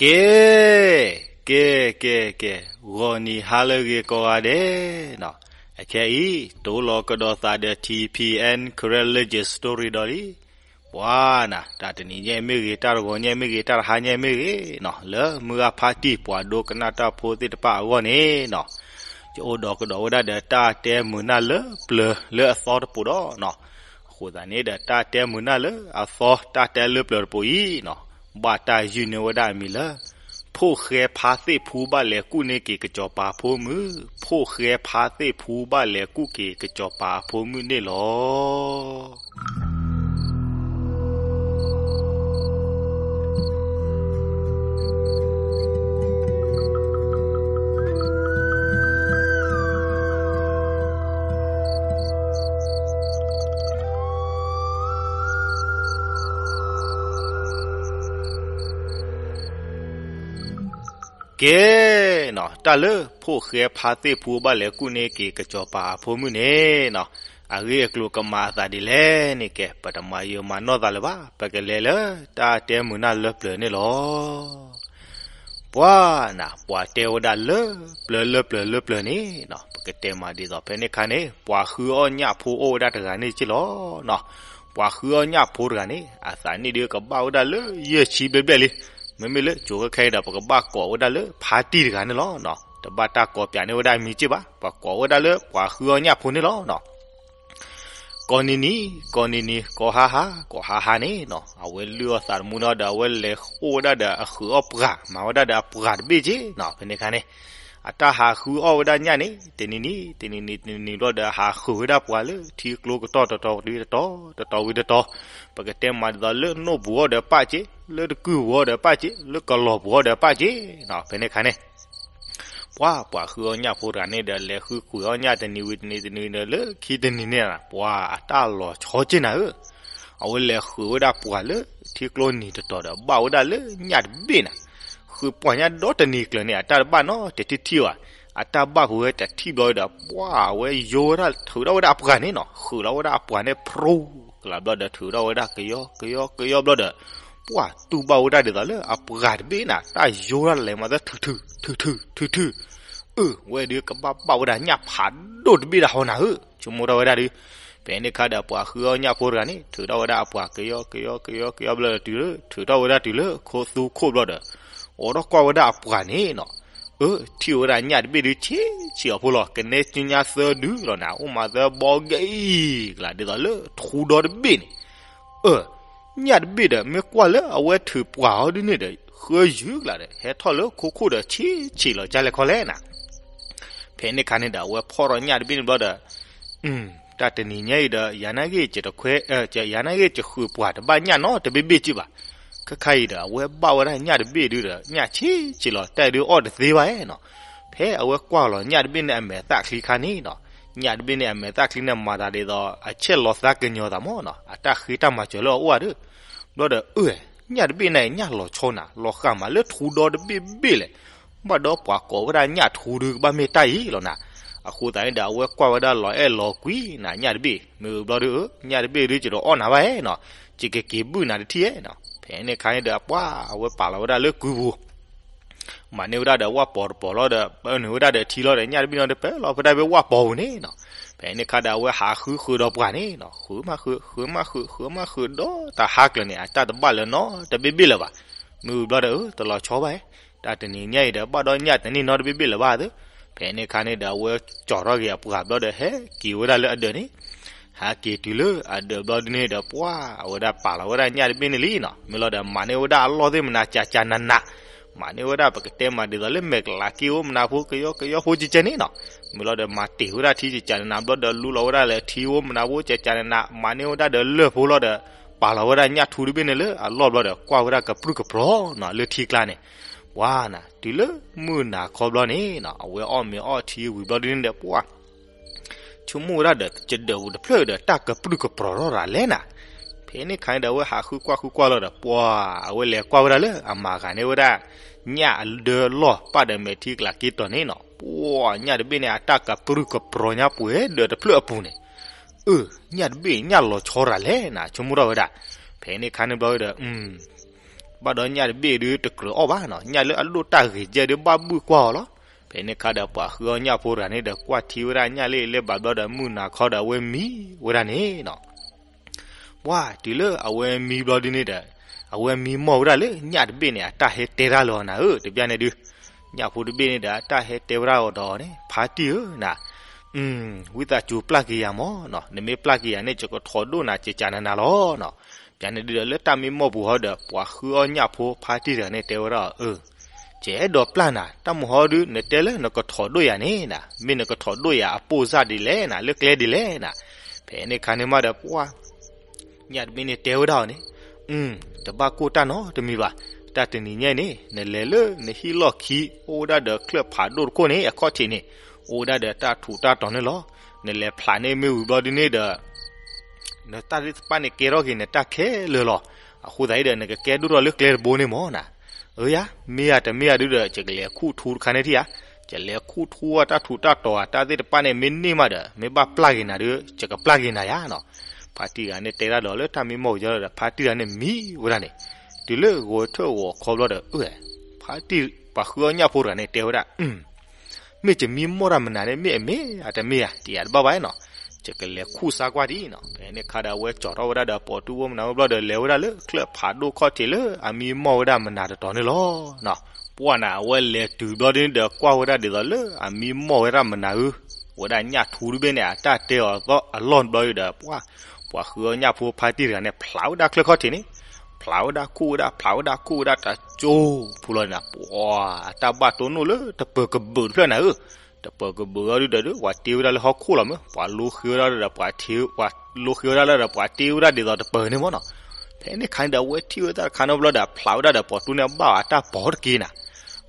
ကဲ, ကဲ, ကဲ, ကဲ, ဂီၤနံၤဟါလၢအဂ့ၤကိးဂၤဒဲးနီၤ, အခဲအံၤ တိလီၤကဒီးသးဒီး ထံဖံအဲၣ် Karen Legend Story ဒီးလံ. ပှၤနၤ, တၢ်တနံၤညါမ့ၢ်ဂ့ၤ, တၢ်တဂီၤညါမ့ၢ်ဂ့ၤ, တၢ်တဟါညါမ့ၢ်ဂ့ၤနီၤ, လၢမုၢ်ဂၤဖါတံၢ် ပှၤဒိကနၣ်တၢ်ဖိသ့ၣ်တဖၣ်အဂီၢ်န့ၣ်နီၤ, ယအိၣ်ဒီးကဒီးဝဲဒၣ်ဒီးတၢ်တဲမုာ်နၢ်လၢပျၢၤလၢအသီတပူၤဒီးနီၤ, အဃိသတးန့ၣ်ဒီး တၢ်တဲမုာ်နၢ်လၢအသီ တၢ်တဲလၢပျၢၤတပူၤအံၤနီၤ, ဘၣ်တၢ်ယုၢ်န့ၢ်ဝဲဒၣ်အမံၤလၢ ဖိၣ်ဃဲဖါသ့ၣ်ဖူဘၣ်လဲၤကူၣ်န့ၢ်က့ၤကစီၤပၤအဖိမုၣ်, ဖိၣ်ဃဲဖါသ့ၣ်ဖူဘၣ်လဲၤကူၣ်က့ၤကစီၤပၤအဖိမုၣ်န့ၣ်လီၤ. ကဲနီၤ, တၢ်လၢဖိၣ်ဃဲဖါသ့ၣ်ဖူဘၣ်လဲၤကူၣ်န့ၢ်က့ၤကစီၤပၤအဖိမုၣ်န့ၣ်နီၤ, အဂ့ၢ်အကျိၤကမၤအသးဒ်လဲၣ်န့ၣ်ကဲ, ပတမၤယိာ်မၤနီၢ်သးလၢၤဘၣ်, ပကလဲၤလၢတၢ်တဲမုာ်နၢ်လၢပျၢၤန့ၣ်လီၤ. ပှၤနၤ, ပှၤတဲဝဲဒၣ်လၢပျၢၤလၢပျၢၤလၢပျၢၤန့ၣ်နီၤ, ပကတဲမးဒ်သိးဖဲန့ၣ်အခါန့ၣ်, ပှၤဃုအီၣ်ညၣ်ဖိအိၣ်ဝဲဒၣ်တဂၤန့ၣ်က့လီၤနီၤ. ပှၤဃုအီၣ်ညၣ်ဖိတဂၤန့ၣ် အသးနံၣ်ဒုးကဘၣ်ဝဲဒၣ်လၢယဲၢ်ဆံဘျဲၣ်ဘျဲၣ်လံ. မ့မ့ၢ်လၢကၠိခဲခဲအံၤဒီး ပကဘၣ်ကိးဝဲဒၣ်လၢဖါတံၢ်တဂၤန့ၣ်လီၤနီၤ. တဘၣ်တၢ်ကိးပၠးန့ၢ်ဝဲဒၣ်အမံၤက့ဘၣ်, ပှၤကိးဝဲဒၣ်လၢပှၤဃုအီၣ်ညၣ်ဖိန့ၣ်လီၤနီၤ. ကိးနံၤနံၤ, ကိးနံၤနံၤ, ကိးဟါဟါ, ကိးဟါဟါန့ၣ်နီၤ, အဝဲလုၢ်အီၣ်သးတမူနီၤဒီး အဝဲလဲၤအိၣ်ဝဲဒၣ်ဒီးအဃုအီၣ်ပှၢ်, မၤဝဲဒၣ်ဒီးအပှၢ်တဘ့ၣ်က့နီၤ. ဖဲန့ၣ်အခါန့ၣ် အတၢ်ဟးဃုအီၣ်ဝဲဒၣ်ညၣ်န့ၣ် တနံၤနံၤ, တနံၤနံၤ, တနံၤနံၤဘျီဒီး ဟးဃုဝဲဒၣ်ပှၢ်လၢထံကျိကတီၢ်တတီၤဝံၤတတီၤ, တတီၤဝံၤတတီၤ, ပကတဲမးဒ်သိးလၢနိၣ်ပူၤအီၤဒီးပာ်က့, လၢတကုၢ်ပူၤအီၤဒီးပာ်က့, လၢကလီၤပူၤအီၤဒီးပာ်က့နီၤ. ဖဲန့ၣ်အခါန့ၣ် ပှၤ, ပှၤဃုအီၣ်ညၣ်ဖိတဂၤန့ၣ်ဒီး လဲၤဃုကွံာ်အီၣ်ညၣ်တနံၤဝံၤတနံၤတနံၤဒီး လၢခံတနံၤန့ၣ် ပှၤအတၢ်လီၤဆီက့နၤဧၢ. အဝဲလဲၤဃုဝဲဒၣ်ပှၢ်လၢထံကျိနံၤတတီၤဒီး ဘၣ်ဝဲဒၣ်လၢညၣ်တဘ့ၣ်နၤ. ဃုပှၢ်ညၣ်ဒီတနံၤကျၢၤန့ၣ် အတၢ်တဘၣ်နီတထံၣ်ထံၣ်ဘၣ်. အတၢ်ဘၣ်ဖုးဝဲတထံၣ်ဘျီဒီး ပှၤအဝဲယိဝဲဒၣ်ထုးထီၣ်ဝဲဒၣ်အပှၢ်န့ၣ်နီၤ. ဃုးလီၤဝဲဒၣ်အပှၢ်န့ၣ် ဖြူကလာ်ဘျီဒီး ထုးထီၣ်ဝဲဒၣ်ကယီကယီကယီဘျီဒီး ပှၤတူၢ်ဘၣ်ဝဲဒၣ်ဒ်သိးလၢအပှၢ်တဘ့ၣ်နၤ တၢ်ယိဝဲဒၣ်လဲၤမၤသၢ ထုးထုးထုးထုးထုးထုး, အၢ ဝဲဒုးကဘၣ်ဘၣ်ဝဲဒၣ်ညၣ်ဖးဒိၣ်တဘ့ၣ်ဒၣ်ဟီနၤဧၢ, ဆိကမိၣ်ထီၣ်ဝဲဒၣ်ဒုး. ဖဲန့ၣ်အခါဒီးပှၤဃုအီၣ်ညၣ်ဖိတဂၤန့ၣ် ထုးထီၣ်ဝဲဒၣ်အပှၢ်ကယီကယီကယီကယီဘျီဒီး ထုးထီၣ်ဝဲဒၣ်တုၤလၢခိသူခိၣ်ဘျီဒီး အိးထီၣ်ကွၢ်ဝဲဒၣ်အပှၢ်န့ၣ်နီၤ. အၢ ထံၣ်ဝဲဒၣ်ညၣ်တဘ့ၣ်ဒုးဆံးဆံးအီၤဖိလီၤ. ကနဲကညါသၢဒုလီၤနၤ, အိၣ်မးသၢဘီဂ့ၤကလး ဒ်သိးလၢထူဒီတဘ့ၣ်န့ၣ်. အၢ ညၣ်တဘ့ၣ်ဒီး မ့ၢ်ကွၢ်လၢအဝဲထုးပှၢ်အီၤဒုန့ၣ်ဒီး ဃၢယုၢ်ကလးဒီး ဟဲထီၣ်လၢခိခိၣ်ဒီးဆံးဆံးလီၤကၢ်လဲၣ်ခီလဲၣ်နၤ. ဖဲန့ၣ်အခါန့ၣ်ဒီး အဝဲဖီၣ်ထီၣ်ညၣ်တဘ့ၣ်န့ၣ်ဘျီဒီး တၢ်တနံၤညါအံၤဒီး ယၤနာ်ဂ့ၢ်တခွဲ, ယၤနာ်ဂ့ၢ်တဃုပှၢ်တဘၣ်ညၣ်နီတဘ့ၣ်ဘ့ၣ်က့ဘၣ်. ခဲခါအံၤဒီး အဝဲဘၣ်ဝဲဒၣ်ညၣ်တဘ့ၣ်ဒုဒီး ညၣ်ဆံးဆံးလီၤ တၢ်ဒုးအီၣ်တသ့ဘၣ်နီၤ. ဖဲအဝဲကွၢ်လီၤညၣ်တဘ့ၣ်န့ၣ်အမဲာ်သၣ်ချံခါန့ၣ်နီၤ, ညၣ်တဘ့ၣ်န့ၣ်အမဲာ်သၣ်ချံန့ၣ် မၤသးဒ်သိး အဆဲးလီၤသးကညီၤသးမ့ၢ်နီၤ, အတၢ်ဃ့တၢ်မၤစၢၤလၢအအိၣ်ဧါဒီး ဘျီဒီး အၢ ညၣ်တဘ့ၣ်န့ၣ် ညၣ်လီၤဆီနၤလီၤဃာ်မးလၢထူဒီတဘ့ၣ်ဘ့ၣ်လဲၣ်. ဘၣ်ဒီးပှၤကိးဝဲဒၣ်ညၣ်ထူဒုကဘၣ်မ့ၢ်တၢ်အံၤလီၤနၤ. အဃိသတးန့ၣ်ဒီး အဝဲကွၢ်ဝဲဒၣ်လီၤအဲၣ်လီၤကွံနၤ ညၣ်တဘ့ၣ်, မ့ၢ်ဘျီဒီး ညၣ်တဘ့ၣ်ဒုကဒီးအီၣ်နၤဘၣ်နီၤ, ယကက့ၤဘုၣ်နၤတထံၣ်နီၤ. ဖဲန့ၣ်အခါန့ၣ်ဒီး ပှၤအဝဲပာ်လီၤဝဲဒၣ်လၢကုပူၤ မၤန့ၢ်ဝဲဒၣ်ဒီးဝၣ်ပီၤတပီၤလီၤဒီး ပၢနုာ်ဝဲဒၣ်ဒီးထံလီၤဒီး ညၣ်တဘ့ၣ်န့ၣ်ဒီး ပဲလီၤဖဲဒၣ်ဖဲဝၣ်ပီၤပူၤန့ၣ်နီၤ. ဖဲန့ၣ်အခါဒီး အဝဲဟးဃုဃုာ်ဒီးပှၤန့ၣ်နီၤ, ဃုမးဃုာ် ဃုမးဃုာ် ဃုမးဃုာ်ဒီးတၢ်ဟါကျၢၤန့ၣ် အတၢ်တဘၣ်လၢၤနီတဘ့ၣ်ဘ့ၣ်လၢၤဘၣ်. မ့ၢ်ဝံၤဘျီဒီး တလီၤဆီဘၣ်, တၢ်တနံၤညါအံၤဒီး ဘၣ်ဒီးညၣ်တန့ၢ်နီတဘ့ၣ်ဘ့ၣ်လၢၤဘၣ်သ့. ဖဲန့ၣ်အခါန့ၣ်ဒီး အဝဲကၠီၤထီၣ်က့ၤအပှၤဘျီဒီး ဟဲက့ၤဝဲဒၣ်လၢအဒၢးန့ၣ် ဟးက့ၤတုၤလၢအဒၢးဘျီဒုန့ၣ်ဒီး ပှၤအဝဲဒၣ်ပာ်လီၤဝဲဒၣ်ညၣ်တဘ့ၣ်န့ၣ်လံနီၤ. မ့ၢ်လီၤဒီး မၤန့ၢ်ဝဲဒၣ်အလီၢ်သ့ၣ်မနၤ ကၠးကၠးနးနး, မၤန့ၢ်ဝဲဒၣ် ပကတဲမးဒ်သိးလၢမဲာ်ကလးက့အိၣ်မနၤဖိ ကယီကယီဖိကဲကဲန့ၣ်နီၤ. မ့ၢ်လီၤဒီး မၤတ့ၢ်ဝဲဒၣ်ထံကၠးကၠးနးနးဘျီဒီး လူလီၤဝဲဒၣ်လၢထံအိၣ်မနၤဖိ ကၠးကၠးနးနး, မၤန့ၢ်ဝဲဒၣ်ဒီးလၢၢ်ဖိလီၤဒီး ပာ်လီၤဝဲဒၣ်ညၣ်ထူတဘ့ၣ်န့ၣ်လၢအလီၢ်ဘျီဒီး ကွၢ်ဝဲဒၣ်ကပြုၢ်ကပြီၤနီၤ လၢထံကျါန့ၣ်. ပှၤနၤ တုၤလၢမုၢ်နၤခီဘျီန့ၣ်နီၤ အဝဲအီၣ်မ့ၤအီထံဝံၤဘျီဒုန့ၣ်ဒီး ပှၤ ဆိကမိၣ်ဝဲဒၣ်ဒီး ကဒၢးပူၤတဖျၢၣ်ဒီး တၢ်ကပြုၢ်ကပြီၤထီၣ်ရၤလဲၣ်နၤ. ဖဲန့ၣ်အခါန့ၣ်ဒီး အဝဲဟးဃုကွၢ်ဃုကွၢ်လီၤဒီး ပှၤ အဝဲလဲၤကွၢ်ဝဲဒၣ်လၢအမၤဂၤန့ၢ်ဝဲဒၣ် ညၣ်အဒၢလီၢ်ပာ်ဒီးမဲာ်ထံကလးက့တီၤန့ၣ်နီၤ. ပှၤ ညၣ်တဘ့ၣ်န့ၣ် အတၢ်ကပြုၢ်ကပြီၤညါပှဲၤဒၢးတဖျၢၣ်အပူၤန့ၣ်. အၢ ညၣ်တဘ့ၣ် ညၣ်လီၤဆီရၤလဲၣ်နၤ ဆိကမိၣ်ထီၣ်ဝဲဒၣ်. ဖဲန့ၣ်အခါန့ၣ်ဘျီဝဲဒီး အၢ ဘၣ်ဒီးညၣ်တဘ့ၣ်ဒုးတကြၢးအီၣ်ဘၣ်နီၤ, ညၣ်လၢအဒိၣ်တၢ်ဂ့ၤကဲဒုးဘၣ်ဘုၣ်ကွၢ်အီၤလီၤ. ဖဲန့ၣ်ခါဒီးပှၤဃုအီၣ်ညၣ်ဖိတဂၤန့ၣ်ဒီး ကွၢ်ထံဝဲဒၣ်ညၣ်လၢအလဲၤဘၣ်ဘျီဒီး မုၢ်နၤခီဒီးအဝဲမံဝဲဒၣ်န့ၣ်နီၤ. ပှၢ်တုၤလၢအဝဲမံဘျီဒုန့ၣ်ဒီး အဝဲမံမီၢ်ဝဲဒၣ်လၢညၣ်တဘ့ၣ်န့ၣ် အတၢ်ဟဲတဲတၢ်လီၤနၤဧၢ, တဘျီန့ၣ်ဒုး ညၣ်ဖိတဘ့ၣ်န့ၣ်ဒီး အတၢ်ဟဲတဲဝဲဒၣ်အီၤဒီးန့ၣ်, ဖါတံၢ်ဧၢနၤ, ဝံသးစူၤပျၢ်က့ၤယၤမၢ်နီၤ, နမ့ၢ်ပျၢ်က့ၤယၤန့ၣ် ယကထိးဒိၣ်နၤကကးနးနၤလီၤနီၤ. တဘျီန့ၣ်ဒုးဒီး လၢတၢ်မံမီၢ်ပူၤဟီဒီး ပှၤဃုအီၣ်ညၣ်ဖိဖါတံၢ်တဂၤန့ၣ်တဲဝဲဒၣ်အီၤ, အၢ ယအဲၣ်ဒိးပျၢ်နၤ, တၢ်မုၢ်ဟီဒုး နတဲလၢနကထိးဒိၣ်ယၤန့ၣ်နၤ, မ့ၢ်နကထိးဒိၣ်ယၤအပိၢ်စၢ်ဒ်လဲၣ်နၤ, လၢကျဲဒ်လဲၣ်နၤ. ဖဲန့ၣ်ခါန့ၣ်မးဒီး ပှၢ် ညၣ်တဘ့ၣ်န့ၣ်တဲဝဲဒၣ်အီၤန့ၣ်, တဘၣ်ကိၢ်တၢ်နီတမံၤဘၣ်. တၢ်တနံၤညါအံၤန့ၣ် နလဲၤလၢနဟံၣ်လီၢ်ခံ အိၣ်ဝဲဒၣ်ဒီးချၢၣ်ဖးဒိၣ်တခိၣ်န့ၣ် အခီၣ်ထံးန့ၣ် အိၣ်ဝဲဒၣ်ဒီးတၢ်ထူးတၢ်တီၤန့ၣ်လီၤ. နလဲၤဖျးန့ၢ်မ့ၢ်ဝံၤဘျီဒုန့ၣ်ဒီး နတၢ်သ့ၣ်တဖၣ်န့ၣ်ကဲထီၣ်က့ၤနတၢ်ခဲလၢာ်လီၤ. အဃိသတးအံၤဒီး နကကဲဒိၣ်ထီၣ်လၢကျဲတဘိန့ၣ်မၢ်နၤ. အၢယၤ, မ့ၢ်ယၤတမ့ၢ်ယၤဒုဒီး ယကလဲၤခူၣ်ထူတခါန့ၣ်ထံၣ်ဧါ. ယလဲၤခူၣ်ထူအတၢ်ထူးတၢ်တီၤဧါ, တၢ်သ့ၣ်တဖၣ်န့ၣ် မ့ၢ်န့ၢ်မးဒီး မ့ၢ်ဘၣ်ပျၢ်က့ၤနၤဒီး ယကပျၢ်က့ၤနၤယၤနီၤ. ဖါတံၢ်တဂၤန့ၣ်တဲဒၣ်ဒီးလၢတၢ်မံမီၢ်ပူၤဒီး ဖါတံၢ်တဂၤန့ၣ်မံဝဲဒၣ်န့ၣ်, တုၤလၢဂီၤထၢၣ်ဂီၤခီဘျီဒီး အၢ ဖါတံၢ် ပှၤဃုအီၣ်ညၣ်ဖိတဂၤန့ၣ်တဲဝဲဒၣ် မ့ၢ်ယမံမီၢ်တၢ်မနုၤန့ၣ် မ့ၢ်အမ့ၢ်ဧါတမ့ၢ်ဧါ တယၤတဘၣ်ဘၣ်နီၤ, ယကလဲၤခူၣ်စါကွၢ်ဒံးနီၤ. ဖဲန့ၣ်ခါဒီး အဝဲကၠီထီၣ်ဝဲဒၣ်ဒီးပိာ်တူၢ်ဝိမနုၤဝဲဘျီဒီး လဲၤဝဲဒၣ်လၢချၢၣ်ဖးဒိၣ်ခီၣ်ထံးလၢအမံမီၢ်ဝဲဒၣ်မနုၤတတီၤန့ၣ်လီၤ. ပှၢ်နၤ အဝဲလဲၤတုၤဘျီဒုန့ၣ်ဒီး ကွၢ်ဝဲဒၣ်ဒ်သိးလၢအမံမီၢ်ဝဲဒၣ်မနုၤဧိၤ, ဝဲဒၣ်ညၣ်ထူတဘ့ၣ်န့ၣ်အတၢ်တဲအီၤအလီၢ်ဘျီဒီး ပှၢ် ပှၤဃုအီၣ်ညၣ်ဖိဖါတံၢ်တဂၤန့ၣ် ဖျးဝဲဒၣ်ချၢၣ်ခီၣ်ထံးန့ၣ်, ဖျးဝဲဒၣ်ခူၣ်ဝဲဒၣ် ဖျးဝဲဒၣ်ခူၣ်ဝဲဒၣ်တကၠိဖိလီၤန့ၣ်, ပှၢ် အတၢ်ဘၣ်တိၢ်နီၣ်လၢတပၢၤကဘုးတဖျၢၣ်နၤဧၢ, တပၢၤကဘုးအီၤဒုဒီး ပှၤတ့ဝဲဒၣ်လၢဟီၣ်ခိၣ်လီၤမ့ၢ်, ပှၤလိဃ့ဝဲဒၣ်ဒီးပှၤထ့, ပှၤလိဃ့ဝဲဒၣ်လၢဒီးပှၤတ့ဝဲဒၣ်ဒ်သိးတပၢၤန့ၣ်မၢ်နီၤ. ဖဲန့ၣ်ခါန့ၣ်ဒီး အဝဲထံၣ်ဝဲတၢ်တခါန့ၣ်ဘျီဒီး ဖျးဝဲဒၣ်ဒီးပိာ်တူၢ်န့ၣ် ဘၣ်အတၢ်ပိာ်တက့ၢ်နၤ,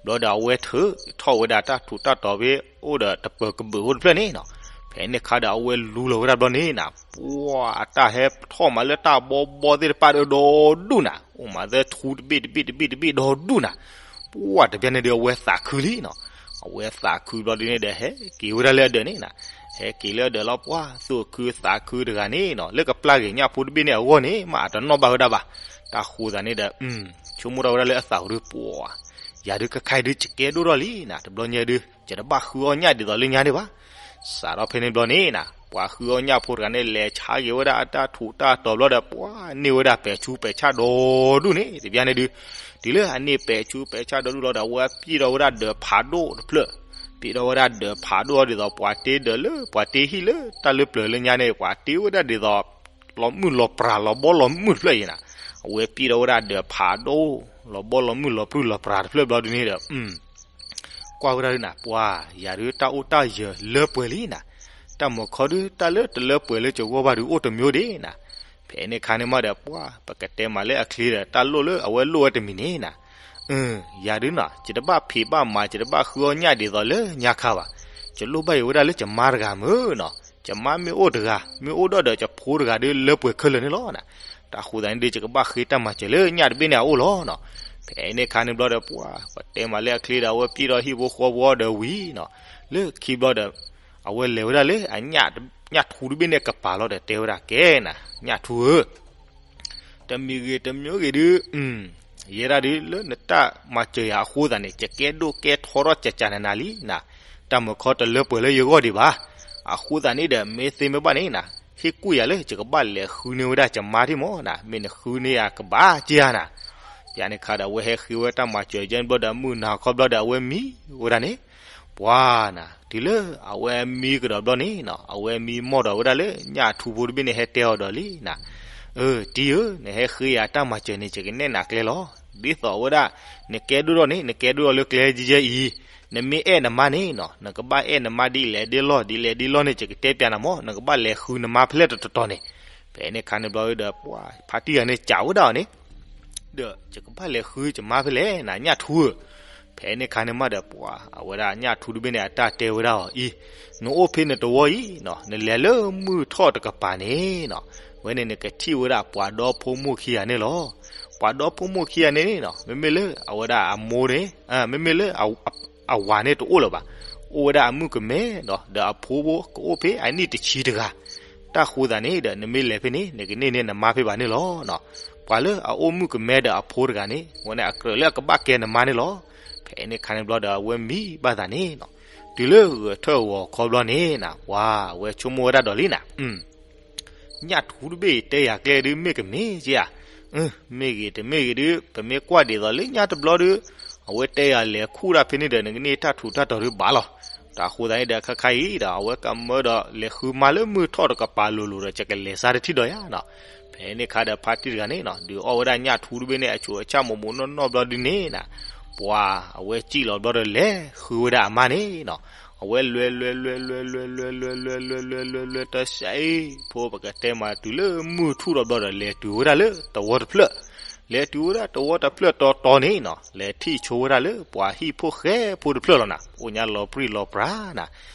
ဘျီဒီးအဝဲထုးထီၣ်ဝဲဒၣ်တၢ်ထူးတၢ်တီၤဖဲအိၣ်ဒီးတပၢၤကဘုးအိၣ်တဖျၢၣ်န့ၣ်နီၤ. ဖဲန့ၣ်ခါဒီး အဝဲလူလီၤဝဲဒၣ်ဘျီန့ၣ်နၤ, ပှၢ် အတၢ်ဟဲထီၣ်မးလၢတၢ်ဘီဘီသ့ၣ်တဖၣ်ဒီးဒီဒူၣ်နၤ, အိၣ်မးသၢထူတဘ့ၣ်တဘ့ၣ်တဘ့ၣ်တဘ့ၣ်ဒီဒူၣ်နၤ. ပှၢ် တဘျီန့ၣ်ဒီး အဝဲသးခုလံနီၤ. အဝဲသးခုဘျီဒုန့ၣ်ဒီး ဟဲက့ၤဝဲဒၣ်လၢအဒၢးန့ၣ်နၤ, ဟဲက့ၤလၢအဒၢးလီၤ ပှၢ် သူၣ်ခုသးခုတဂၤန့ၣ်နီၤ, လၢကပျၢ်က့ၤညၣ်ဖိတဘ့ၣ်န့ၣ်အဂီၢ်န့ၣ် မ့ၢ်အတနီၣ်ဘၣ်ဝဲဒၣ်ဘၣ်. တၢ်ဃိသးန့ၣ်ဒီး ဆိကမိၣ်ထီၣ်ဝဲဒၣ်လၢအသးပူၤဒီး ပှၢ် ယၤဒုးခဲခါအံၤဒုး ယကဲဒိၣ်ထီၣ်လံနၤ, တဘျီညါဒုး ယတဘၣ်ဃုအီၣ်ညၣ်ဒ်သိးလၢညါန့ၣ်ဘၣ်. စးထီၣ်ဖဲန့ၣ်ဘျီန့ၣ်နၤ, ပှၤဃုအီၣ်ညၣ်ဖိတဂၤန့ၣ် လဲၤဆါက့ၤဝဲဒၣ်အတၢ်ထူးတၢ်တီၤဘျီဒီး ပှၢ် န့ၢ်ဝဲဒၣ်ပဲာ်ဆူးပဲာ်ဆၣ်ဒီဒူၣ်န့ၣ် တဘျီန့ၣ်ဒုး, တုၤလၢအန့ၢ်ပဲာ်ဆူးပဲာ်ဆၣ်ဒီဒူၣ်လီၤဒီး အဝဲပျံၢ်ထီၣ်ဝဲဒၣ်ဒၢးဖးဒိၣ်တဖျၢၣ်, ပျံၢ်ထီၣ်ဝဲဒၣ်ဒၢးဖးဒိၣ်ဒ်သိး ပှၤတ့ဒၢးလၢ ပှၤတ့ဟံၣ်လၢတၢ်လၢပျၢၤလၢညါန့ၣ် ပှၤတ့ဝဲဒၣ်ဒ်သိး လီၤမုၢ်လီၤပြၤ လီၤဘီလီၤမုၢ်တဖျၢၣ်အံၤနၤ. အဝဲပျံၢ်ထီၣ်ဝဲဒၣ်ဒၢးဖးဒိၣ် လီၤဘီလီၤမုၢ် လီၤပြံလီၤပြၤတဖျၢၣ်ဘျီဒုန့ၣ်ဒီး ကွၢ်ဝဲဒၣ်ဒုနၤ, ပှၢ် ယၤဒုး တၢ်အိၣ်တၢ်ယၢၤလၢပှဲၤလံနၤ, တၢ်မုၢ်ခီဒုး တၢ်လၢတလၢပှဲၤလၢယဂီၢ်ဘၣ်ဒုး အိၣ်တမံၤဒၣ်နၤ. ဖဲန့ၣ်ခါန့ၣ်မးဒီး ပှၢ် ပကတဲမးလၢအချ့ဒီး တၢ်လိၣ်လၢအဝဲလိၣ်ဝဲတမံၤန့ၣ်နၤ, ယၤဒုနီၤ ယတဘၣ်ဖံးဘၣ်မၤ ယတဘၣ်ဃုအီၣ်ညၣ်ဒ်သိးလၢညါခါဘၣ်. ယလိၣ်ဘၣ်အံၤဝဲဒၣ်လၢယမါတဂၤမ့ၢ်နီၤ, ယမါမ့ၢ်အိၣ်တဂၤ မ့ၢ်အိၣ်ဒီးဒီးယဖိတဂၤဒုး လၢပှဲၤခဲလၢာ်န့ၣ်လီၤနၤ. တၢ်ဃိသတးန့ၣ်ဒုး ယကဘၣ်ဃ့တၢ်မၤစၢၤလၢညၣ်တဘ့ၣ်န့ၣ်အအိၣ်လီၤနီၤ. ဖဲန့ၣ်ခါန့ၣ်ဘျီဒီး ပှၢ် ပတဲမးလၢအချ့ဒီး အဝဲပျံၢ်ဒီးဟံၣ်ဖိဃီဖိဒီးဝံၤနီၤ, လၢခံဘျီဒီး အဝဲလဲၤဝဲဒၣ်လၢအ ညၣ်ထူတဘ့ၣ်န့ၣ်ကပၤလီၤဒီးတဲဝဲဒၣ် ကဲနၤ ညၣ်ထူဧၢ, တမံၤဂ့ၤတမံၤဂ့ၤဒုး ယဲဒၣ်ဒုး လၢနတၢ်မၤစၢၤယၤအဃိသတးန့ၣ် ယကဲဒိၣ်ကဲထီထီၣ် ကကနနၤလံနၤ. တၢ်မုၢ်ခီတလၢပှဲၤလၢယဂီၢ်ဒံးဘၣ်. အဃိသတးန့ၣ်ဒီး မ့ၢ်သ့မ့ၢ်ဘၣ်န့ၣ်နၤ, ဟ့ၣ်ကူၣ်ယၤလၢ ယကဘၣ်လဲၤဃုန့ၢ်ဝဲဒၣ်ယမါထံၣ်မၢ်နၤ, မ့ၢ်နဃုန့ၢ်ယၤကဘၣ်က့ၤဧါနၤ. ယန့ၣ်ခါဒီး အဝဲဟဲဃ့ဝဲတၢ်မၤစၢၤယဲန့ၣ်ဘျီဒီး မုၢ်နၤခီဘျီဒီး အဝဲမံဝဲဒၣ်န့ၣ် ပှၤနၤ တုၤလၢအဝဲမံကဒီးဘျီန့ၣ်နီၤ, အဝဲမံမီၢ်ဒီးဝဲဒၣ်လၢ ညၣ်ထူဖိတဘ့ၣ်န့ၣ် ဟဲတဲအီၤဒီးလံနၤ, အၢ တံၤဧၢ, နဟဲဃ့ယၤတၢ်မၤစၢၤန့ၣ် ယကနဲၣ်နၤကျဲလီၤ. ဒ်သိးဝဲဒၣ် နကဲဒိၣ်ထီၣ်န့ၣ် နကဲဒိၣ်ထီၣ်လၢကျဲယဲအံၤ, နမ့ၢ်အဲၣ်နမါန့ၣ်နီၤ, နကဘၣ်အဲၣ်နမါဒ်လဲၣ်ဒ်လဲၣ် ဒ်လဲၣ်ဒ်လဲၣ်န့ၣ် ယကတဲပျးနၤမၢ်, နကဘၣ်လဲၤဃုနမါဖဲလဲၣ်တတီၤတီၤန့ၣ်. ဖဲန့ၣ်ခါန့ၣ်ဘျီဒီး ပှၤဖါတံၢ်ဂၤန့ၣ် ကးဝဲဒၣ်အီၤန့ၣ် ဒီးယကဘၣ်လဲၤဃုယမါဖဲလဲၣ်နၤ ညၣ်ထူဧၢ. ဖဲန့ၣ်ခါန့ၣ်မးဒီး ပှၤအဝဲဒၣ်ညၣ်ထူတဘ့ၣ်န့ၣ် အတၢ်တဲဝဲဒၣ်အီၤအံၤ, နအိၣ်ဖဲနတဝီအံၤနီၤ, နလဲၤလၢမုၢ်ထီၣ်တကပၤန့ၣ်နီၤ, ဝဲန့ၣ်နကထံၣ်ဝဲဒၣ်ပှၤဒီဖိမိၢ်ခံဂၤန့ၣ်လီၤ. ပှၤဒီဖိမိၢ်ခံဂၤန့ၣ်နီၤ, မ့မ့ၢ်လၢအဝဲဒၣ်အမိၢ်န့ၣ်, မ့မ့ၢ်လၢ အဝၤန့ၣ်တအိၣ်လၢၤဘၣ်, အိၣ်ဝဲဒၣ်အမုၣ်ကမဲဒီး ဒီးအဖိကအိၣ်ဖဲအနံၣ်တဆံတဂၤ. တၢ်ဃိသတးန့ၣ်ဒီး နမ့ၢ်လဲၤဖဲန့ၣ် နကန့ၢ်န့ၢ်နမါဖဲဘၣ်န့ၣ်လီၤနီၤ. ပှၤလၢအအိၣ်မုၣ်ကမဲဒီးအဖိတဂၤန့ၣ် အဝဲန့ၣ်အကြၢးလၢအကဘၣ်ကဲနမါန့ၣ်လီၤ. ဖဲန့ၣ်ခါန့ၣ်ဘျီဒီး အဝဲမံဘၣ်သးန့ၣ်နီၤ, တုၤလၢဂဲၤထၢၣ်ဂီၤခီဘျီန့ၣ်နီၤ, ပှၤအဝဲဆိကမိၣ်ဝဲဒၣ်ဒီးလံနီၤ, ညၣ်ထူတဘ့ၣ်အံၤ တဲယၤကျဲဒုး မ့ၢ်ကမ့ၢ်က့ဧါ. မ့ၢ်ဂ့ၤတမ့ၢ်ဂ့ၤဒုး ပမ့ၢ်ကွၢ်ဒ်သိးလၢညါတဘျီဒုး အဝဲတဲယၤလဲၤခူၣ်တၢ်ဖဲန့ၣ်ဒီး နကန့ၢ်တၢ်ထူးတၢ်တီၤဒုးဘၣ်လီၤ. တၢ်ဃိသတးန့ၣ်ဒီး ခဲခါအံၤဒီး အဝဲကမၢဒီးလဲၤဃုမါလၢမုၢ်ထီၣ်တကပၤလိၤလိၤဒီး ယကလဲၤစါတထံၣ်ဒီးယၤနီၤ. ဖဲန့ၣ်ခါဒီး ဖါတံၢ်တဂၤန့ၣ်နီၤ ဒုးအီၣ်ဝဲဒၣ်ညၣ်ထူတဘ့ၣ်န့ၣ် အဆိးအဆၣ်မိၢ်မိၢ်နီၢ်နီၢ်ဘျီဒုးန့ၣ်နီၤ, ပှၤအဝဲစံၣ်လီၤဘျီဒီး လဲၤဃုဝဲဒၣ်အမါန့ၣ်နီၤ. အဝဲလဲၤလဲၤလဲၤလဲၤလဲၤလဲၤလဲၤလဲၤလဲၤလဲၤ တစဲးဖိ ပကတဲမးတုၤလၢမုၢ်ထူၣ်လီၤဘျီဒီး လဲၤတုၤဝဲဒၣ်လၢတဝီတဖျၢၣ်, လဲၤတုၤဝဲဒၣ်တဝီတဖျၢၣ်တီတီန့ၣ်နီၤ, လဲၤထံၣ်ဆိဝဲဒၣ်လၢပှၤဟံၣ်ဖိဃဲဖိတဖျၢၣ်လီၤနီၤ, အိၣ်ညါလီၤပြံလီၤပြါနီၤ.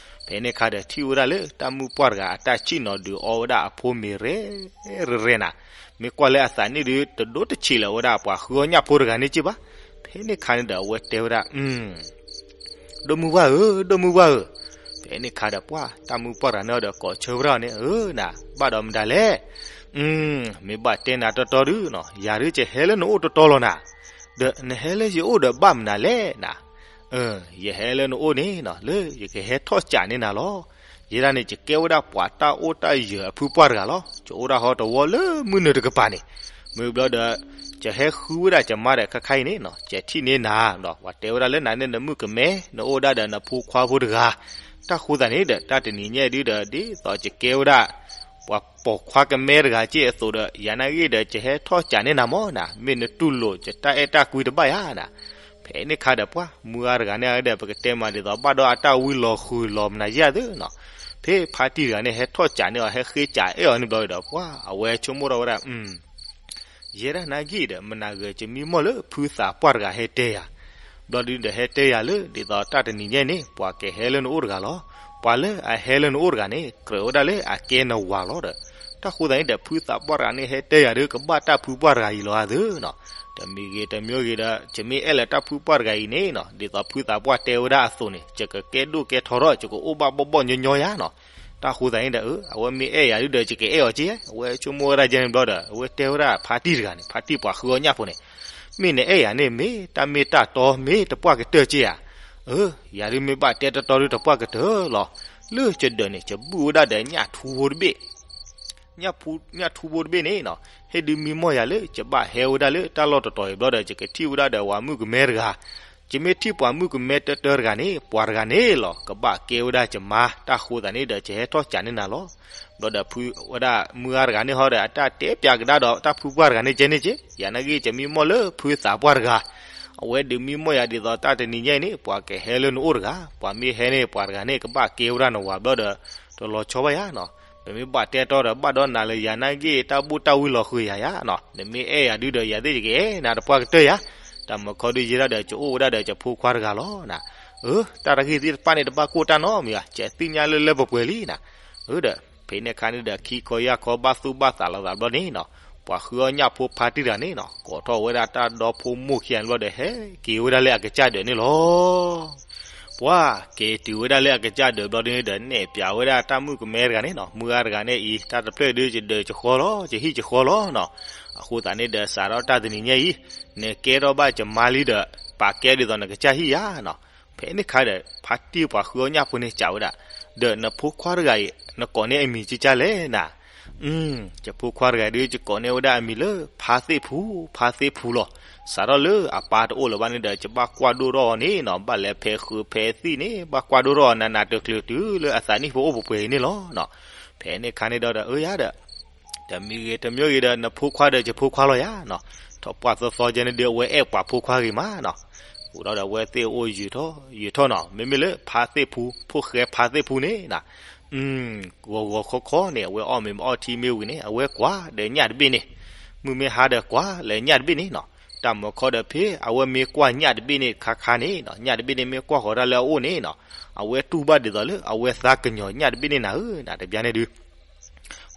ဖဲန့ၣ်ခါဒီး ထံၣ်ဝဲဒၣ်လၢတၢ်မုၣ်ပှၢ်တဂၤအတၢ်စံၣ်နီၤ ဒုးအီၣ်ဝဲဒၣ်အဖိမ့ၤရဲၣ်ရဲၣ်နီၤ. မ့ၢ်ကွၢ်လၢအသးန့ၣ်ဒုး တဒိတဆံးလၢၤဝဲဒၣ်ပှၤဃုအီၣ်ညၣ်ဖိတဂၤန့ၣ်က့ဘၣ်. ဖဲန့ၣ်ခါန့ၣ်ဒီး အဝဲတဲဝဲဒၣ် ဒိၣ်မုၢ်ဝၢ်ဧၢ, ဒိၣ်မုၢ်ဝၢ်ဧၢ. ဖဲန့ၣ်ခါဒီး ပှၤတၢ်မုၣ်ပှၢ်တဂၤန့ၣ်ဒီး ကိးဆၢဝဲဒၣ်န့ၣ်, အၢ နၤ ဘၣ်ဒီးမတၤလဲၣ်. မ့ၢ်ဘၣ်တဲနၤတီတီဒုးနီၤ, ယၤဒုးယဟဲလၢနအိၣ်တီတီလီၤနၤ. ဒီးနဟဲလၢယအိၣ်ဒီးဘၣ်မနုၤလဲၣ်နၤ. ယဟဲလၢနအိၣ်န့ၣ်နီၤ လၢယကဟဲထီၣ်စးန့ၢ်နၤလီၤ. ယဲဒၣ်န့ၣ် ယကဲဝဲဒၣ်ပှၤတၢ်အိၣ်တၢ်ယၢၤအဖုပှၢ်တဂၤလီၤ. ယအိၣ်ဒၣ်ဟီတဝီလၢမုၢ်နုာ်တကပၤန့ၣ်, မ့ၢ်ဘျီဒီး ယဟဲဃုဝဲဒၣ်ယမါဒီး ခဲခါအံၤန့ၣ်နီၤ ယထံၣ်န့ၢ်နၤဒီး ပှၤတဲဝဲဒၣ်လၢနၤန့ၣ် နမုၣ်ကမဲ နအိၣ်ဒၣ်ဒီးနဖိခွါဖိတဂၤ. တၢ်ဃိသတးန့ၣ်ဒီး တၢ်တနံၤညါဒုဒီး ဒ်သိးယကဲဝဲဒၣ် ပှၤပိာ်ခွါကမဲတဂၤက့ၢ်အသိးဒီး ယၤနာ်ဂ့ၢ်ဒီး ယဟဲထီၣ်စးန့ၢ်နၤမၢ်နၤ, မ့ၢ်နတူၢ်လိာ်ယတၢ်အဲၣ်တၢ်ကွံတဘၣ်ယၤနၤ. ဖဲန့ၣ်ခါဒီး ပှၤမုၢ်ဂၤတဂၤန့ၣ်ဒီး ပကတဲမးဒ်သိး ဘၣ်ဒီးအတၢ်ဝံလီၤဃုာ်လီၤမနၤယၤသ့နီၤ. ဖဲဖါတံၢ်တဂၤန့ၣ် ဟဲထီၣ်စးန့ၢ်အီၤ ဟဲဃ့စးအဲၣ်အီၤန့ၣ်ဘျီဒီး ပှၤအဝဲဆိကမိၣ်ထီၣ်ဝဲဒၣ် ယဲဒၣ်နာ်ဂ့ၢ်ဒီး မနၤဂ့ၤ ယမံမီၢ်လၢဖုသးပှၢ်တဂၤဟဲတဲယၤ, ဘျီဒုဒီးဟဲတဲယၤလၢ ဒ်သိးတၢ်တနံၤညါန့ၣ် ပှၤကဟဲလၢနအိၣ်တဂၤလီၤ. ပှၤလၢအဟဲလၢနအိၣ်တဂၤန့ၣ် ကြၢးဝဲဒၣ်လၢအကဲနဝၤလီၤဒီး တၢ်ဃိသတးန့ၣ်ဒီး ဖုသးပှၢ်တဂၤန့ၣ် ဟဲတဲယၤဒုး ကဘၣ်တၢ်ဖုပှၢ်တဂၤအံၤလီၤဧါသ့နီၤ. တမံၤဂ့ၤတမံၤဂ့ၤဒီး ယမ့ၢ်အဲၣ်လၢတၢ်ဖုပှၢ်တဂၤအံၤန့ၣ်နီၤ ဒ်သိးဖုသးပှၢ်တဲဝဲဒၣ်အသိးန့ၣ် ယကကဲဒိၣ်ကဲထီထီၣ် ယကအိၣ်ဘၣ်ဘီၣ်ဘီၣ်ညီညီယၤနီၤ. တၢ်ဃိသတးန့ၣ်ဒီး အဝဲမ့ၢ်အဲၣ်ယၤဒုဒီး ယကအဲၣ်အီၤက့, အဝဲဆိကမိၣ်ဝဲဒၣ်ယဲန့ၣ်ဘျီဒီး အဝဲတဲဝဲဒၣ်ဖါတံၢ်တဂၤန့ၣ် ဖါတံၢ်ပှၤဃုအီၣ်ညၣ်ဖိန့ၣ်, မ့ၢ်နအဲၣ်ယၤန့ၣ် မ့ၢ်တၢ်မ့ၢ်တၢ်တီ မ့ၢ်တပှၢ်ကတၢၢ်က့ဧါ. အၢ ယၤဒုးမ့ၢ်ဘၣ်တဲတီတီဒုး တပှၢ်ကတၢၢ်လီၤ. လၢယဒၢးန့ၣ် ယဘူၣ်ဝဲဒၣ်ဒီးညၣ်ထူဖိတဘ့ၣ် ညၣ်ထူဖိတဘ့ၣ်န့ၣ်နီၤ, ဟ့ၣ်ဒုးမံမီၢ်ယၤလၢ ယဘၣ်ဟဲဝဲဒၣ်လၢတၢ်လီၢ်တတီၤအံၤဘျီဒီး ယကထံၣ်ဝဲဒၣ်ဒီးပှၤမုၣ်ကမဲတဂၤ, ယမ့ၢ်ထံၣ်ပှၤမုၣ်ကမဲတၢတၢတဂၤန့ၣ် ပှၤတဂၤန့ၣ်လီၤ ကဘၣ်ကဲဝဲဒၣ်ယမါ, တၢ်ဃိသတးန့ၣ်ဒီး ယဟဲထီၣ်စးန့ၢ်နၤလီၤ. ဘျီဒီးဖုဝဲဒၣ်မုၢ်ဂၤတဂၤန့ၣ်ဟီဒီး အတၢ်တဲပၠးကဒါဒီးတၢ်ဖုပှၢ်တဂၤန့ၣ်ကဲန့ၣ်က့, ယၤနာ်ဂ့ၢ် ယမံမီၢ်လၢဖုသးပှၢ်တဂၤ, အဝဲဒုးမံမီၢ်ယၤဒ်သိးတၢ်တနံၤညါအံၤန့ၣ် ပှၤကဟဲလၢနအိၣ်တဂၤ, ပှၤမ့ၢ်ဟဲန့ၣ် ပှၤတဂၤန့ၣ် ကဘၣ်ကဲဝဲဒၣ်နဝၤဘျီဒီး တလီၤဆီဘၣ်ယၤနီၤ. ပမ့ၢ်ဘၣ်တဲတီဒီး ဘၣ်ဒီးနၤလၢယၤနာ်ဂ့ၢ် တၢ်ဘူၣ်တၢ်ဝံလီၤဃုာ်ယၤယၤနီၤ, နမ့ၢ်အဲၣ်ယၤဒုဒီး ယၤသ့ၣ်ယကအဲၣ်နၤတပှၢ်ကတၢၢ်ယၤ, တၢ်မုၢ်ခီဒုးယဲဒၣ်ဒီး ယအိၣ်ဝဲဒၣ်ဒီးယဖိခွါတဂၤလီၤနၤ. အၢ တၢ်တဂ့ၢ်သ့ၣ်တဖၣ်န့ၣ် တဘၣ်ကိၢ်တၢ်နီတမံၤဘၣ်, ယသ့ၣ်ညါလၢလၢပှဲၤပှဲၤလံနၤ. အၢဒီး ဖဲန့ၣ်အခါန့ၣ်ဒီး ခံခီယၢ်ခီဘၣ်သူၣ်ဘၣ်သးလိာ်သးဘျီန့ၣ်နီၤ, ပှၤဃုအီၣ်ညၣ်ဖိဖါတံၢ်တဂၤန့ၣ်နီၤ ကိးထီၣ်ဝဲဒၣ်တၢ်ဒီဖိမိၢ်ခံဂၤန့ၣ်ဘျီဒီး ဟဲက့ၤဝဲဒၣ်လၢအကစၢ်ဒၢးန့ၣ်လီၤ. ပှၤက့ၤတုၤဝဲဒၣ်လၢအကစၢ်ဒၢးဘျီဒုန့ၣ်ဒီး နဲၣ်ပၠးဝဲဒၣ်တၢ်မုၣ်ကမဲတဂၤန့ၣ်နီၤ, မုၢ်ဂၤတဂၤန့ၣ်အံၤ တၢ်တဖျၢၣ်ဒုး ယဒၢးယဃီလီၤ ယဟံၣ်ယဃီလီၤနီၤ. အဃိသတးန့ၣ်ဒီး စးထီၣ်တၢ်တနံၤညါအံၤ နကဲထီၣ်ဘၣ်ယမါလံဒီး ပာ်ကဲဒ်သိးနကစၢ်ဟံၣ်ယၤနီၤ. ဖဲန့ၣ်ခါဒီး ဖါတံၢ်ပှၤဃုအီၣ်ညၣ်ဖိန့ၣ်စံးဝဲဒၣ်, ဒီးနဖိခွါတဂၤအံၤ နကိးန့ၢ်အမံၤကကၢ်လဲၣ်နၤ. ယဖိခွါတဂၤဒုး ယကိးန့ၢ်ဝဲဒၣ်အမံၤလၢ ဖါသ့ၣ်ဖူ, ဖါသ့ၣ်ဖူလီၤ. စးထီၣ်လၢအပၢ်တအိၣ်လၢၤဘၣ်န့ၣ်ဒီး ယဘၣ်ကွၢ်ဒိၣ်ထီၣ်အီၤန့ၣ်နီၤ, ဘၣ်လဲၤဖဲးဃုဖဲးသံၣ်န့ၣ် ဘၣ်ကွၢ်ဒိၣ်ထီၣ်အီၤ နးနးတချုးတုၤလၢအသးနံၣ်ဖိအိၣ်ပှဲၤပှဲၤအံၤန့ၣ်လီၤ. ဖဲန့ၣ်ခါန့ၣ်ဒီး အၢယၤဒီး တမံၤဂ့ၤတမံၤဂ့ၤဒီး နဖိခွါဒီးယဖိခွါလီၤယၤနီၤ. ထီၣ်ပှၢ်သီသီကဲန့ၣ်ဒီး အဝဲအဲၣ်ပှၤဖိခွါဂ့ၤမးနီၤ. အိၣ်ဒီးအဝဲသ့ၣ်အိၣ်ယုာ်ထီၣ်ယုာ်ထီၣ်နီၤ, မ့မ့ၢ်လၢဖါသ့ၣ်ဖူ, ဖိၣ်ဃဲဖါသ့ၣ်ဖူန့ၣ်နီၤ, ဂီၤဂီၤခီခီန့ၣ် အဝဲအီၣ်မ့ၤမ့ၢ်အီထံမ့ၢ်ဝံၤန့ၣ် အဝဲကွၢ်ဒီးညၣ်တဘ့ၣ်န့ၣ်, မုၢ်မ့ၢ်ဟါဒီးကွၢ်လၢညၣ်တဘ့ၣ်န့ၣ်နီၤ. တၢ်မုၢ်ခီဒီးဖဲအဝဲမ့ၢ်ကွၢ်ညၣ်တဘ့ၣ်န့ၣ်ခါခါန့ၣ်နီၤ, ညၣ်တဘ့ၣ်န့ၣ်မ့ၢ်ကွၢ်ဃီၤတၢ်လၢအအိၣ်န့ၣ်နီၤ, အဝဲတူၢ်ဘၣ်ဒ်သိးလၢအဝဲသးကညီၤညၣ်တဘ့ၣ်န့ၣ်နၤဧၢ, တဘျီန့ၣ်ဒုး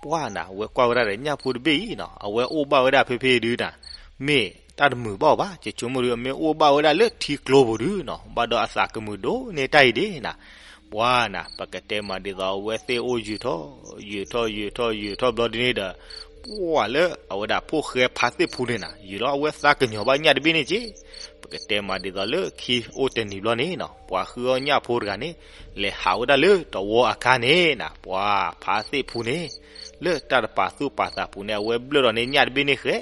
ပှၢ်နၤ အဝဲကွၢ်ဝဲဒၣ်ဒီးညၣ်ဖိတဘ့ၣ်အံၤနီၤ, အဝဲအိၣ်ဘၣ်ဝဲဒၣ်ဖဲဖဲဒုးနၤ, မ့ၢ်တၢ်တမုာ်ဘၣ်အီၤဘၣ်, ယဆိကမိၣ်ဒုး အမ့ၢ်အိၣ်ဘၣ်ဝဲဒၣ်လၢထံကျိပူၤဒုးနီၤ, ဘၣ်ဒီးအသးကမုာ်ဒိၣ်န့ၢ်တၢ်အံၤဒ်နၤ. ပှၢ်နၤ ပကတဲမးဒ်သိး အဝဲသ့ၣ်အိၣ်ယုာ်ထီၣ် ယုာ်ထီၣ် ယုာ်ထီၣ် ယုာ်ထီၣ်ဘျီဒုးန့ၣ်ဒီး ပှၢ်လၢအဝဲဒၣ်ဖိၣ်ဃဲဖါသ့ၣ်ဖူန့ၣ်နၤ ယူၢ်လီၤအဝဲသးကညီၤဘၣ်ညၣ်တဘ့ၣ်န့ၣ်က့, ပကတဲမးဒ်သိးလၢခံအိၣ်တနံၤဘျီန့ၣ်နီၤ ပှၤဃုအီၣ်ညၣ်ဖိတဂၤန့ၣ် လဲၤဟးဝဲဒၣ်လၢတဝီအခါန့ၣ်နၤ ပှၢ်ဖါသ့ၣ်ဖူန့ၣ် လၢတၢ်တပာ်သူၣ်ပာ်သးပူၤန့ၣ် အဝဲဘျၢၣ်ဒီးန့ၣ်ညၣ်တဘ့ၣ်န့ၣ်ဃဲ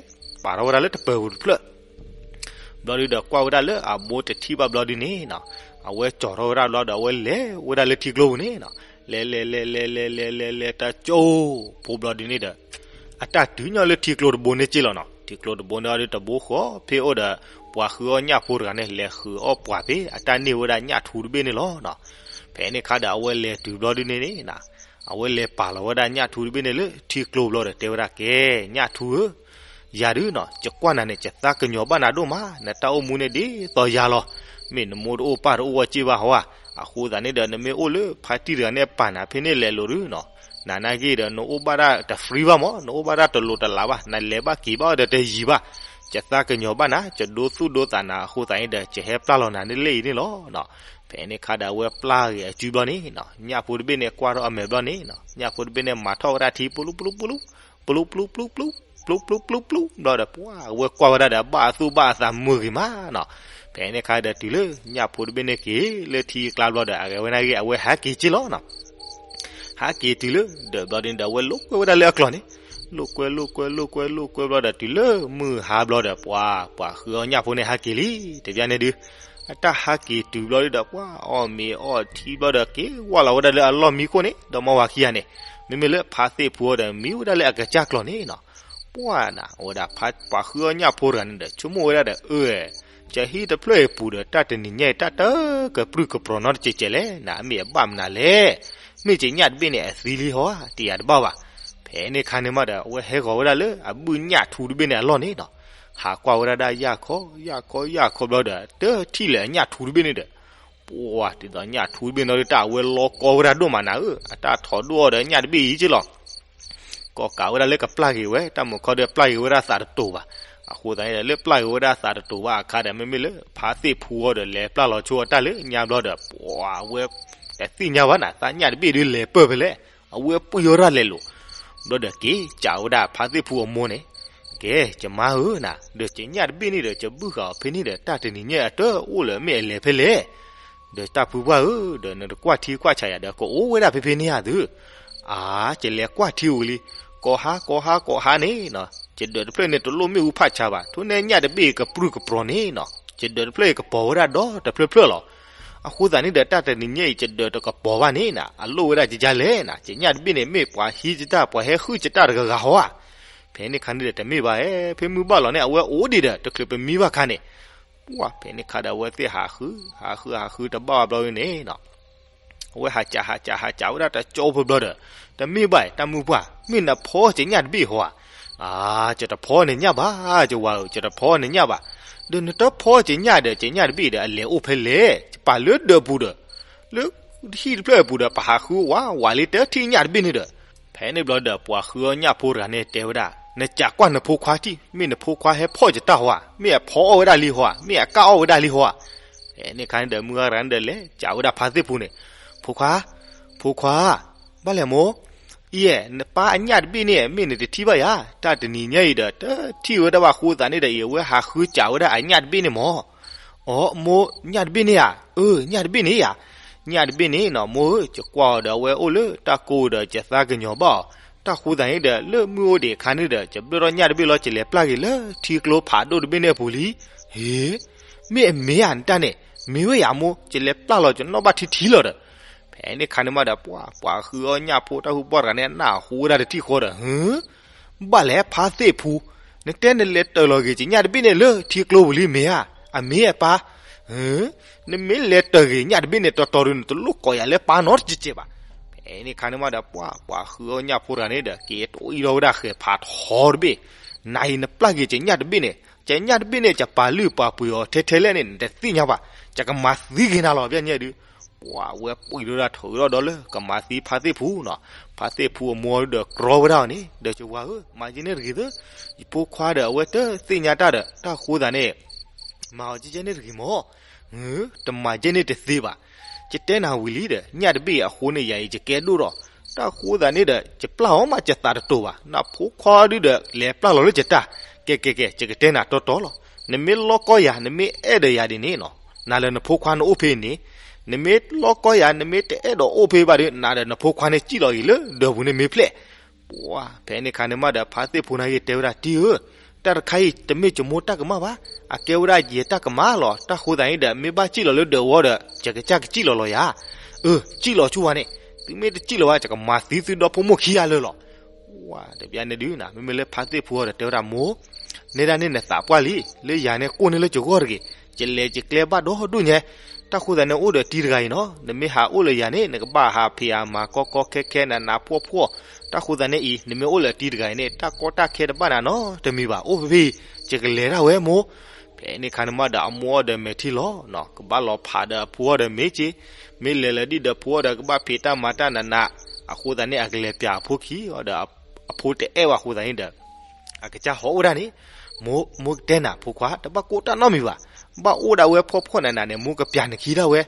ပာ်ထီၣ်ဝဲဒၣ်လၢတပၢၤပူၤတဖျၢၣ် ဘျီဒုဒီးကွၢ်ဝဲဒၣ်လၢအဘိတထံၣ်ဘၣ်ဘျီဒုန့ၣ်နီၤ, အဝဲကၠီထီၣ်ဝဲဒၣ်ဘျီဒီး အဝဲလဲၤဝဲဒၣ်လၢထံကျိပူၤန့ၣ်နီၤ, လဲၤလဲၤလဲၤလဲၤလဲၤလဲၤလဲၤလဲၤတကၠိဖိဘျီဒုန့ၣ်ဒီး အတၢ်တုၤညီလၢထံကျိတဘိန့ၣ်က့လီၤနီၤ, ထံကျိတဘိန့ၣ်အီၤဒုတဘိဃီဖဲအိၣ်ဒီး ပှၤဃုအီၣ်ညၣ်ဖိတဂၤန့ၣ် လဲၤဃုအီၣ်ပှၤဖဲအတၢ်န့ၢ်ဝဲဒၣ်ညၣ်ထူတဘ့ၣ်န့ၣ်လီၤနီၤ. ဖဲန့ၣ်ခါဒီးအဝဲလဲၤတုၤဘျီဒုန့ၣ်န့ၣ်နီၤ, အဝဲလဲၤပာ်လီၤဝဲဒၣ်ညၣ်ထူတဘ့ၣ်န့ၣ်လၢထံကျိဘျီဒီးတဲဝဲဒၣ် ကဲ ညၣ်ထူဧၢ ယၤဒုနီၤ ယကွၢ်နၤန့ၣ် ယသးကညီၤဘၣ်နၤဒိၣ်မး, နတၢ်အိၣ်မူန့ၣ်ဒ်သိးယၤလီၤ. မ့ၢ်နမိၢ်တအိၣ်ပၢ်တအိၣ်ဝဲက့ဘၣ်ဟီဧါ, အဃိသတးန့ၣ်ဒီး နမ့ၢ်အိၣ်လၢဖါတံၢ်တဂၤန့ၣ်ပာ်နၤဖဲန့ၣ်လဲၤလိာ်ဒုနီၤ, နၤနာ်က့ဒီး နအိၣ်ဘၣ်ဒၣ်တ free ဘၣ်မး, နအိၣ်ဘၣ်ဒၣ်တလိၤတလးဘၣ်, နလဲၤဘၣ်က့ၤဘၣ်အီၤဒီးတယံၤဘၣ်. ယသးကညီၤဘၣ်နၤ, ယဒိသူၣ်ဒိသးနၤအဃိသတးန့ၣ်ဒီး ယဟဲပျၢ်လီၤနၤန့ၣ်လၢအံၤန့ၣ်လီၤနီၤ. ဖဲန့ၣ်ခါဒီး အဝဲပျၢ်ဂ့ၤအစုဘျီန့ၣ်နီၤ, ညၣ်ဖိတဘ့ၣ်န့ၣ်ကွၢ်ထီၣ်အမဲာ်ဘျီန့ၣ်နီၤ, ညၣ်ဖိတဘ့ၣ်န့ၣ်မၤထီၣ်ဝဲဒၣ်ထံ ပလူပလူပလူ ပလူပလူပလူပလူ ပလူပလူပလူပလူဘျီဒီး ပှၢ်အဝဲကွၢ်ဝဲဒၣ်ဒီး ဘၣ်အသူၣ်ဘၣ်အသးမုာ်ဂ့ၤမးနီၤ. ဖဲန့ၣ်ခါဒီးတုၤလၢညၣ်ဖိတဘ့ၣ်န့ၣ်က့ၤလၢထံကျါဘျီဒီး အဂဲၤဝဲနာ်က့ အဝဲဟးက့ၤက့လီၤနီၤ. ဟးက့ၤတုၤလၢဒီးဘျီဒုန့ၣ်ဒီး အဝဲလိာ်ကွဲဝဲဒၣ်လၢအကျီၢ်န့ၣ်, လိာ်ကွဲလိာ်ကွဲလိာ်ကွဲလိာ်ကွဲဘျီဒီး တုၤလၢမုၢ်ဟါဘျီဒီး ပှၢ်ပှၤဃုအီၣ်ညၣ်ဖိန့ၣ်ဟးက့ၤလံ တဘျီန့ၣ်ဒု အတၢ်ဟးက့ၤတုၤဘျီဒုဒီး ပှၢ်အီၣ်မ့ၤအီထံဘျီဒီး က့ၤဝါလီၤဝဲဒၣ်လၢအလီၢ်မံခိၣ်န့ၣ် ဒီးမါဝၤခံဂၤန့ၣ်, မ့မ့ၢ်လၢဖါသ့ၣ်ဖူအီၤဒီး မံဝဲဒၣ်လၢအကစၢ်ကျီၢ်န့ၣ်နီၤ. ပှၢ်နၤ အဝဲဒၣ်ပှၤဃုအီၣ်ညၣ်ဖိတဂၤန့ၣ်ဒီး ဆိကမိၣ်ဝဲဒၣ်ဒီး အၢ ယဟံၣ်တဖျၢၣ်အံၤပူၤဒီး တၢ်တနံၤညါအံၤ တၢ်တကပြုၢ်ကပြီၤနီတစဲးစဲးလဲၣ်, နမ့ၢ်အဘၣ်မနုၤလဲၣ်. မ့ၢ်က့ၤညၣ်တဘ့ၣ်န့ၣ် အသံလံဟီဧါ, တယာ်တဘၣ်ဘၣ်. ဖဲန့ၣ်ခါန့ၣ်မးဒီး အဝဲဟဲဂီၤဝဲဒၣ်လၢအဘုၣ်ညၣ်ထူတဘ့ၣ်န့ၣ်အလီၢ်န့ၣ်နီၤ, ဟးကွၢ်ဝဲဒၣ်ဒၣ်ယၢ်ခီယၢ်ခီယၢ်ခီဘျီဒီး တထံၣ်လၢၤအညၣ်ထူတဘ့ၣ်န့ၣ်ဒီး ပှၢ်ဒ်သိးညၣ်ထူတဘ့ၣ်နီၤဒီး တၢ်အဝဲလီၤကီဝဲဒၣ်ဒိၣ်မးနၤဧၢ, အတၢ်ထီၣ်ဒိၣ်အီၤဒီးညၣ်တဘ့ၣ်အံၤက့လီၤ. ကီၢ်ကးဝဲဒၣ်လၢကပျၢ်ဂ့ၤဝဲ, တၢ်မုာ်ခီဒီးပျၢ်ဂ့ၤဝဲဒၣ်သးတတိၤဘၣ်. အဃိသတးန့ၣ်ဒီး လၢပျၢ်ဂ့ၤဝဲဒၣ်သးတတိၤဘၣ်အခါဒီး မ့မ့ၢ်လၢဖါသ့ၣ်ဖူအီၤဒီး လဲၤပျၢ်လီၤဆိအတၢ်လၢညါဘျီဒီး ပှၢ်အဝဲတသ့ၣ်ညါဘၣ်နၤ, သးညၣ်တဘ့ၣ်ဒုးလဲၤပၢၢ်ဖဲလဲၣ်, အဝဲပှံၢ်အီၤဒၣ်လဲၤလိာ် ဘျီဒီးက့ၤစံးဝဲဒၣ်ဖါသ့ၣ်ဖူအမိၢ်န့ၣ်, ကဲ ယမါဧၢနၤ, ဒီးယညၣ်တဘ့ၣ်န့ၣ်ဒီး ယဘုၣ်ဃာ်အီၤဖဲန့ၣ်ဒီး တၢ်တနံၤညါအံၤအတအိၣ်လၢၤ မ့ၢ်အလဲၤဖဲလဲၣ်. ဒီးတၢ်ဖုပှၢ်ဧၢ, ဒီးနတကွၢ်ထံကွၢ်ဆးယၤဒီး ကအိၣ်ဝဲဒၣ်ဖဲဖဲန့ၣ်ဧါသု. အါ, ယလဲၤကွၢ်ထံဝံၤလံ, ကိးဟါကိးဟါကိးဟါန့ၣ်နီၤ, ယဒၢးတဖျၢၣ်န့ၣ် တလိၣ်မ့ၣ်အူဖးဆါဘၣ်, ထိၣ်န့ၢ်ညၣ်တဘ့ၣ်ကပြုၢ်ကပြီၤန့ၣ်နီၤ, ယဒၢးတဖျၢၣ်အံၤကပီၤဝဲဒၣ်ဒီတဖျၢၣ်ဖျၢၣ်လီၤ. အဃိသတးန့ၣ်ဒီး တၢ်တနံၤညါအံၤ ယဒၢးတကပီၤဘၣ်န့ၣ်နၤ, အလိၣ်ဝဲဒၣ်ယကလဲၣ်နၤ, ယညၣ်တဘ့ၣ်န့ၣ် မ့ၢ်ပှၤဟံးယတၢ် ပှၤဟဲဟုၣ်ယတၢ်တဂၤဂၤဟီဧါ. ဖဲန့ၣ်ခါန့ၣ်ဒီး တမ့ၢ်ဘၣ်ဧါ, ဖဲမုၢ်ဘၣ်လီၤန့ၣ် အဝဲအိၣ်ဒံးဒီး တချုးပမံဘၣ်ခါန့ၣ် ပှၢ်ဖဲန့ၣ်ခါဒီး အဝဲသ့ၣ်ဟးဃု ဟးဃု ဟးဃုတဘၣ်ဘၣ်ဘျီန့ၣ်နီၤ, အဝဲဟးစး ဟးစး ဟးစးဝဲဒၣ်တကၠိဖိဘျီဒီး, တမ့ၢ်ဘၣ် တၢ်မုၢ်ပှၢ်, မ့ၢ်နဖီက့ၤညၣ်တဘ့ၣ်ဟီဧါ. အါ, ယတဖီန့ၣ်ညၣ်ဘၣ်, ယဝၤဧၢ, ယတဖီန့ၣ်ညၣ်ဘၣ်. ဒီးနတဖီက့ၤညၣ်ဒီး က့ၤညၣ်တဘ့ၣ်ဒီး အလဲၤအိၣ်ဖဲလဲၣ်, ယပာ်လၢဒၢးပူၤဒီး လၢဟံၣ်တဖျၢၣ်အပူၤဒီး ပဟးဃုဝးဝးလံ တထံၣ်ညၣ်တဘ့ၣ်န့ၣ်ဒီး, ဖဲန့ၣ်ဘျီဒီး ပှၤဃုအီၣ်ညၣ်ဖိတဂၤန့ၣ်တဲဝဲဒၣ်, နစးကွၢ်နဖိခွါထံၣ်, မ့ၢ်နဖိခွါဟဲဖီၣ်ယတၢ်ဟီဧါ, မ့ၢ်အဖီအီၣ်ဝဲဒၣ်လံဟီဧါ, မ့ၢ်အကအီၣ်ဝဲဒၣ်လံဟီဧါ. ဖဲန့ၣ်ခါန့ၣ်ဒီး မုၢ်ဂၤတဂၤန့ၣ်ဒီး လဲၤစးဝဲဒၣ်ဖါသ့ၣ်ဖူန့ၣ်, ဖိခွါ, ဖိခွါ, ဘၣ်လဲၣ်မိၢ်, အံၤ နပၢ်အညၣ်တဘ့ၣ်န့ၣ် မ့ၢ်နတထံၣ်ဘၣ်ယၤ, တၢ်တနံၤညါအံၤဒီး တထံၣ်ဝဲဒၣ်ဘၣ်အဃိသတးန့ၣ်ဒီး အံၤအဝဲဟးဃုစးဝဲဒၣ်အညၣ်တဘ့ၣ်န့ၣ်မး. အိ မိၢ်, ညၣ်တဘ့ၣ်န့ၣ်ဧါ. အၢ ညၣ်တဘ့ၣ်န့ၣ်ဧါ. ညၣ်တဘ့ၣ်န့ၣ်နီၤ မိၢ်ဧၢ, ယကွၢ်အီၤဒီး အဝဲအိၣ်လၢတၢ်ကိၢ်ဒီး ယသးကညီၤဘၣ်အီၤ, တၢ်ဃိသတးန့ၣ်ဒီး လၢမုၢ်အိၣ်ဒံးအခါန့ၣ်ဒီး ယဘျၢၣ်ထီၣ်ညၣ်တဘ့ၣ်လီၤ, ယလဲၤပျၢ်က့ၤလၢထံကျိဖးဒိၣ်တဘ့ၣ်န့ၣ်အပူၤလံ. ဟ့, မ့ၢ်အမ့ၢ်ဧါ နတၢ်န့ၣ်, မ့ၢ်ဝဲယၤမိၢ်, ယလဲၤပျၢ်လီၤ ယနီၣ်ဘၣ်ထံထံလီၤဒီး. ဖဲန့ၣ်ခါန့ၣ်မးဒီး ပှၤ ပှၤဃုအီၣ်ညၣ်ဖိတၢ်ဟူးပှၢ်တဂၤန့ၣ် နၢ်ဟူဝဲဒၣ်တထံၣ်ဃီဒီး ဟ့, ဘၣ်လဲၣ်ဖါသ့ၣ်ဖူ, နတဲနလဲၤတၢၤလီၤက့ၤ ယညၣ်တဘ့ၣ်န့ၣ်လၢထံကျိပူၤလံမ့ၢ်ဧါ, အမ့ၢ်အပၢ်, ဟ့, နမ့ၢ်လဲၤတၢၤက့ၤညၣ်တဘ့ၣ်န့ၣ် တီတီဒုး နတလိၣ်ကိးယၤလၢပၢ်နီတစဲးစဲးဘၣ်. ဖဲန့ၣ်ခါန့ၣ်မးဒီး ပှၤ ပှၤဃုအီၣ်ညၣ်ဖိတဂၤန့ၣ်ဒီး က့ၤတအိၣ်အံၤထီၣ်ဝဲဒၣ်ဃဲၤဖးထီတဘ့ၣ်, နၤအံၤနပျၢ်က့ၤယညၣ်တဘ့ၣ်န့ၣ်, ယညၣ်တဘ့ၣ်န့ၣ် ယပာ်လုၢ်ပာ်ပှ့ၤအီၤထဲထဲလဲၣ်န့ၣ် နတသ့ၣ်ညါဘၣ်, ယကမၤသံက့ၤနၤလီၤ ပျဲညါဒုး. ပှၤဝဲပှ့ၤဒိၣ်ဒၣ်ထိၣ်အံၤထီၣ်ဒီးလၢ ကမၤသံဖါသ့ၣ်ဖူနီၤ, ဖါသ့ၣ်ဖူအမိၢ်ဒီးကြီဝဲဒၣ်အီၤန့ၣ်, ဒီးယဝၤဧၢ, မၤယဲန့ၣ်တဂ့ၤသၢ, ယဖိခွါဒီးအဝဲတသ့ၣ်ညါတၢ်ဒီး တၢ်ဃိသးန့ၣ် မၤအီၤကဲကဲန့ၣ်တဂ့ၤမး, တမၤကဲန့ၣ်တသ့ဘၣ်. ယတဲနၤဝံၤလံဒီး ညၣ်တဘ့ၣ်အဃိန့ၣ် ယၤအံၤယကဲဒိၣ်ဒီး, တၢ်ဃိသးန့ၣ်ဒီး ယပျၢ်အီၤမးယသးတတိၤဘၣ်, နဖိခွါဒုဒီး လဲၤပျၢ်လီၤလၢယတၢ်, ကဲကဲကဲ ယကတဲနၤတီတီလီၤ. နမ့ၢ်လီကီယၤ နမ့ၢ်အဲၣ်ဒီးယၤဒ်န့ၣ်နီၤ, နၤလၢနဖိခွါနအိၣ်ဖဲအံၤန့ၣ်, နမ့ၢ်လီကီယၤ နမ့ၢ်တအဲၣ်ဒိးအိၣ်ဖဲဘၣ်ဒီး နၤဒီးနဖိခွါန့ၣ်စံၣ်လီၤဂ့ၤလၢဒၢးပူၤန့ၣ်မ့ၢ်ဖျဲၣ်. ပှၤ ဖဲန့ၣ်ခါန့ၣ်မးဒီး ဖါသ့ၣ်ဖိန့ၣ်ဂ့ၤ တဲဝဲဒၣ်တံၢ်ဧၢ, တၢ်တခါအံၤ တမ့ၢ်ယမိၢ်တၢ်ကမၣ်ဘၣ်, အကဲဝဲဒၣ်ယတၢ်ကမၣ်လီၤ. တၢ်ဃိသးန့ၣ်ဒီး မ့ၢ်ဘၣ်စံၣ်လီၤလၢဒၢးဝီဒီး ယကစၢ်ကစံၣ်လီၤလီၤယၤ. အၢ စံၣ်လီၤဆူဝဲန့ၣ်, သုမ့ၢ်တစံၣ်လီၤဘၣ် ယကမၤသံသုဒီဖိမိၢ်ခံဂၤလၢာ်လီၤ. ဝါ တဘျီန့ၣ်ဒုးနၤ မ့မ့ၢ်လၢဖါသ့ၣ်ဖိအီၤဒီး တဲဝဲဒၣ်မိၢ်, နဲဒၣ်န့ၣ်နသးပှၢ်လံ, လၢယၤန့ၣ်ကိၢ်န့ၢ်လၢယဂီၢ်တဂ့ၤ, ယလဲၤယကျဲဘၣ်ဒီဒူၣ်ညါ. တၢ်ဃိသးန့ၣ်အိၣ်ဒီးတံၢ်တဂၤအံၤနီၤ, နမ့ၢ်ဟးအိၣ်လၢယၤန့ၣ် နကဘၣ်ဟးဖံးအမၤကီကီခဲခဲနးနးဖှီၣ်ဖှီၣ်. တၢ်ဃိသးန့ၣ်အံၤ နမ့ၢ်အိၣ်လၢတံၢ်တဂၤအံၤန့ၣ် တၢ်ကီတၢ်ခဲတဘၣ်နၤနီတမံၤဘၣ်, အိၣ်ဖဲဖဲအံၤ ယကလဲၤဒၣ်ဝဲမိၢ်. ဖဲန့ၣ်ခါန့ၣ်မးဒီး အမိၢ်အီၤဒီးမဲာ်ထံလီၤ, ကဘၣ်လီၤဖးဒီးအဖိအီၤဒီးမ့ၢ်က့, မ့ၢ်လဲၤလၢဒံၣ်ဒီးဖိအီၤဒီး ကဘၣ်ဖံးတၢ်မၤတၢ်နးနး. အဃိသတးန့ၣ် အကလဲၤပျးအဖိခံအီၤဒီး အဖိတအဲၣ်ဝဲအဃိသတးန့ၣ်ဒီး အကစၢ်ဟီၣ်အိၣ်ဒၣ်န့ၣ်, မိၢ် မိၢ်ကတဲနၤ ဖိခွါ တဘၣ်ကိၢ်တၢ်နီတမံၤဘၣ်, ဘၣ်အိၣ်ဒၣ်ဝဲဖှီၣ်ဖှီၣ်နးနးန့ၣ် မိၢ်ကပျးနခံဒၣ်ဝဲ.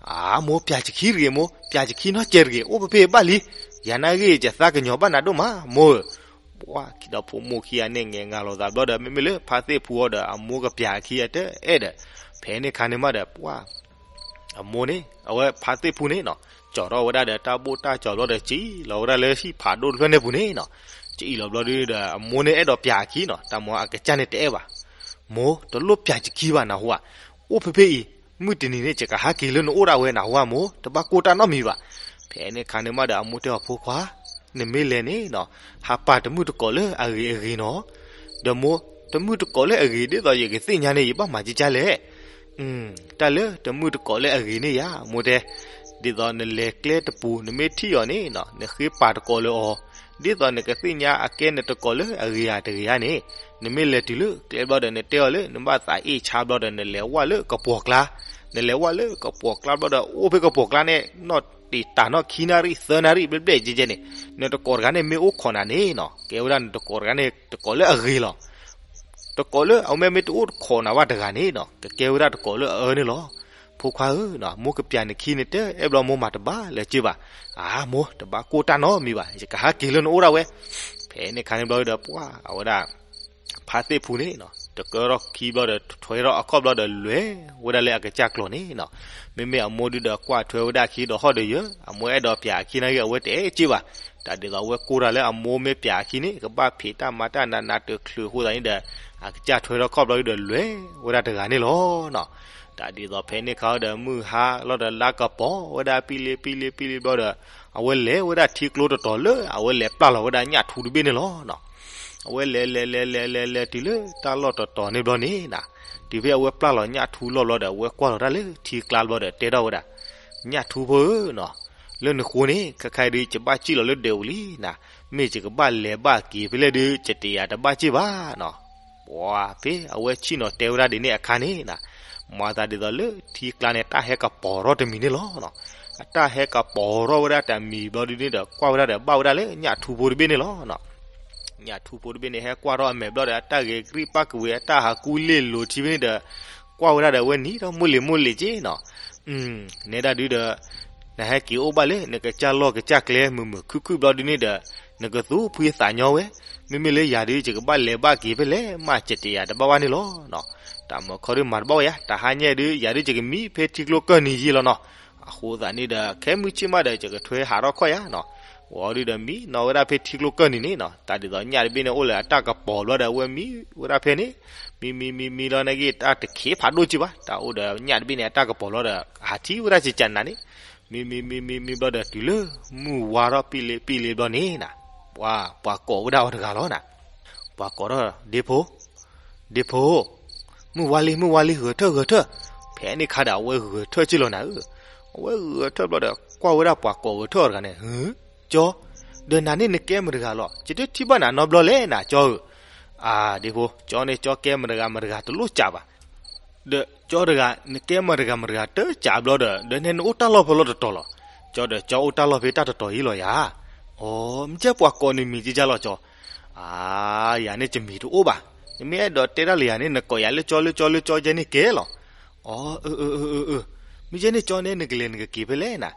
အၢ မိၢ်ပျးယခံတဂ့ၤမိၢ်, ပျးယခံနီတစဲးတဂ့ၤ, အိၣ်ဖဲဖဲအံၤဘၣ်လံ. ယၤနာ်ဂ့ၢ် ယသးကညီၤဘၣ်နၤဒိၣ်မး မိၢ်ဧၢ. ပှၤ ခံဒီးဖိမိၢ်ခံဂၤန့ၣ် ငဲၤငၤလိာ်သးဘျီဒီး မ့မ့ၢ်လၢဖါသ့ၣ်ဖိအီၤဒီး အမိၢ်ကပျးအခံအတအဲၣ်ဒီး, ဖဲန့ၣ်ခါန့ၣ်မးဒီး ပှၤ အမိၢ်န့ၣ် အဝဲဖါသ့ၣ်ဖိန့ၣ်နီၤ, ကၠီၤထီၣ်ဝဲဒၣ်ဒီးတၢ်ဘိၣ်တၢ်ကၠီၤဘျီဒီး စံၣ်လီၤဝဲဒၣ်လၢဟံၣ်ဖးဒိၣ်တဖျၢၣ်န့ၣ်ပူၤန့ၣ်နီၤ. စံၣ်လီၤဘျီဒီး အမိၢ်န့ၣ်အဲၣ်ဒိးပျးအခံနီၤ, တၢ်မိၢ်အကစၢ်န့ၣ်တအဲၣ်ဘၣ်. မိၢ် တလိၣ်ပျးယခံဘၣ်နၢ်ဟူဧါ, အိၣ်ဖဲဖဲအံၤ မုၢ်တနံၤန့ၣ် ယကဟးက့ၤလၢနအိၣ်ဒၣ်ဝဲနၢ်ဟူဧါမိၢ်, တဘၣ်ကိၢ်တၢ်နီတမံၤဘၣ်. ဖဲန့ၣ်ခါန့ၣ်မးဒီး အမိၢ်တဲအီၤ ဖိခွါ နမ့ၢ်လဲၤန့ၣ်နီၤ, ဟးပာ်တမုၣ်တကိးလၢအဂ့ၤအဂ့ၤနီၤ. ဒီးမိၢ် တမုၣ်တကိးလၢအဂ့ၤ ဒ်သိးယကသ့ၣ်ညါန့ၣ် ယဘၣ်မၤကကလဲၣ်. တၢ်လၢတမုၣ်တကိးလၢအဂ့ၤန့ၣ်ယါ မိၢ်တဲ, ဒ်သိးနလဲၤကျဲတပူၤ နမ့ၢ်ထံၣ်အီၤန့ၣ်နီၤ, နဃ့ပာ်တကိးလၢအီၤ, ဒ်သိးနကသ့ၣ်ညါအကဲနတကိးလၢအဂ့ၤဧါတဂ့ၤဧါန့ၣ်, နမ့ၢ်လဲၤတုၤလၢကျဲဘျီဒီး နတဲအီၤလၢနဘၣ်သးအ့ၣ်ဆါဘျီဒီး နလဲၤဝဲလၢကပီၤကျါ, နလဲၤဝဲလၢကပီၤကျါဘျီဒီး အိၣ်ဖဲကပီၤကျါန့ၣ် နီၣ်တံာ်တၢ်နီၣ်ခံနၣ်ရံၣ်သၢနၣ်ရံၣ်ဘျဲၣ်ဘျဲၣ်ကဲကဲန့ၣ်, နတကိးတဂၤန့ၣ်မ့ၢ်အိၣ်ခိးနၤန့ၣ်နီၤ, ကဲဝဲဒၣ်နတကိးတဂၤန့ၣ် တကိးလၢအဂ့ၤလီၤ. တကိးလၢအမ့ၢ်မ့ၢ်တအိၣ်ခိးနၤဘၣ်တဂၤန့ၣ်နီၤ, ကကဲဝဲဒၣ်တကိးလၢအအၢန့ၣ်လီၤ. ဖိခွါဧၢ, မိၢ်ကပျးနခံန့ၣ် တအဲၣ်ဘျီမိၢ်မၤတဘၣ်လၢၤက့ဘၣ်. အၢ မိၢ် တဘၣ်ကိၢ်တၢ်နီတမံၤဘၣ်, ယကဟးက့ၤလၢနအိၣ်ဒၣ်ဝဲ. ဖဲန့ၣ်ခါန့ၣ်ဘျီဒီး ပှၤ အဝဲဒၣ် ဖါသ့ၣ်ဖူန့ၣ်နီၤ, တကၢထီၣ်ခံဘျီဒီး ထွဲထီၣ်အခီၣ်ဘျီဒီး လဲၤဝဲဒၣ်လၢအကစၢ်ကျိၤန့ၣ်နီၤ. မ့မ့ၢ်အမိၢ်ဒုဒီး ကွၢ်ထွဲဝဲဒၣ်အခံဒီးဟီၣ်ဒီးယၢၤ, အမိၢ်အဲၣ်ဒိးပျးအခံနာ်ဂ့ၤ အဝဲတအဲၣ်က့ဘၣ်. တၢ်ဒ်သိးအဝဲကိၢ်တၢ်လၢအမိၢ်မ့ၢ်ပျးအခံန့ၣ် ကဘၣ်ဖံးတၢ်မၤတၢ်နးနး တချုးအဃိသတးန့ၣ်ဒီး အကစၢ်ထွဲထီၣ်ခီၣ်ဘျီဒီး လဲၤဝဲဒၣ်တဂၤန့ၣ်လီၤနီၤ. တၢ်ဒ်သိးဖဲန့ၣ်ခါဒီး မုၢ်ဟါလီၤဒီး လါကပီၤဝဲဒၣ်ပံလ့ပံလ့ပံလ့ဘျီဒီး အဝဲလဲၤဝဲဒၣ်ထံကျိတတီၤလၢ အဝဲလဲၤပျၢ်လီၤဝဲဒၣ်ညၣ်ထူတဘ့ၣ်န့ၣ်လီၤနီၤ. အဝဲလဲၤလဲၤလဲၤလဲၤလဲၤလဲၤတုၤလၢတၢ်လီၢ်တတီၤန့ၣ်ဘျီန့ၣ်နီၤ, တုၤဖဲအဝဲပျၢ်လီၤညၣ်ထူလီၢ်ဘျီဒီး အဝဲကွၢ်လီၤတၢ်လၢထံကျါဘျီဒီး တဲထီၣ်ဝဲဒၣ်, ညၣ်ထူဖိဧၢနီၤ, လၢနဃိန့ၣ် ခဲခါအံၤဒုး ယဘၣ်စံၣ်လီၤလၢဒၢးပူၤလံနီၤ, မ့ၢ်ယကဘၣ်လဲၤဘၣ်က့ၤဖဲလဲၣ်ဒုး ယတယာ်တဘၣ်စ့ၢ်ဘၣ်နီၤ. ပှၤဖဲအဝဲဆ့ၣ်နီၤတဲဝဲဒၣ်ဒ်န့ၣ်အခါန့ၣ်နီၤ, မၤသးဒ်သိးလၢထံကျါန့ၣ် တၢ်ဟဲကပီၤထီၣ်တမံၤန့ၣ်လီၤနီၤ. အတၢ်ဟဲကပီၤထီၣ်ဝဲဒၣ်တမံၤဘျီဒုးန့ၣ်ဒီး ကွၢ်ဝဲဒၣ်ဒီး ဘၣ်ဝဲဒၣ်လၢညၣ်ထူဖိတဘ့ၣ်န့ၣ်လီၤနီၤ. ညၣ်ထူဖိတဘ့ၣ်န့ၣ် ဟဲကွၢ်ထီၣ်အမဲာ်ဘျီဒီး အတၢ်ဂဲၤကရံၣ်ပၣ်ကဝ့ၤ အတၢ်ဟးကူလ့ၢ်လိၤထံဖဲန့ၣ်ဒီး ကွၢ်ဝဲဒၣ်ဒီး အဝဲနံၤထီၣ်မိၢ်လံၤမိၢ်လံၤက့နီၤ. နဲဒၣ်ဒုဒီး နဟဲက့ၤအိၣ်ဘၣ်လၢနကစၢ်လီၢ်ကစၢ်ကျဲ မုာ်မုာ်ခုၣ်ခုၣ်ဘျီဒုးန့ၣ်ဒီး နကသူၣ်ဖှံသးညီဝဲ, မ့မ့ၢ်လၢယၤဒုး ယကဘၣ်လဲၤဘၣ်က့ၤဖဲလဲၣ်မး ယတယာ်တဘၣ်ဘၣ်န့ၣ်လီၤနီၤ. တၢ်မၤခီဒုးမၤတဘၣ်ဝဲယါ, တဟါညါဒုး ယၤဒုးယကမံဖဲထံကျိကၢၢ်နံၤယံာ်လီၤနီၤ. အဃိသတးန့ၣ်ဒီး ခဲမုၢ်ဆ့ၣ်မးဒီး ယကထွဲဟးထီၣ်ခီၣ်ယါနီၤ. ဝံၤဒုးဒီး မံနီၤဝဲဒၣ်ဖဲထံကျိကၢၢ်နံၤန့ၣ်နီၤ, တၢ်ဒ်သိးညၣ်တဘ့ၣ်န့ၣ် အိၣ်လၢအတၢ်ကပီၤဘျီဒီး အဝဲမံဝဲဒၣ်ဖဲန့ၣ်, မံမံမံမံလီၤန့ၣ်ဂ့ၤ တၢ်တခ့ဖးဒိၣ်က့ဘၣ်, တၢ်အိၣ်ဒီးညၣ်တဘ့ၣ်န့ၣ် အတၢ်ကပီၤဘျီဒီး ဟးထံၣ်ဝဲဒၣ်စကနၤန့ၣ်, မံမံမံမံမံဘျီဒီး တုၤလၢမုၢ်ဝါထီၣ်ပံလ့ပံလ့ဘျီန့ၣ်နီၤ, ပှၤ ပှၤကိးဝဲဒၣ်အီၤတဂၤလီၤနီၤ. ပှၤကိးထီၣ် ဒ့ဖိ ဒ့ဖိ, မုၢ်ဝါလံ မုၢ်ဝါလံ ဂဲၤထၢၣ် ဂဲၤထၢၣ်. ဖဲန့ၣ်ခါဒီး အဝဲဂဲၤထၢၣ်က့လီၤနၤဧၢ. အဝဲဂဲၤထၢၣ်ဘျီဒီး ကွၢ်ဝဲဒၣ်ပှၤကိးဂဲၤထၢၣ်အီၤတဂၤန့ၣ်, ကၠီ, ဒီးနၤန့ၣ်နကဲမတဂၤလီၤ, ယတထံၣ်ဘၣ်နၤနီတဘျီလဲၣ်နၤ ကၠီဧၢ. အၢ ဒ့ဖိ, ကၠီန့ၣ် ကၠီကဲမတဂၤမတဂၤတလိၣ်စးဘၣ်. ဒီးကၠီတဂၤ နကဲမတဂၤမတဂၤတစးဘျီဒီး ဒီးနဲနအိၣ်တၢ်လီၢ်ဖဲလီၢ်တတီၤလီၤ. ကၠီဒီး ကၠီအိၣ်တၢ်လီၢ်ဖဲတၢ်တတီၤအံၤလီၤယၤ. အိ မ့ၢ်ကဲပှၤကိးနမံၤက့လီၤကၠီ. အၢ ယၤန့ၣ် ယမံၤတအိၣ်ဘၣ်. နမ့ၢ်အဲၣ်ဒိးတဲတၢ်လၢယၤန့ၣ် နကိးယၤလၢကၠီလၢကၠီလၢကၠီယဲန့ၣ်ကဲလီၤ. အိ အၢ အၢ အၢ အၢ အၢ, မ့ၢ်ယဲန့ၣ်ကၠီန့ၣ် နကလဲၤနကက့ၤဖဲလဲၣ်နၤ.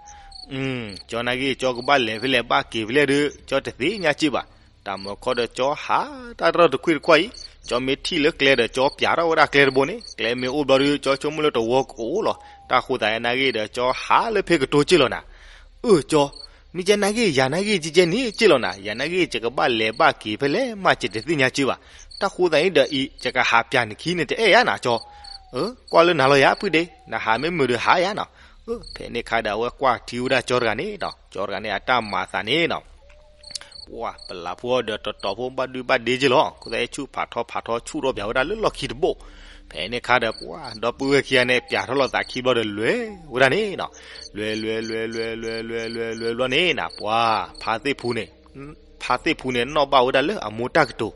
ကၠီနာ်က့ ကၠီကဘၣ်လဲၤဖဲလဲၣ်ဘၣ်က့ၤဖဲလဲၣ်ဒီး ကၠီတသ့ၣ်ညါစ့ၢ်ဘၣ်. တၢ်မုၢ်ခီဒီးကၠီဟးတၢ်တရီတခွံတခွါအံၤ, ကၠီမ့ၢ်ထံၣ်လၢကျဲဒီး ကၠီပျးထီၣ်ဝဲဒၣ်ကျဲတဘိန့ၣ်, ကျဲမ့ၢ်အိၣ်ဘျီဒီး ကၠီဆိကမိၣ်လၢတဝီကအိၣ်လီၤ. တၢ်ဃိသတးနာ်က့ဒီး ကၠီဟးလၢဖဲကတိၤစ့ၢ်လီၤနၤ. အၢ ကၠီ, မ့ၢ်ကဲနာ်က့ ယၤနာ်က့ ကဲကဲန့ၣ်စ့ၢ်လီၤနၤ, ယၤနာ်က့ ယကဘၣ်လဲၤဘၣ်က့ၤဖဲလဲၣ်မး ယတသ့ၣ်ညါစ့ၢ်ဘၣ်. တၢ်ဃိသတးန့ၣ်ဒီးအံၤ ယကဟးပျးနခံန့ၣ် တအဲၣ်ယၤနၤကၠီ. အၢ ကွၢ်လၢနၤလီၤယၤ ပုၢ်ဒ့, နဟးမ့ၢ်မုာ်ဒီးဟးယၤနီၤ. အၢ ဖဲန့ၣ်ခါဒီး အဝဲကွၢ်ထံဝဲဒၣ်ကၠီတဂၤန့ၣ်ဒီး ကၠီတဂၤန့ၣ်အတၢ်မၤအသးန့ၣ်နီၤ ပှၤပလးဖိဒီးတတီၤဖိဘၣ်ဒုဘၣ်ဒ့က့လီၤ. အဃိသတးဆူၣ်ဖးထီဖးထီဆူၣ်ထီၣ်ပၠးဝဲဒၣ်လၢလီၢ်ခံတဘိ. ဖဲန့ၣ်ခါဒီး ပှၤဒီပုၢ်ဝဲၢ်ခံဂၤန့ၣ် ပျးထီၣ်လိာ်သးခံဘျီဒီးလဲၤဝဲဒၣ်န့ၣ်နီၤ. လဲၤလဲၤလဲၤလဲၤလဲၤလဲၤလဲၤလဲၤဘျီန့ၣ်နၤ ပှၤ ဖါသ့ၣ်ဖူန့ၣ် ဖါသ့ၣ်ဖူန့ၣ် နီၣ်ဘၣ်ဝဲဒၣ်လၢအမိၢ်တၢ်ကတိၤ,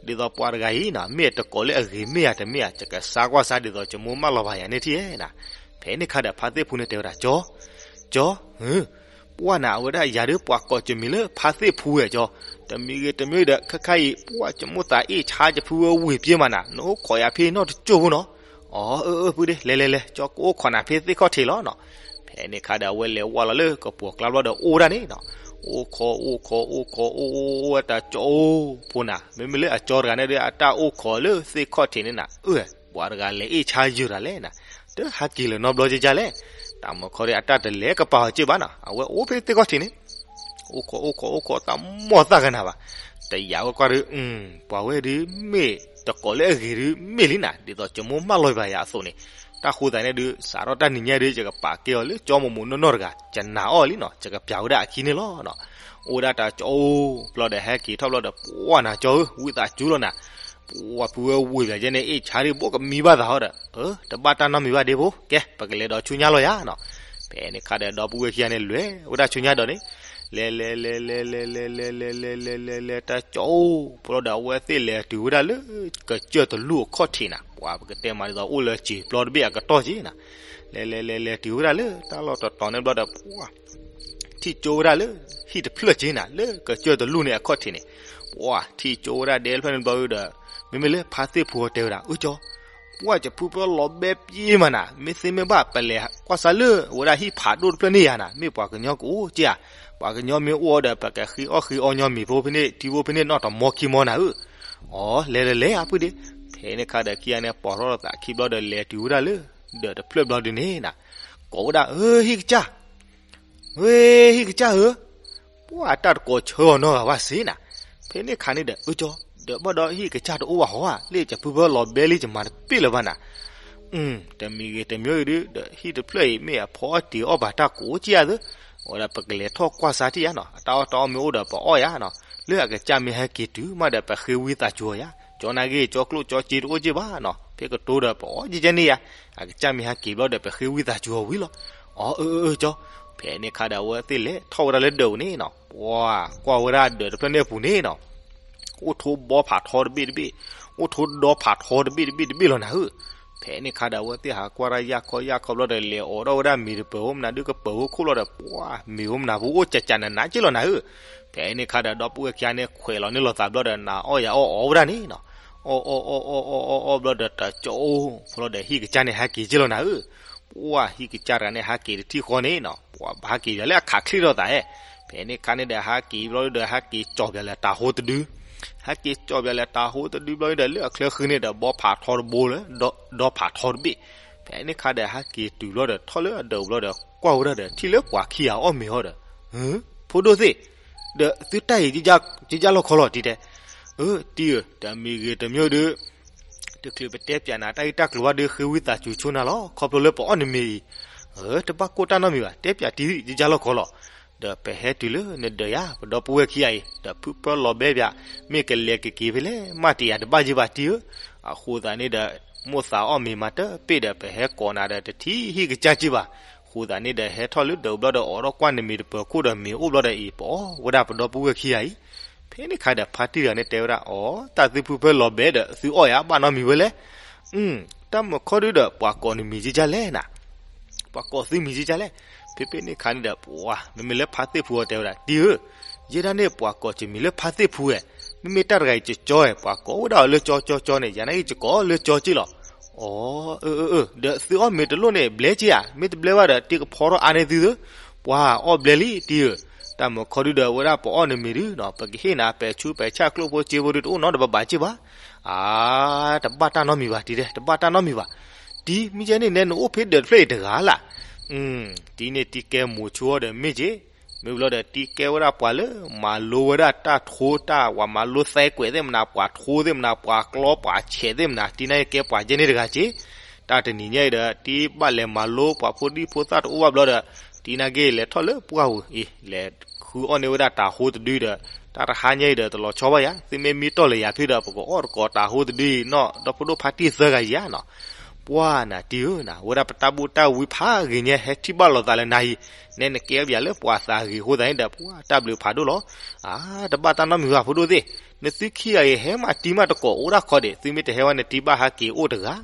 ဒ်သိးပှၤတဂၤအံၤနီၤ မ့ၢ်တကိးလၢအဂ့ၤမ့ၢ်ဧါတမ့ၢ်ဧါ ယကစါကွၢ်စါဒ်သိး ယမိၢ်မၢလီၤဘၣ်ယၤန့ၣ်ထံၣ်ဧါနၤ. ဖဲန့ၣ်ခါဒီး ဖါသ့ၣ်ဖူန့ၣ်တဲဝဲဒၣ် ကၠီ, ကၠီ, ပှၤနၤ အဝဲဒၣ်ယၤဒုး ပှၤကိးယမံၤလၢဖါသ့ၣ်ဖူဝဲကၠီ, တမံၤဂ့ၤတမံၤဒီး ခဲခါအံၤ ပှၤယမိၢ်သးအ့ၣ်ဆါယဖုဝဲဝ့ၢ်ပျ့ၤမးနၤ, နအိၣ်ခိးယၤဖဲနီၢ်တကၠိၢ်ဖိနီၤ. အီ အၢ အၢ ပုၢ်ဒ့ လဲၤလဲၤလဲၤ ကၠီကအိၣ်ခိးနၤဖဲသ့ၣ်ခီၣ်ထံးလီၤနီၤ. ဖဲန့ၣ်ခါဒီး အဝဲလဲၤဝဲလီၤလၢကပိာ်ကျါဘျီဒီးအိၣ်ဝဲဒၣ်န့ၣ်နီၤ. အိၣ်ခိး အိၣ်ခိး အိၣ်ခိး အိၣ် အိၣ် အိၣ်ဝဲတၢ်ကၠီအိၣ်ဖိနၤ, မ့မ့ၢ်လၢအကၠီတဂၤန့ၣ်ဒီး အတၢ်အိၣ်ခိးလၢသ့ၣ်ခီၣ်ထံးန့ၣ်နၤ, အၢ ပှၤတဂၤလဲၤအ့ၣ်ဆါယုာ်တၢ်လဲၣ်နၤ, တဟဲက့ၤလၢၤနီတဘျီကကလဲၣ်. တၢ်မုၢ်ခီဒီး အတၢ်တလဲၤကပၤအီၤက့ၢ်ဘၣ်နီၤ, အဝဲအိၣ်ဖဲသ့ၣ်ခီၣ်ထံးန့ၣ် အိၣ်ခိး အိၣ်ခိး အိၣ်ခိး သးမီၢ်သၣ်ကနၤဘၣ်. တယာ်ဝဲကွၢ်ဒီး ပှၤဝဲဒုးမ့ၢ်တကိးလၢအဂ့ၤဒုးမ့ၢ်လံနၤ, ဒ်သိးယမိၢ်မၢလီၤဘၣ်ယၤအသိးန့ၣ်. တၢ်ဃိသတးန့ၣ်ဒုး စးထီၣ်တၢ်နံၤညါဒုး ယကပာ်ကဲအီၤလၢကၠီမိၢ်မိၢ်နီၢ်နီၢ်တဂၤ, ယနာ်အီၤလံနီၤ, ယကပျးဝဲဒၣ်အခံန့ၣ်လီၤနီၤ. အိၣ်ဝဲဒၣ်တၢ်ကၠီအိၣ်ဘျီဒီး ဟဲက့ၤထီၣ်ဘျီဒီး ပှၤနၤကၠီဧၢ ဝံသးစူၤလီၤနၤ, ပှၤဖုဝဲဝ့ၢ်ပၠးကဲန့ၣ် အ့ၣ်ဆါဒံးဘိကမံဘၣ်သးဟီဒီး အၢ တဘၣ်တၢ်နီတမံၤဘၣ်ဒ့ဖိ, ကဲ ပကလဲၤဒီးဆူညါလီၤယၤနီၤ. ဖဲန့ၣ်ခါဒီး ဒီပုၢ်ဝဲၢ်ခံဂၤန့ၣ် လဲၤဝဲဒၣ်ဆူညါဒီးန့ၣ်, လဲၤလဲၤလဲၤလဲၤလဲၤလဲၤလဲၤလဲၤလဲၤလဲၤလဲၤလဲၤ တၢ်ကၠီအိၣ်ဘျီဒီး အဝဲသ့ၣ်လဲၤတုၤဝဲဒၣ်လၢ ကစၢၢ်တလူၢ်အခီၣ်ထံးနၤ, ပှၤပကတဲမးဒ်သိး အိၣ်လၢစံာ်ပျီတဘ့ၣ်အကတီၢ်က့နၤ. လဲၤလဲၤလဲၤလဲၤတုၤဝဲဒၣ်လၢတၢ်လီၢ်တတီၤန့ၣ်ဘျီဒီး ပှၤ ထံၣ်ကၠိဝဲဒၣ်လၢ ဟံၣ်တဖျၢၣ်က့နၤ လၢကစၢၢ်တလူၢ်န့ၣ်အခီၣ်ထံးန့ၣ်, ပှၤထံၣ်ကၠိဝဲဒၣ်ဒဲတဖျၢၣ်န့ၣ်ဘျီဒီး မ့မ့ၢ်လၢဖါသ့ၣ်ဖူအီၤတဲဝဲဒၣ် အၢကၠီ, ပှၤယဖုပၢလီၤဘဲပျ့ၤမးနၤ, မ့ၢ်သ့မ့ၢ်ဘၣ် ပလဲၤကွၢ်စၢ်လၢဝဲဒၣ်ဟံၣ်ဖးဒိၣ်တဖျၢၣ်န့ၣ်ယၤနၤ, မ့ၢ်ပှၤကညီကအိၣ်က့ဧါ, ပှၤကညီမ့ၢ်အိၣ်အီၤဒီး ပကဃ့အီၣ်ဃ့အီညီမ့ၤဖိဖဲန့ၣ် ထံဖိဖဲန့ၣ် နီၢ်တမီခံမီနၤဧၢ. အီ လဲၤလဲၤလဲၤဧါပုၢ်ဒ့. ဖဲန့ၣ်ခါဒီး ခံဂၤန့ၣ်ပိာ်ထီၣ်လိာ်သးခံဘျီဒီး လဲၤတုၤဝဲဒၣ်လၢ ဒၢးတဖျၢၣ်ဘျီဒုန့ၣ်နၤ, ကိးဝဲဒၣ် အၢ ဟံၣ်ကစၢ် ဝဲ ဟံၣ်ကစၢ်ဧၢ, ပှၤတၢ်တကိးဆၢအီၤနီတဂၤဘၣ်စ့နၤ. ဖဲန့ၣ်ခါန့ၣ်ဒီး အၢကၠီ, ဒီးဘၣ်ဒီးဟံၣ်ကစၢ်တအိၣ်ဘၣ်ဟီဧါ, လၢယဖုပၢလီၤဘဲလံ ယမၤတပ့ၢ်လၢၤဘၣ်နၤ. တမံၤဂ့ၤတမံၤဂ့ၤဒုး ဒီးဟံၣ်တဖျၢၣ်အံၤမ့ၢ်အဖီအီၣ်တ့ၤအီၣ်ဘၣ်တၢ်ကိးက့ဧါသ့, အဝဲဒၣ်ပကလဲၤထီၣ်ကွၢ်စါထံၣ်ဧါနီၤ, အတၢ်အီၣ်တၢ်အီမ့ၢ်အိၣ်ဒီးပအီၣ်ယၤနီၤ, လၢအကစၢ်မ့ၢ်ဟဲက့ၤတုၤမးဒီးပဃ့ဝံသးစူၤအီၤယၤ, ကၠီနာ်က့ ကၠီကျိၣ်ကၠီစ့တအိၣ်က့ဘၣ်နီၤ, ဖဲကတိၤဒီးပအီၣ်ကဲကဲန့ၣ်ယၤ, အကစၢ်မ့ၢ်ဟဲက့ၤဘျီဒီးပဃ့ဝံသးစူၤအီၤဝံၤလီၤ. အီ အၢ အၢ ကၠီ, ဖဲန့ၣ်ခါဒီးအဝဲသ့ၣ်လဲၤထီၣ်ဝဲဒၣ်လၢဒၢးပူၤန့ၣ်နီၤ, ပှၤကွၢ်ဝဲဒၣ်ဒၢးတဖျၢၣ်န့ၣ်အပူၤန့ၣ်နီၤ အိၣ်ထိးဘီဖးထီတဘ့ၣ်တဘ့ၣ်, အိၣ်ထိးဒီဖးထီတဘ့ၣ်တဘ့ၣ်တဘ့ၣ်လီၤနၤဧၢ. ဖဲန့ၣ်ခါဒီးအဝဲသ့ၣ်ဟးကွၢ်တၢ်ယၢ်ခီယၢ်ခီဘျီဒီး လဲၤအိးထီၣ်ဝဲဒၣ်မ့ၤတပၢၤအိၣ်မနုၤဒုးကပၢၤအိၣ်ခိၣ်လီၤဒီး ပှၤမ့ၤအိၣ်မနုၤပူၤအိၣ်ကၠးကၠးနးနးက့လီၤနၤဧၢ. ဖဲန့ၣ်ခါဒီးဒီပုၢ်ဝဲၢ်ခံဂၤန့ၣ် ခွဲးလီၤန့ၢ်လိာ်သးဘျီဒီး နၤအီၣ်ယၤအီၣ်အီၣ်ဝဲဒၣ်န့ၣ်နီၤ, အီၣ်အီၣ်အီၣ်အီၣ်အီၣ်အီၣ်အီၣ်ဘျီဒီး တကၠီအိၣ်ဘျီဒီး ဟံၣ်ကစၢ်န့ၣ်ဟဲက့ၤက့လီၤနၤဧၢ. ပှၤဟံၣ်ကစၢ်တဂၤန့ၣ် ဟဲက့ၤတထံၣ်ဃီန့ၣ်နီၤ, ပှၤဟဲက့ၤယၤလၢအခးချ့ထီၣ်သးဟဲ. ဖဲန့ၣ်ခါန့ၣ်ဒီး ဟဲက့ၤဘျီဒီး ဟဲက့ၤကၠီၣ်ပၠးလၢတၤဟိတဒု, ဟဲက့ၤကၠီၣ်ပၠးလၢတၤဟိတဒုဘျီဒီး လၢအချၢဃုန့ၣ်ဒီး ဘီဖးထီတဘိလၢ ဒီဖးထီတဘ့ၣ်. ဖဲန့ၣ်ခါဒီး ဟဲက့ၤတုၤဘျီဒီး ထီၣ်လၢအဒၢးဘျီဒီး ကွၢ်ဝဲဒၣ်ဒီး ထံၣ်လၢပှၤခံဂၤအီၣ်မ့ၤဟီဒီး, ဖိဒိၣ်သ့ၣ်, ဒီးသုတၢ်အံၤ ကကလီၢ်ခီလီၤတံၤတဲ. အၢ တံၤဧၢ, တမံၤဂ့ၤတမံၤဒီး တချုးပတဲပၠးနၤတၢ်ဂ့ၢ်တၢ်ကျိၤဘၣ်ဒီး ဃ့ဝံသးစူၤဆိနၤလီၤ, ခီဖျိလၢပအီၣ်နမ့ၤအံၤ. အၢ တဘၣ်ကိၢ်တၢ်နီတမံၤဘၣ်, တဲပၠးတံၤ ကကလီၢ်ခီလီၤ. ဒီးပဟဲတုၤလၢနဒၢးယၤ, ပဒီပုၢ်ဝဲၢ်ခံဂၤအံၤ ဒီးဖုပၢလီၤဘဲပၠး, မ့ၢ်ကလဲၤကက့ၤဖဲလဲၣ် မးတယၤတဘၣ်ယံၤဘၣ်တံၤဧၢ. အဃိသတးန့ၣ်ဒီး မိၣ်သးအီၣ်မ့ၤမၤတပ့ၢ်ဒီး ပဟဲကိးနၤဒီး တထံၣ်ဟံၣ်ကစၢ်က့ဘၣ်. အဃိသတးန့ၣ်ဒီး ဟဲထီၣ်လၢဒၢးဘျီဒီး အိးထီၣ်ကွၢ်နမ့ၤတပၢၤခိၣ်ဒီး မ့ၤအိၣ်ဘျီဒီးအံၤ ပအီၣ်ဝဲဒၣ်ပဒီပုၢ်ဝဲၢ်ခံဂၤအံၤ. ဖဲန့ၣ်ခါဒီး ဖါတံၢ်တဂၤန့ၣ်တဲဝဲဒၣ်, အီ တၢ်သုဖုပၢလီၤဘဲဒီး သုအီၣ်ယၤဘၣ်နီတမံၤဝဲလဲၣ်. တၢ်မုၢ်ခီဒုဒီး ပှၤကိးနမံၤကကလဲၣ်နၤ, ပှၤကိးသုမံၤကကလဲၣ်. ဖဲဖဲန့ၣ်ခါန့ၣ်ဒီး ပှၤ မ့မ့ၢ်လၢဖါသ့ၣ်ဖူအီၤတဲဝဲဒၣ်, တံၤဧၢ, ယဲဒၣ်န့ၣ် ပှၤကိးကမံၤလၢဖါသ့ၣ်ဖူဝဲ, မ့မ့ၢ်တၢ်တဂၤအံၤကကၠီဧဲ, ပှၤကိးဝဲဒၣ်အီၤလၢကၠီကၠီကၠီန့ၣ် ယၤနာ်က့ ယကိးလၢကၠီက့လီၤ. အီ အၢ အၢ အၢ ဒီးသုအီၣ်မ့ၤတလိၣ်န့ၣ် ဘျဲက့ဧါ, မ့ၢ်တဘျဲဘၣ်ဒီး တ့ကဖီထီၣ်အါန့ၢ်သုသု. ပှၤအီၣ်ဘျဲလံတံဧၢ, တၢ်မုၢ်ခီဒုဒီး ဝဲဒၣ်ပအီၣ်နမ့ၤဒုနီၤ ပကဟ့ၣ်နၤပဲာ်ဆူပဲာ်ဆၣ်ကျိၣ်ဖိစ့ဖိဒုတအိၣ်နီတဘၣ်ဘၣ်က့ၢ်ဘၣ်. အါ, တဘၣ်တၢ်နီတမံၤဘၣ်တံဒီး တဘၣ်တၢ်နီတမံၤဘၣ်. တံမ့ၢ်ကဲန့ၣ်နဲနအိၣ်ဖဲဒၢးတဖျၢၣ်အံၤတဂၤလၢ်. တံန့ၣ်တံကဲမိၤဆိအီၤဒီးမ့ၢ်က့ၢ်, မ့ၢ်ဘျီဒီးတံကဲဝဲဒၣ်ပှၤလၢ မၤလိဝဲဒၣ်တၢ်ထိတၢ်ဝး မၤလိသဲကွဲးသ့ၣ်မနၤ ပှၤထိသ့ၣ်မနၤ ပှၤကျီပှၤဆဲးသ့ၣ်မနၤ တံနာ်က့ၢ်ကဲပှၤကဲန့ၣ်တဂၤက့ၢ်. တၢ်တနံၤညါအံၤဒီး တံဘၣ်လဲၤမၤလိပှၤဖိဒံဖိသၣ်တအိၣ်ဘၣ်ဘျီဒီး တံနာ်က့ၢ်လဲၤထီၣ်လၢပှၢ်ပူၤအံၤ လဲၤဃုအီၣ်န့ၢ်ဝဲဒၣ်တၤဟိတဒုဒီး တၢ်တဟါညါအံၤဒီးတလီၤဆီဘၣ်ယၤ သုမ့ၢ်မံတီၢ်လၢယၤဖုဒီး ပကအီၣ်တကိးတၤဟိတဒုအံၤနီၣ် ဒီဖိဒိၣ်ဖါတံၢ်သၢဂၤယၤနီၤ. ပှၤနၤတံဧၢနၤ ဝဲဒၣ်ပတၢ်ဘူၣ်တၢ်ဝံဖးဂ့ၤညါ ဟဲထံၣ်ဘၣ်လိာ်သးလၢနၤအံၤ, နဲနကဲဘၣ်ယၤလၢပှၤသးဂ့ၤအဃိသတးန့ၣ်ဒီး ပှၤတၢ်ဘျုးဖးဒိၣ်လီၤ. အါ, တဘၣ်တၢ်နီတမံၤဘၣ်ဖိဒိၣ်သ့ၣ်, နသုခံဂၤအံၤဟဲမးတံမးတကိးအိၣ်ဒၣ်ခီဒံး သုမ့ၢ်တဟဲဝဲနတံဘၣ်ဟးက့ၤအိၣ်တဂၤ,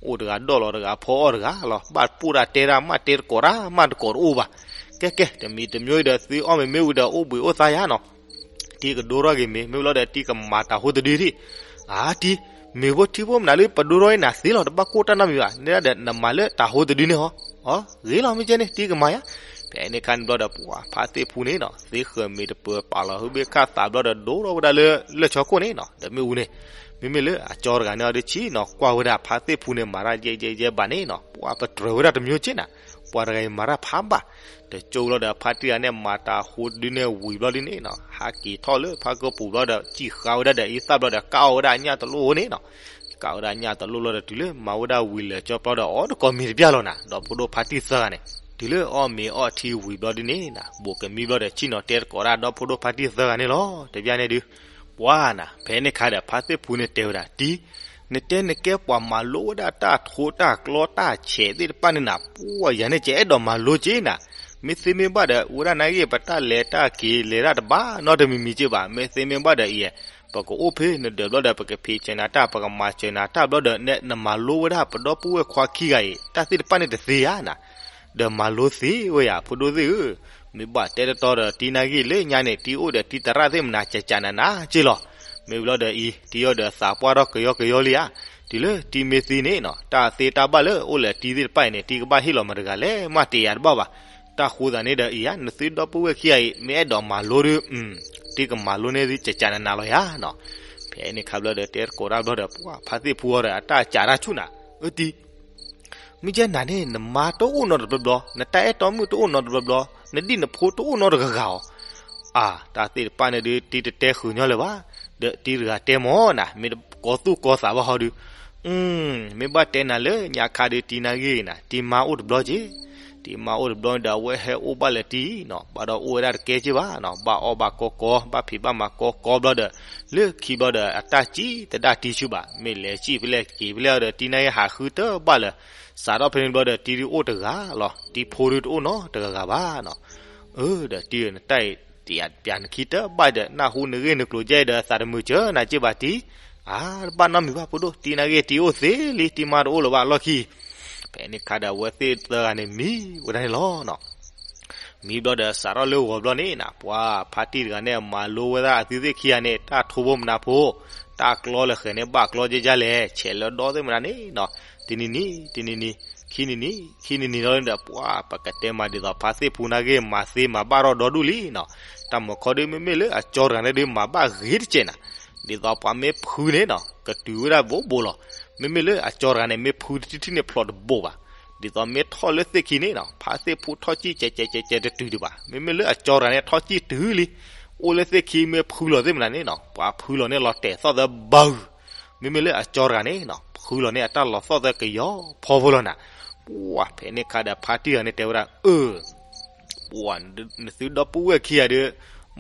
အိၣ်တဂၤဒီၣ်လီၤတဂၤဖီအီၣ်တဂၤလီၤ ဘၣ်ပိၢ်တၢ်တဲတၢ်မးတဲတကိးတၢ်မးတကိးတအိၣ်ဘၣ်. ကဲကဲ တမံၤတမံၤအံၤဒီး သုအီၣ်မ့ၤမ့ၢ်ဝံၤဒီး အိၣ်ဘှံးအိၣ်သါယၤနီၤ. တံကဒိထီၣ်က့ၤမ့ၤ မ့ၢ်ဘျီဒီးတံကမၤတၤဟိတဒုဒံး. အါတံ, မ့ၤဖိထံဖိမနုၤလၢပဒိထီၣ်အံၤနၤသ့လီၤ တဘၣ်ကိၢ်တၢ်နီတမံၤဘၣ် နဲဒၣ်ဒီးနမၤလၢတၤဟိတဒုန့ၣ်ဟီ. အီ, ဂ့ၤလီၤ မ့ၢ်ကဲန့ၣ် တံကမၤယၤ. ဖဲန့ၣ်ခါန့ၣ်ဘျီဒီး ပှၤဖါသ့ၣ်ဖူန့ၣ်နီၤ သ့ဃၢၤမ့ၤတပၢၤပာ်လီၤဟုဘ့ၣ်ခၣ်သးဘျီဒီး ဒိထီၣ်ဝဲဒၣ်လၢ လၢၢ်ဆီခိၣ်န့ၣ်နီၤ ဒီးမ့ၣ်အူန့ၣ်, မ့မ့ၢ်လၢအကၠီတဂၤန့ၣ်အီၤဒုးဆံးနီၤ ကွၢ်ဝဲဒၣ်ဖါသ့ၣ်ဖူန့ၣ် မၤတၢ်ယဲယဲယဲဘၣ်န့ၣ်နီၤ ပှၤပတြၢၤဝဲဒၣ်တမံၤက့ၢ်နၤ, ပှၤတဂၤအံၤမၤတၢ်ဖးဘၣ်, တကၠိဘျီဒီးဖါတံၢ်တဂၤန့ၣ် မၤတၤဟိတဒုန့ၣ်ဝံၤဘျီဒ်န့ၣ်နီၤ ဟးက့ၤထီၣ်လၢဖါကပူၤဘျီဒီး စံၣ်ဃါဝဲဒၣ်ဒီးအံသၣ်ဘျီဒီး ကၣ်အီၣ်ဝဲဒၣ်ညၣ်တလိၣ်န့ၣ်နီၤ, ကၣ်ဝဲဒၣ်ညၣ်တလိၣ်ဘျီဒီး တုၤလၢမၤဝဲဒၣ်ဝံၤလၢာ်ကၠီဘျီဒီး အီၣ်တကိးမ့ၤတဘျီလီၤနၤ ဒီဖိဒိၣ်ဖါတံၢ်သၢဂၤန့ၣ်, တုၤလၢအီၣ်မ့ၤအီထံဝံၤဘျီဒ်န့ၣ်နၤ ဘူးကမံဘျီဒီး ဆံၣ်နီၤတဲတကိးဒၣ်ဒီဖိဒိၣ်ဖါတံၢ်သၢဂၤန့ၣ်လီၤ တဘျီန့ၣ်ဒုး, ပှၤနၤ ဖဲန့ၣ်ခါဒီး ဖါသ့ၣ်ဖူန့ၣ်တဲဝဲဒၣ် တံ, နတဲနကဲပှၤမၤလိဝဲဒၣ်တၢ်ထိတၢ်ကျီတၢ်ဆဲးသ့ၣ်တဖၣ်န့ၣ်နၤ ပှၤယၤန့ၣ်ကအဲၣ်ဒိးမၤလိက့ၢ်နၤ, မ့ၢ်သ့မ့ၢ်ဘၣ်ဒီး ဝဲဒၣ်နာ်က့ ပတၢ်လဲၤတၢ်က့ၤလဲၤတၢ်တဘၣ်နီတမံၤမံၤက့ၢ်ဘၣ် မ့ၢ်သ့မ့ၢ်ဘၣ်ဒီးအံၤ ပကအိၣ်ဖဲနဒၢးဘျီဒီး ပကဖံးစၢၤနၤတၢ် ပကမၤစၢၤနၤတၢ်ဘျီဒီး နမၤလိဝဲဒၣ်ပဒီပုၢ်ဝဲၢ်ခွါခံဂၤအံၤ တၢ်သ့ၣ်တဖၣ်န့ၣ်တသ့ဧါနၤ, ဒီးမၤလိသ့ဝဲယၤ ဖိဒိၣ်သ့ၣ်ဧၢ, မ့ၢ်ဘၣ်တဲတတီဒီး တံနာ်က့ လၢညါန့ၣ် တံအိၣ်ဒီးတံသရၣ်သ့ၣ်မနၤ ကကနးနးက့ၢ်လီၤ, မ့ၢ်ဘျီဒီးအံၤ တံအီၤဒီးသးပှၢ်ထီၣ်ကယီကယီလံဧါ, တုၤလၢတံမ့ၢ်သံန့ၣ်နီၤ တၢ်သ့တၢ်ဘၣ်လၢအိၣ်လၢတံသ့ၣ်တဖၣ်အံၤန့ၣ် တံကဘၣ်ဟ့ၣ်လီၤမတၤတဂၤလဲၣ် မ့ၢ်တယာ်တဘၣ်ဘၣ်, တၢ်ဃိသးန့ၣ်ဒီးအံၤဧါ နသုဒီပုၢ်ဝဲၢ်ခံဂၤအံၤ မ့ၢ်အဲၣ်ဒိးမၤလိဒီး တံကမၤလိန့ၢ်သုကကနးနးလီၤယၤနီၤ, ဖဲန့ၣ်ခါဘျီဒီး တဲတကိးတၢ်ဘျီဒီး ပှၤဖါသ့ၣ်ဖူအီၤဒီး အတၢ်စးတၢ်ဆူၣ်နၤ, အၢတံ မ့ၢ်ကဲနၤန့ၣ် နမါတအိၣ်နီတဘျီဘျီ, နတၢ်အဲၣ်တီမုၣ်တအိၣ်နီတဘျီဘျီ, နဒံၣ်နဖိတအိၣ်နီတဂၤဂၤဧါ. အါ, တၢ်သ့ၣ်တဖၣ်န့ၣ်ဒုး တံတတဲဃုာ်ညီလၢၤဘၣ်, ဒီးတံတဂၤတဲမၢ်နၤ, မ့ၢ်တကိးသူၣ်ကိးသးဘၣ်ဟီဒုး, မ့ၢ်ဘၣ်တဲနၤလၢညါခါဒုး တံနာ်ဂ့ၤနၤ, တံမါအိၣ်တဘျီက့ၤ, တံမါအိၣ်တဘျီန့ၣ်ဒီး အဝဲဟဲအိၣ်ဘၣ်လၢတံနီၤ, ဘၣ်ဒီးအိၣ်ဝဲဒၣ်တကဲက့ၤဘၣ်နီၤ, ဘၣ်အီၣ်ဘၣ်ကီကီ, ဘၣ်ဖံးဘၣ်မၤကီကီဘျီဒီး, လၢခံဘျီဒီး အတၢ်စံၣ်တဒၣ်တံဆူၣ်ဘၣ်, မ့ၢ်လဲၤစံၣ်ဖဲလဲၣ်က့ၤဖဲလဲၣ်ဒီး တံနာ်ဂ့ၤဟးဃုတဘၣ်လၢၤ, စးထီၣ်ဖဲန့ၣ်ဘျီဒီး တံဒုးအိၣ်တဂၤလီၤ, တံဖိဒုးတအိၣ်နီတဂၤဂၤဘၣ်နီၤ. အၢ ဒီးတံဧၢ နတၢ်အံၤ တယာ်ပျးနခံတဘၣ်ဒီး နၢ်ဟူနဂ့ၢ်နကျိၤကဲဒီး သးတမုာ်စၢၤနၤက့ၤဘၣ်တံ, အါ တဘၣ်နီတမံၤဘၣ်ဖိဒိၣ်, တံနာ်ဂ့ၤတံအိၣ်သ့လံ, တံမါတအိၣ်လၢၤဘၣ်အလီၢ်ခံ ဖဲန့ၣ်ခါဒီး အဝဲသ့ၣ်သၢဂၤန့ၣ်မံဝဲဒၣ်န့ၣ်လီၤ. မံဘျီဒီးစးထီၣ်လၢဂီၤဘျီန့ၣ်နၤ, ပှၤဖါတံၢ်တဂၤန့ၣ် မၤလိဝဲဒၣ်အသုသ့ၣ်ခံဂၤန့ၣ် တၢ်ထိဘိမနၤဖိ, တၢ်ကျီလၢဃဲၤန့ၣ် ဘၣ်ကျီကဲကလဲၣ်, ဆဲးလၢဒီသ့ၣ်မနၤန့ၣ်နီၤ, တနံၤနံၤ တနံၤနံၤ, ခံနံၤနံၤ ခံနံၤနံၤလီၤဒီး ပှၤပကတဲမၤဒ်သိး ဖါသ့ၣ်ဖူနာ်ဂ့ၤ မၤသ့မၤဘၣ်ထီၣ်ဒီဒူၣ်လံနီၤ. တၢ်မုၢ်ခီဒုး မ့မ့ၢ်လၢအကၠီတဂၤန့ၣ်ဒုး မၤဘၣ်ဂ့ၤတကဲးနၤ, ဒ်သိးပှၤမ့ၢ်ဖုန့ၣ်နီၤ ကတုၤဝဲဒၣ်ဘိဘိလီၤ. မ့မ့ၢ်လၢအကၠီတဂၤန့ၣ် မ့ၢ်ဖုတထံၣ်ထံၣ်န့ၣ် ဖျိးတဘိဘၣ်. ဒ်သိးမ့ၢ်ထီၣ်လၢသ့ၣ်ခံန့ၣ်နီၤ ဖါသ့ၣ်ဖူထီၣ်ကံၣ်ကဲးကဲးကဲးကဲးတတုၤဒံးဘၣ်. မ့မ့ၢ်လၢအကၠီတဂၤန့ၣ် ထီၣ်ကံၣ်တုၤလံ, အိၣ်လၢသ့ၣ်ခံမ့ၢ်ဖုလီၤသ့ၣ်မနၤန့ၣ်နီၤ ပှၤဖုလီၤန့ၣ်လီၤတဲာ်သီၣ်သၢဘၢဂုၤ, မ့မ့ၢ်လၢအကၠီတဂၤန့ၣ်နီၤ ဖုလီၤန့ၣ် အတၢ်လီၤသီၣ်သၢကယီဖီဖိလီၤနၤ. ပှၤဖဲန့ၣ်ခါဒီး ဖါတံၢ်တဂၤန့ၣ်တဲဝဲဒၣ် အၢ ပှၤ နသုဒီပုၢ်ဝဲၢ်ခံဂၤဒီး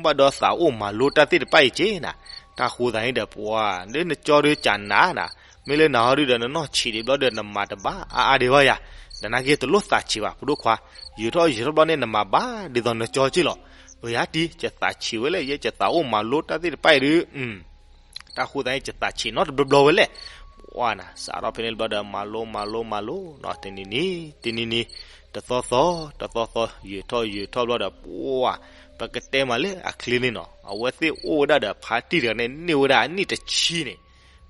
ဘၣ်ဒီးသးအိၣ်မၤလိတၢ်သ့ၣ်တဖၣ်အံၤက့ၤနၤ, တၢ်ဃိသးန့ၣ်ဒီး ပှၤ လၢနကၠီဒုးကနၤနၤ, မ့ၢ်လၢနဟီဒုးဒီး နနီၢ်ဆံးဒံးဘျီဒီး နမၤတဘၣ်အါအါဒံးဘၣ်ယၤ, ဒီးနာ်က့တလိၣ်သးဆံးဘၣ် ဖိဒိၣ်ခွါ, ယုာ်ထီၣ်ယုာ်ထီၣ်ဘျီန့ၣ် နမၤဘၣ်ဒ်သိးနကၠီက့ၤလီၤ. အၢ ယၤတံၢ် ယသးဆံးဝဲလဲၣ်, ယဲယသးအိၣ်မၤလိတၢ်သ့ၣ်တဖၣ်အံၤဒုး တၢ်ဃိသးန့ၣ် ယသးဆံးနီတဘျီဘျီဝဲလဲၣ်. ပှၤနၤ စးထီၣ်ဖဲန့ၣ်ဘျီဒီး မၤလိမၤလိမၤလိနီၤ, တနံၤနံၤ တနံၤနံၤ တသီသီ တသီသီ ယုာ်ထီၣ်ယုာ်ထီၣ်ဘျီဒီး ပှၤ ပကတဲမးလၢအချ့န့ၣ်နီၤ, အဝဲသ့ၣ်အိၣ်ဝဲဒၣ်ဒီးဖါတံၢ်တဂၤန့ၣ် န့ၢ်ဝဲဒၣ်အနံၣ်တဆံန့ၣ်,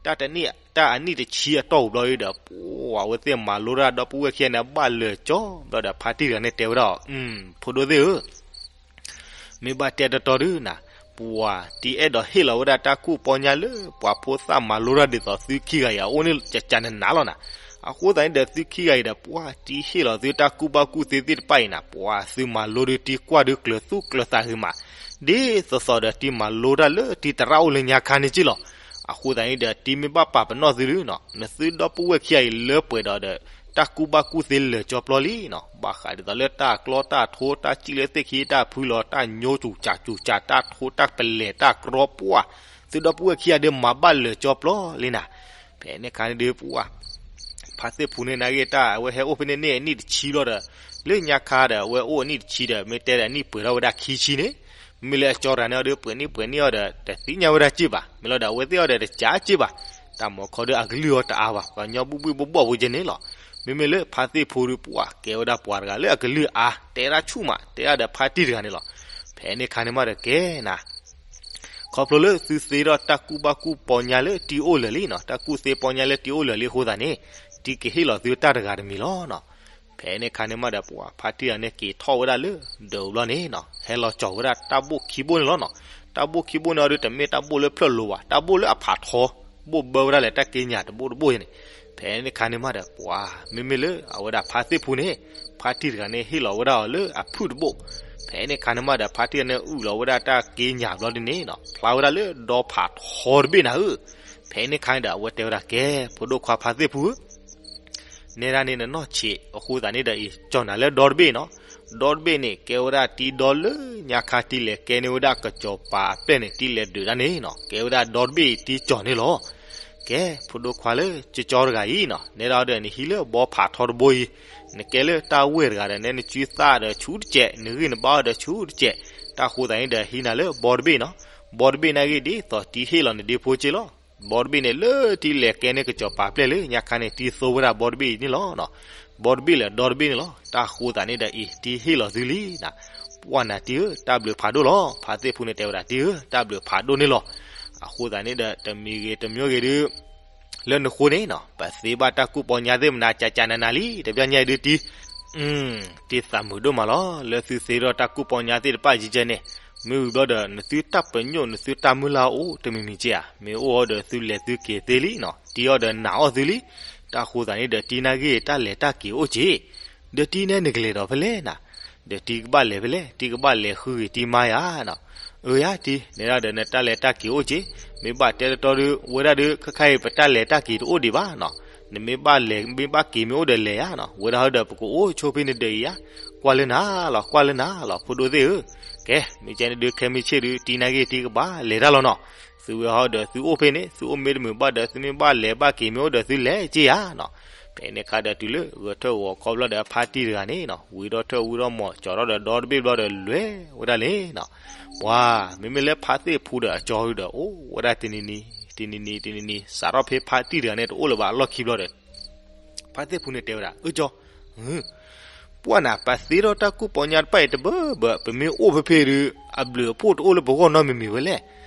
တၢ်တနံၣ် တၢ်အနံၣ်တဆံအတီၢ်ပူၤဘျီဒီး ပှၤအဝဲသ့ၣ်မၤလိတၢ်ဒီပုၢ်ဝဲၢ်ခံဂၤန့ၣ် ဘၣ်လၢာ်ကၠီဘျီဒီး ဖါတံၢ်တဂၤန့ၣ်တဲဝဲဒၣ်အီၤ, ဖိဒိၣ်သ့ၣ်ဧၢ, မ့ၢ်ဘၣ်တဲတတီဒုးနၤ, ပှၤတံၢ်အဲၣ်ဒိးဟ့ၣ်လီၤဝဲဒၣ်တၢ်ကူၣ်ပီညါလၢ ပှၤဖိသၣ်မၤလိတၢ်ဒ်သိးသုခံဂၤအံၤအအိၣ်န့ၣ် ကကနနၤလီၤနၤ. အဃိသတးန့ၣ်ဒီး သုခံဂၤအံၤဒီး ပှၤတံၢ်ဟ့ၣ်လီၤသုတၢ်ကူၣ်ဘၣ်ကူၣ်သ့သ့ၣ်တဖၣ်အံၤနၤ, ပှၤသုမၤလိဒုးတံၢ်ကွၢ်ဒုးကျၢၤသူၣ်ကျၢၤသးဂ့ၤမး, ဒ်သိးသိးဒီးတံၢ်မၤလိတၢ်လၢတံၢ်သရၣ်အိၣ်လၢညါခါန့ၣ်က့လီၤ. အဃိသတးန့ၣ်ဒီး တံၢ်မ့ၢ်ဘၣ်ပာ်ပနီၣ်သုဒုးနၤ, နသုဒီပုၢ်ဝဲၢ်ခံဂၤအံၤလၢပှဲၤဒီးဒီး တၢ်ကူၣ်ဘၣ်ကူၣ်သ့လၢာ်ကၠီပျီလံနၤ, ဘၣ်ဃးဒ်သိးလၢတၢ်ကျီတၢ်ထိ တၢ်စံၣ်လၢသ့ၣ်ခံ တၢ်ဖုလီၤ တၢ်ညိစူၤစၢ်စူၤစၢ် တၢ်ထိတၢ်ပလဲၤတၢ်ကြီပှၢ်, သုဒီပုၢ်ဝဲၢ်ခံဂၤဒုးမၤဘၣ်လၢာ်ကၠီပျီလံနၤ. ဖဲန့ၣ်ခါန့ၣ်ဒုးပှၤ ဖါသ့ၣ်ဖူန့ၣ် နာ်က့တၢ်အဝဲဟဲအိၣ်ဖဲန့ၣ်န့ၣ်အနံၣ်တဆံလီၤဒီး လၢညါခါဒီး အဝဲအိၣ်အနံၣ်တဆံဒီး မ့ၢ်တဲဒီးအနံၣ်ပှဲၤထီၣ်ဝဲဒၣ်ခံဆံန့ၣ်, မ့မ့ၢ်လၢအကၠီတဂၤန့ၣ်အီၤဒီး ပှဲၤနံၣ်ပှဲၤနံၣ်အီၤဒီး တသ့ၣ်ညါဝဲဒၣ်စ့ၢ်ဘၣ်, မ့ၢ်လီၤဒီးအဝဲသ့ၣ်အီၤဒီးတကးစ့ၢ်ဘၣ်, တၢ်မၤခီဒုးအကလုၢ်အီၤတအါဘၣ်, ပှၤကညီဘူၣ်ဘုၣ်ဘိၣ်ဘိၣ်ဝဲကဲန့ၣ်လီၤ. မ့မ့ၢ်လၢဖါသ့ၣ်ဖူဒုးပှၤကဲဝဲဒၣ်ပှၤတဂၤလၢအကလုၢ်အါ တဲဒၣ်ဆူၣ်မး တဲဒၣ်ဒီးဖါတံၢ်တဂၤန့ၣ်လီၤ. ဖဲန့ၣ်ခါန့ၣ်မးဒီးကဲနၤ ခီဖျိလၢသုသ့ထီၣ်တၢ်ကူၣ်ဘၣ်ကူၣ်ပီညါလၢတံၢ်အိၣ်လၢာ်လံနၤ, တၢ်ကူၣ်သ့ပီညါလၢတံၢ်အိၣ်လၢာ်လံအဃိသတးန့ၣ်, တံၢ်ကဟ့ၣ်လီၤသုတၢ်တဂၤတမံၤလီၤနၤ. ဖဲန့ၣ်ခါန့ၣ်မးဒီး ပှၤဖါတံၢ်တဂၤန့ၣ်က့ၤထီၣ်ဝဲဒၣ်လၢဒၢးဘျီန့ၣ်နၤ, ဟဲလီၤကၠီၤဝဲဒၣ်တၢ်ဘိၣ်ခံဘိၣ်န့ၣ်လီၤနၤ. တၢ်ဘိၣ်ခံဘိၣ်န့ၣ်အီၤဒီး တမ့ၢ်တၢ်ဘိၣ်လၢဖျၢၣ်လိၤဘၣ်, တၢ်ဘိၣ်လၢအဖးထီ ဘိၣ်ဘၢဝဲဒၣ်လၢတၢ်က့ညၣ်တဘိၣ်တဘိၣ်န့ၣ်. ဖဲန့ၣ်ခါန့ၣ်မးဒီး ပှၤမ့မ့ၢ်လၢအဝဲဒၣ်ဖါသ့ၣ်ဖူန့ၣ်, ဖါတံၢ်တဂၤန့ၣ်ဟ့ၣ်လီၤဝဲဒၣ်အီၤလၢအဖုၣ်တဘိၣ်. ဖဲန့ၣ်ခါန့ၣ်မးဒီး ဖါတံၢ်တဂၤန့ၣ်အုၣ်လီၤဝဲဒၣ်တၢ်က့ညၣ်ဘျီဒ်န့ၣ်နၤ, ဖျါဝဲဒၣ်လၢဒီဖးထီတဘ့ၣ်နၤဧၢ. ဖဲန့ၣ်ခါန့ၣ်ဒီး အဝဲတဲဝဲဒၣ်ကဲ, ဖိဒိၣ်ခွါဖါသ့ၣ်ဖူဧၢ, နဲဒၣ်န့ၣ် နနီၢ်ဆံးအဃိသတးန့ၣ်ဒီးအံၤ ကၠီၤနၤလၢဒီတဘ့ၣ်နၤ. ဒီတဘ့ၣ်န့ၣ် ကဲဝဲဒၣ်တံၢ်ဒီလၢညါခါတံၢ်လဲၤကဲန့ၢ်ဝဲဒၣ်ကစီၤပၤအပျဲၢ်န့ၣ် တံၢ်လဲၤဒုးဒၣ်န့ၣ်နၤ, ကဲဝဲဒၣ်ဒီတဘ့ၣ်တံၢ်ကၠီၤန့ၣ်လီၤ. ကဲ ဖိဒိၣ်ခွါလၢကၠီတဂၤအံၤနၤ, နဲဒၣ်ဒီးနဟံးလၢဘီဖးထီတဘိအံၤ, နကဲလၢတၢ်ဝဲၢ်တဂၤဒီး နဲနစုသၣ်ဒီးဆူတစဲး, နဂံၢ်နဘါဒီးဆူတစဲး, တၢ်ဃိသတးန့ၣ်ဒီးဟံးနၤလၢဘီတဘ့ၣ်နၤ. ဘီတဘ့ၣ်နာ်ဂ့ၢ်ဒ်သိးတံၢ်ဟ့ၣ်လီၤနဒ့ဖိက့လီၤ. ဘီတဘ့ၣ်န့ၣ် လၢတံၢ်လဲၤကဲန့ၢ်ကစီၤပၤပျဲၢ်လၢညါခါန့ၣ် တံၢ်သိဝဲဒၣ်ဘီတဘ့ၣ်အံၤန့ၣ်လီၤ. ဘီတဘ့ၣ်လၢဒီတဘ့ၣ်န့ၣ်လီၤ. တၢ်ဃိသတးန့ၣ်ဒီးအံၤ တံၢ်ဟ့ၣ်လီၤသုလံနၤ. ပှၢ်နၤတံၢ်ဧၢ, တၢ်ဘျုးဖးဒိၣ်လီၤ. ဖါသ့ၣ်ဖူန့ၣ်တဲဝဲဒၣ် တံၢ်ဧၢ, တၢ်ဘျုးဖးဒိၣ်န့ၣ်လီၤ. အဃိသတးန့ၣ်ဒီး တမံၤဂ့ၤတမံၤဂ့ၤဒုး လၢနဃိန့ၣ်နၤ, ပသ့ဘၣ်တၢ်ကူၣ်ပီညါသ့ၣ်မနၤ ကကနနၤလံ, တဘျီညါအံၤဒုးတံၢ် တံၢ်သးမုာ်ဒိၣ်မးလီၤ. လၢသုသ့ထီၣ်တၢ်ကူၣ်ပီညါသ့ၣ်တဖၣ်ယကဲန့ၣ်, မ့ၢ်ဝံၤဘျီဒီး နသုတၢ်ပညိၣ် နသုတၢ်မုၢ်လၢ်အိၣ်တမံၤမံၤက့ဧါ. မ့ၢ်အိၣ်အီၤဒီးသုလဲၤသုက့ၤသ့လံနၤ, တံၢ်အီၤဒီးနာ်အီၤသုလံ. တၢ်ဃိသတးန့ၣ်ဒီး တံၢ်နာ်ဂ့ၢ်တၢ်လဲၤတၢ်က့ၤအိၣ်က့, ဒီးတံၢ်နဲနကလဲၤဒီးဖဲလဲၣ်နၤ, ဒီးတံၢ်ကဘၣ်လဲၤဖဲလဲၣ်, တံၢ်ကဘၣ်လဲၤဃုဂ့ၤတံၢ်မါယၤနၤ. အၢယၤတံၢ်, နဲဒၣ်ဒီးနတၢ်လဲၤတၢ်က့ၤအိၣ်က့, မ့ၢ်ဘၣ်တဲတတီဒုး ဝဲဒၣ်ဒုး ခဲခါအံၤပတၢ်လဲၤတၢ်က့ၤတအိၣ်ဒံးဘၣ်နၤ. နမ့ၢ်ဘၣ်လဲၤ မ့ၢ်ဘၣ်က့ၤမ့ၢ်အိၣ်ဒီးလဲၤယၤနၤ, ဝဲဒၣ်ဟီဒီးပကအိၣ်ဆိဖဲန့ၣ်ဒီးအံၤယၤ. ကွၢ်လၢနၤလီၤ, ကွၢ်လၢနၤလီၤ ဖိဒိၣ်သ့ၣ်ဧၢ. ကဲ မ့ၢ်ကဲန့ၣ်ဒုး ခဲမုၢ်ဆ့ၣ်ဒုး တံၢ်နာ်ဂ့ၢ်တံၢ်ကဘၣ်လဲၤတၢ်လီၤနၤ. သုဝဲဟီဒီးသုအိၣ်ဖဲန့ၣ်, သုအိၣ်မ့ၢ်တမုာ်ဘၣ်ဒီး သုမ့ၢ်ဘၣ်လဲၤဘၣ်က့ၤမ့ၢ်အိၣ်ဒီးသုလဲၤက့ၤယၤနၤ. ဖဲန့ၣ်ခါဒီးတုၤလၢဂဲၤထၢၣ်ဂီၤခီဘျီဒီး ဖါတံၢ်တဂၤန့ၣ်နၤ ဝံထီၣ်ထၢၣ်ဝံထီၣ်မီၤ ကၠီထီၣ်ဒီးဒီတဘ့ၣ်ဘျီဒီးလဲၤဝဲဒၣ်လံနၤ. ပှၤ မ့မ့ၢ်လၢဖါသ့ၣ်ဖူဒီးအကၠီဒုးဒီး အိၣ်ဝဲဒၣ်တနံၤနံၤ တနံၤနံၤ တနံၤနံၤ စးထီၣ်ဖဲဖါတံၢ်တဂၤန့ၣ် တအိၣ်လၢၤဘၣ်အလီၢ်ခံဘျီဒီး ဖါသ့ၣ်ဖူန့ၣ်တဲဝဲဒၣ် အၢကၠီ, ပှၢ်နၤ ပသ့ထီၣ်တၢ်ကူၣ်ပီညါတဖၣ်အံၤတဘၢဘၢ ပမ့ၢ်အိၣ်ဖဲဖဲဒုး အဘျုးအဖှိၣ်တအိၣ်လၢပဂီၢ်နီတမံၤမံၤဝဲလဲၣ်.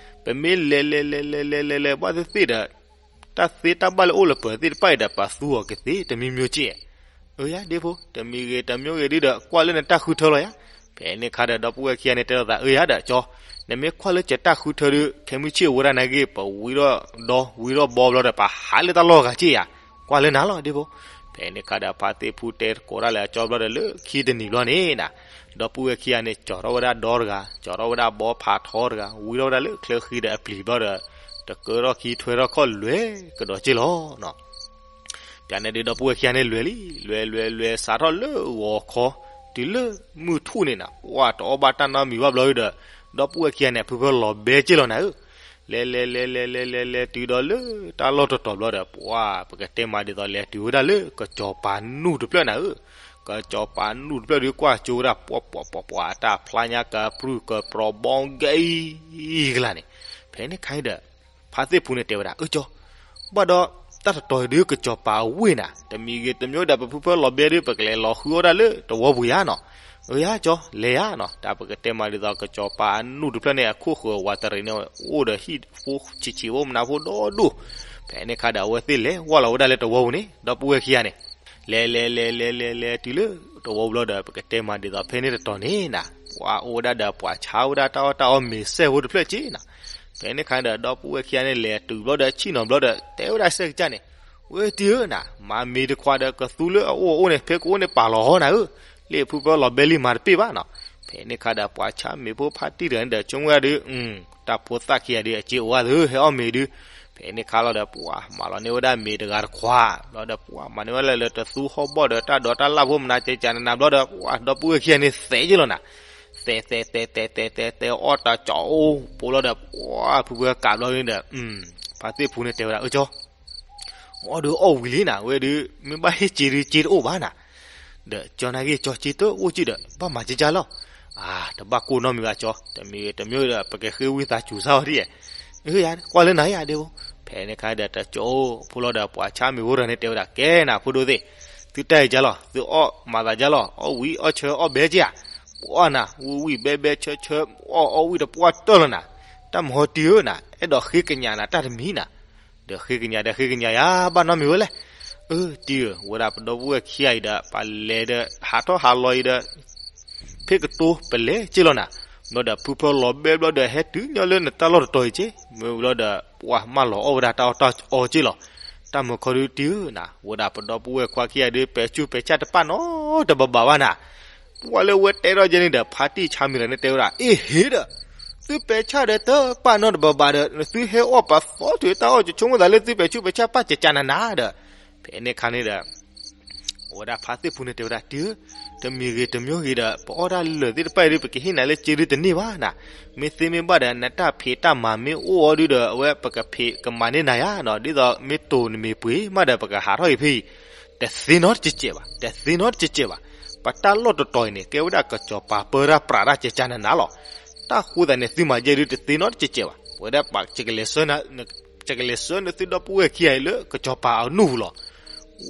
ပမ့ၢ်လဲၤလဲၤလဲၤလဲၤလဲၤလဲၤလဲၤဘၣ်သ့ၣ်သ့ၣ်ဒီး တၢ်သ့တၢ်ဘၣ်လၢအိၣ်လၢပသ့ၣ်တဖၣ်အံၤဒီး ပသူအီၤကသ့တမံၤမံၤက့. အၢယၤဒ့ဖိ, တမံၤဂ့ၤတမံၤဂ့ၤဒုးဒီး ကွၢ်လၢနတၢ်ဃုထၢလီၤယၤ. ဖဲန့ၣ်ခါဒီး ဒီပုၢ်ဝဲၢ်ခံဂၤန့ၣ်တဲလိာ်သး အၢယၤဒီးကၠီ, နမ့ၢ်ကွၢ်လၢကတၢ်ဃုထၢဒုး ခဲမုၢ်ဆ့ၣ်ဝဲဒၣ်နာ်ဂ့ၢ် ပဝံထီၣ်ဒီ ဝံထီၣ်ဘီဘျီဒီး ပဟးလၢတၢ်လီၢ်ဂၤက့ယၤ. ကွၢ်လၢနၤလီၤဒ့ဖိ. ဖဲန့ၣ်ခါဒီး ဖါသ့ၣ်ဖူတဲသကိးတၢ်လၢအကၠီဘျီဒီး လၢခံတနံၤဘျီန့ၣ်နၤ ဒီပုၢ်ဝဲၢ်ခံဂၤန့ၣ် ကၠီထီၣ်ဝဲဒၣ်ဒီတဂၤ, ကၠီထီၣ်ဝဲဒၣ်ဘီဖးထီတဂၤ, ဝံထီၣ်ဝဲဒၣ်လၢချၢဃံဒီးအပျံၤဘျီဒီး တကၢထီၣ်ခံထွဲထီၣ်ခီၣ်လွဲကဒီးက့လီၤနၤ. ပျးန့ၣ်ဒုး ဒီပုၢ်ဝဲၢ်ခံဂၤန့ၣ်လွဲၤလံ, လွဲၤလွဲၤလွဲၤ စးထီၣ်လၢဂီၤခီ တုၤလၢမုၢ်ထူၣ်န့ၣ်နၤ ပှၢ်တအီၣ်ဘၣ်တၢ်နီတမံၤဘၣ်ဘျီဒုးဒီး ဒီပုၢ်ဝဲၢ်ခံဂၤန့ၣ် အဖုဖၢလီၤဘဲက့လီၤနၤဧၢ. လဲၤလဲၤလဲၤလဲၤလဲၤလဲၤလဲၤ တုၤဒီးလၢတၢ်လီၢ်တတီၤဘျီဒီး ပှၢ် ပကတဲမးဒ်သိးလဲၤတုၤဝဲဒၣ်လၢကစီၤပၤနူၢ်တဖျၢၣ်နၤဧၢ. ကစီၤပၤနူၢ်တဖျၢၣ်ဒုး ကွၢ်ကၠိဝဲဒၣ် ပှၤပှၤပှၤပှၤ တၢ်ဖျါညါကပြုၢ်ကပြီၤဘီကဲအံၤကလါန့ၣ်. ဖဲန့ၣ်ခါအံၤဒီး ဖါသ့ၣ်ဖူန့ၣ်တဲဝဲဒၣ် အၢကၠီ, ဘၣ်ဒီးတၢ်တတီၤအံၤဒုး ကစီၤပၤအဝ့ၢ်နၤ တမံၤဂ့ၤတမံၤဒီး ပဖုဖၢလီၤဘဲဒုး ပကလဲၤလီၤဃုအီၣ်ဒၣ်လၢတဝီပူၤယၤနၤ. အၢယၤကၠီ လဲၤယၤနၤ. တၢ်ပကတဲမးဒ်သိး ကစီၤပၤအနူၢ်တဖျၢၣ်န့ၣ် အခိၣ်ဃၢၤဝးတရံးန့ၣ် အိၣ်ဒီးဟံၣ်ဖိဆံးဆံး အိၣ်မနုၤဖိဒီဒိၣ် ဖဲန့ၣ်ခါဒီးအဝဲသ့ၣ်လဲၤဝဲလီၤဝဲဒၣ်လၢတဝီပူၤန့ၣ် ဒီပုၢ်ဝဲၢ်ခံဂၤန့ၣ် လဲၤလဲၤလဲၤလဲၤလဲၤလဲၤတုၤလၢတဝီပူၤလီၤဒီး ပကတဲမးဒ်သိးဖဲန့ၣ်တတီၤန့ၣ်နၤ ပှၤအိၣ်ဝဲဒၣ်ဒီးပှၤဆါဝဲဒၣ်တၢ်အီၣ်တၢ်အီမ့ၤစဲၢ်ဖိတဖျၢၣ်က့နၤ. ဖဲန့ၣ်ခါဒီး ဒီပုၢ်ဝဲၢ်ခံဂၤန့ၣ် လဲၤတုၤဘျီဒီးဆ့ၣ်နီၤဘျီဒီး တဲဝဲဒၣ်စဲၢ်ကစၢ်န့ၣ်, ဝဲတံၤဧၢနၤ, မၤမ့ၤတခွးဒီးကသူလၢအအိၣ်အအိၣ်န့ၣ် ဖဲကအိၣ်န့ၣ်ပာ်လီၤဟီနၤဧၢ, လၢဖုဖၢလီၤဘဲလံမၤတပ့ၢ်ဘၣ်နီၤ. ဖဲန့ၣ်ခါဒီးပှၤဆါမ့ၤဖိဖါတံၢ်တဂၤန့ၣ်ဒီး ဆိကမိၣ်ဝဲဒၣ်ဒီး တၢ်ဖိသၣ်ခံဂၤဒီးအစ့အိၣ်ဝဲသ့ၣ်ဧၢ ဟဲအီၣ်မ့ၤဒုး. ဖဲန့ၣ်ခါလီၤဒီး ပှၤမၤလီၤန့ၢ်ဝဲဒၣ်မ့ၤတဂၤတခွး ဘျီဒီးပှၤမၤန့ၢ်ဝဲဒၣ်လၢတသူဟီၣ်ဘီၣ်ဒီးတၢ်ဒိးတၢ်လၣ်ဖိမနၤကဲကနနၤဘျီဒီး ပှၤဒီပုၢ်ဝဲၢ်ခံဂၤန့ၣ်သဲးက့လီၤနၤ. သဲးသဲးသဲးသဲးသဲးသဲးအီၣ်တၢ်ကၠီအိၣ်ဖိလီၤဒီး ပှၤဖုဖၢကးဘျီန့ၣ်ဒီး ဖါသ့ၣ်ဖူန့ၣ်တဲဝဲဒၣ် အၢကၠီ အီၣ်ဒုးအီၣ်ဝံၤလံနၤ ဝဲဒုး မ့ၢ်ဘၣ်ဟ့ၣ်စ့ဒုးစ့တအိၣ်ဘၣ်နၤ. ဒီးကၠီနာ်က့ၤကၠီစ့တအိၣ်က့ဒီး ဘၣ်မၤကကၢလီၤ. အါ တဘၣ်ကိၢ်နီတမံၤဘၣ်ကၠီ, တမံၤတမံၤဒီး ပကဃ့ဝံသးစူၤစၢ်အီၤဒ်ယဲ. အၢ ယၤ ကွၢ်လၢနၤယၤဒ့ဖိ. ဖဲန့ၣ်ခါဒီးတကၠီအိၣ်ဖိလီၤဒီး ပှၤဆါမ့ၤဖိတဂၤန့ၣ်တဲဝဲဒၣ် ကဲနၤ ဖိဒိၣ်သ့ၣ်, သုတၢ်အံၤကၢလီၤ, သုအီၣ်မၤသးကၢလီၤ, အီၣ်ဝံၤအီၣ်ဆၢအီၣ်ဘဲက့ဧါ. ပှၤနၤ ဝံၤဝံၤဘဲဘဲဆၢဆၢ အီၣ်အီၣ်ဝံၤဒီးပှၤတၢၢ်လီၤနၤ. တၢ်မဟီတံၤဧၢနၤ, အဲၣ်ဒိးဃ့ကညးနၤတၢ်တမံၤနၤ. ဒီးဃ့ကညးဒီးဃ့ကညးယၤ ဘၣ်နီတမံၤဝဲလဲၣ်. အၢ တံၤဧၢ, ဝဲဒၣ်ပဒီပုၢ်ဝဲၢ်ခံဂၤအံၤဒီး ပလဲၤဒီးဟးထီၣ်ဟးလီၤအံၤဒီး ဖဲကတိၤပလဲၤက့လီၤနၤ. ဘျီဒီးဖုဖၢလီၤဘဲဘျီဒီး ဟဲတုၤညီလၢနတၢ်လီၢ်တတီၤအံၤက့, မ့ၢ်ဘျီဒီး ပှၤမၢလီၤအီၣ်ဝဲဒၣ်တၢ်အီၣ်တၢ်အီက့လီၤ. တၢ်မုာ်ခီဒုတံၤဧၢနၤ, ဝဲဒၣ်ပဒီပုၢ်ဝဲၢ်ခွါခံဂၤဒုး ပဲာ်ဆူးပဲာ်ဆၣ်တပာ်နီတဘၣ်ဘၣ်နၤ. ပှၤလၢဝဲတဲထီၣ်ကဲန့ၣ်ဒီး ဖါတံၢ်ဆါမံၤတဂၤန့ၣ်တဲဝဲဒၣ် အ့ဟ့ဒီး သုပဲာ်ဆၣ်ဒီးတပာ်နီတဘၣ်ဘၣ်ဒီး သုဟဲအီၣ်ပာ်သီတုၤတၢ်အီၣ် ယဆိကမိၣ်သးလၢသုပဲာ်ဆူးပဲာ်ဆၣ်ပာ်ကကနနၤဒီး. ဖဲန့ၣ်ခါန့ၣ်ဒီး ဝဲဒၣ်ဖါသ့ၣ်ဖူန့ၣ်တဲဝဲဒၣ် တံၤဧၢ, တမံၤဂ့ၤတမံၤဂ့ၤဒီး ပအီၣ်တၢ်လၢာ်သ့ၣ်တဖၣ်အံၤဒုး ပကဟ့ၣ်နၤလၢစ့ဒုးတန့ၢ်ဘၣ်နၤ. မ့ၢ်သ့မ့ၢ်ဘၣ်ဒီး နတၢ်ဖံးတၢ်မၤမ့ၢ်အိၣ်အီၤဒုးဒီး အဝဲပကဖံးကမၤန့ၢ်နၤယၤနီၤ, ဒ်သိးမ့ၢ်တိၢ်နမ့ၢ်ပှ့ၤမးဒီး ပကဟးထီၣ်အံၤဖဲအံၤ တသ့နီတစဲးဘၣ်, တသ့နီတစဲးဘၣ်. ပတၢ်လီၢ်တတီၤအံၤန့ၣ် ကဲဝဲဒၣ်ကစီၤပၤပၢတၢ်ပြးတၢ်ကကနနၤလီၤ. တၢ်ဃိသတးန့ၣ် သုမၤယဲဒုးတသ့နီတစဲးဘၣ်. ဝဲဒၣ်ပှၤ ကလဲၤဆှၢနသုဒီပုၢ်ဝဲၢ်ခံဂၤအံၤလၢကစီၤပၤအနူၢ်ပူၤလီၤ.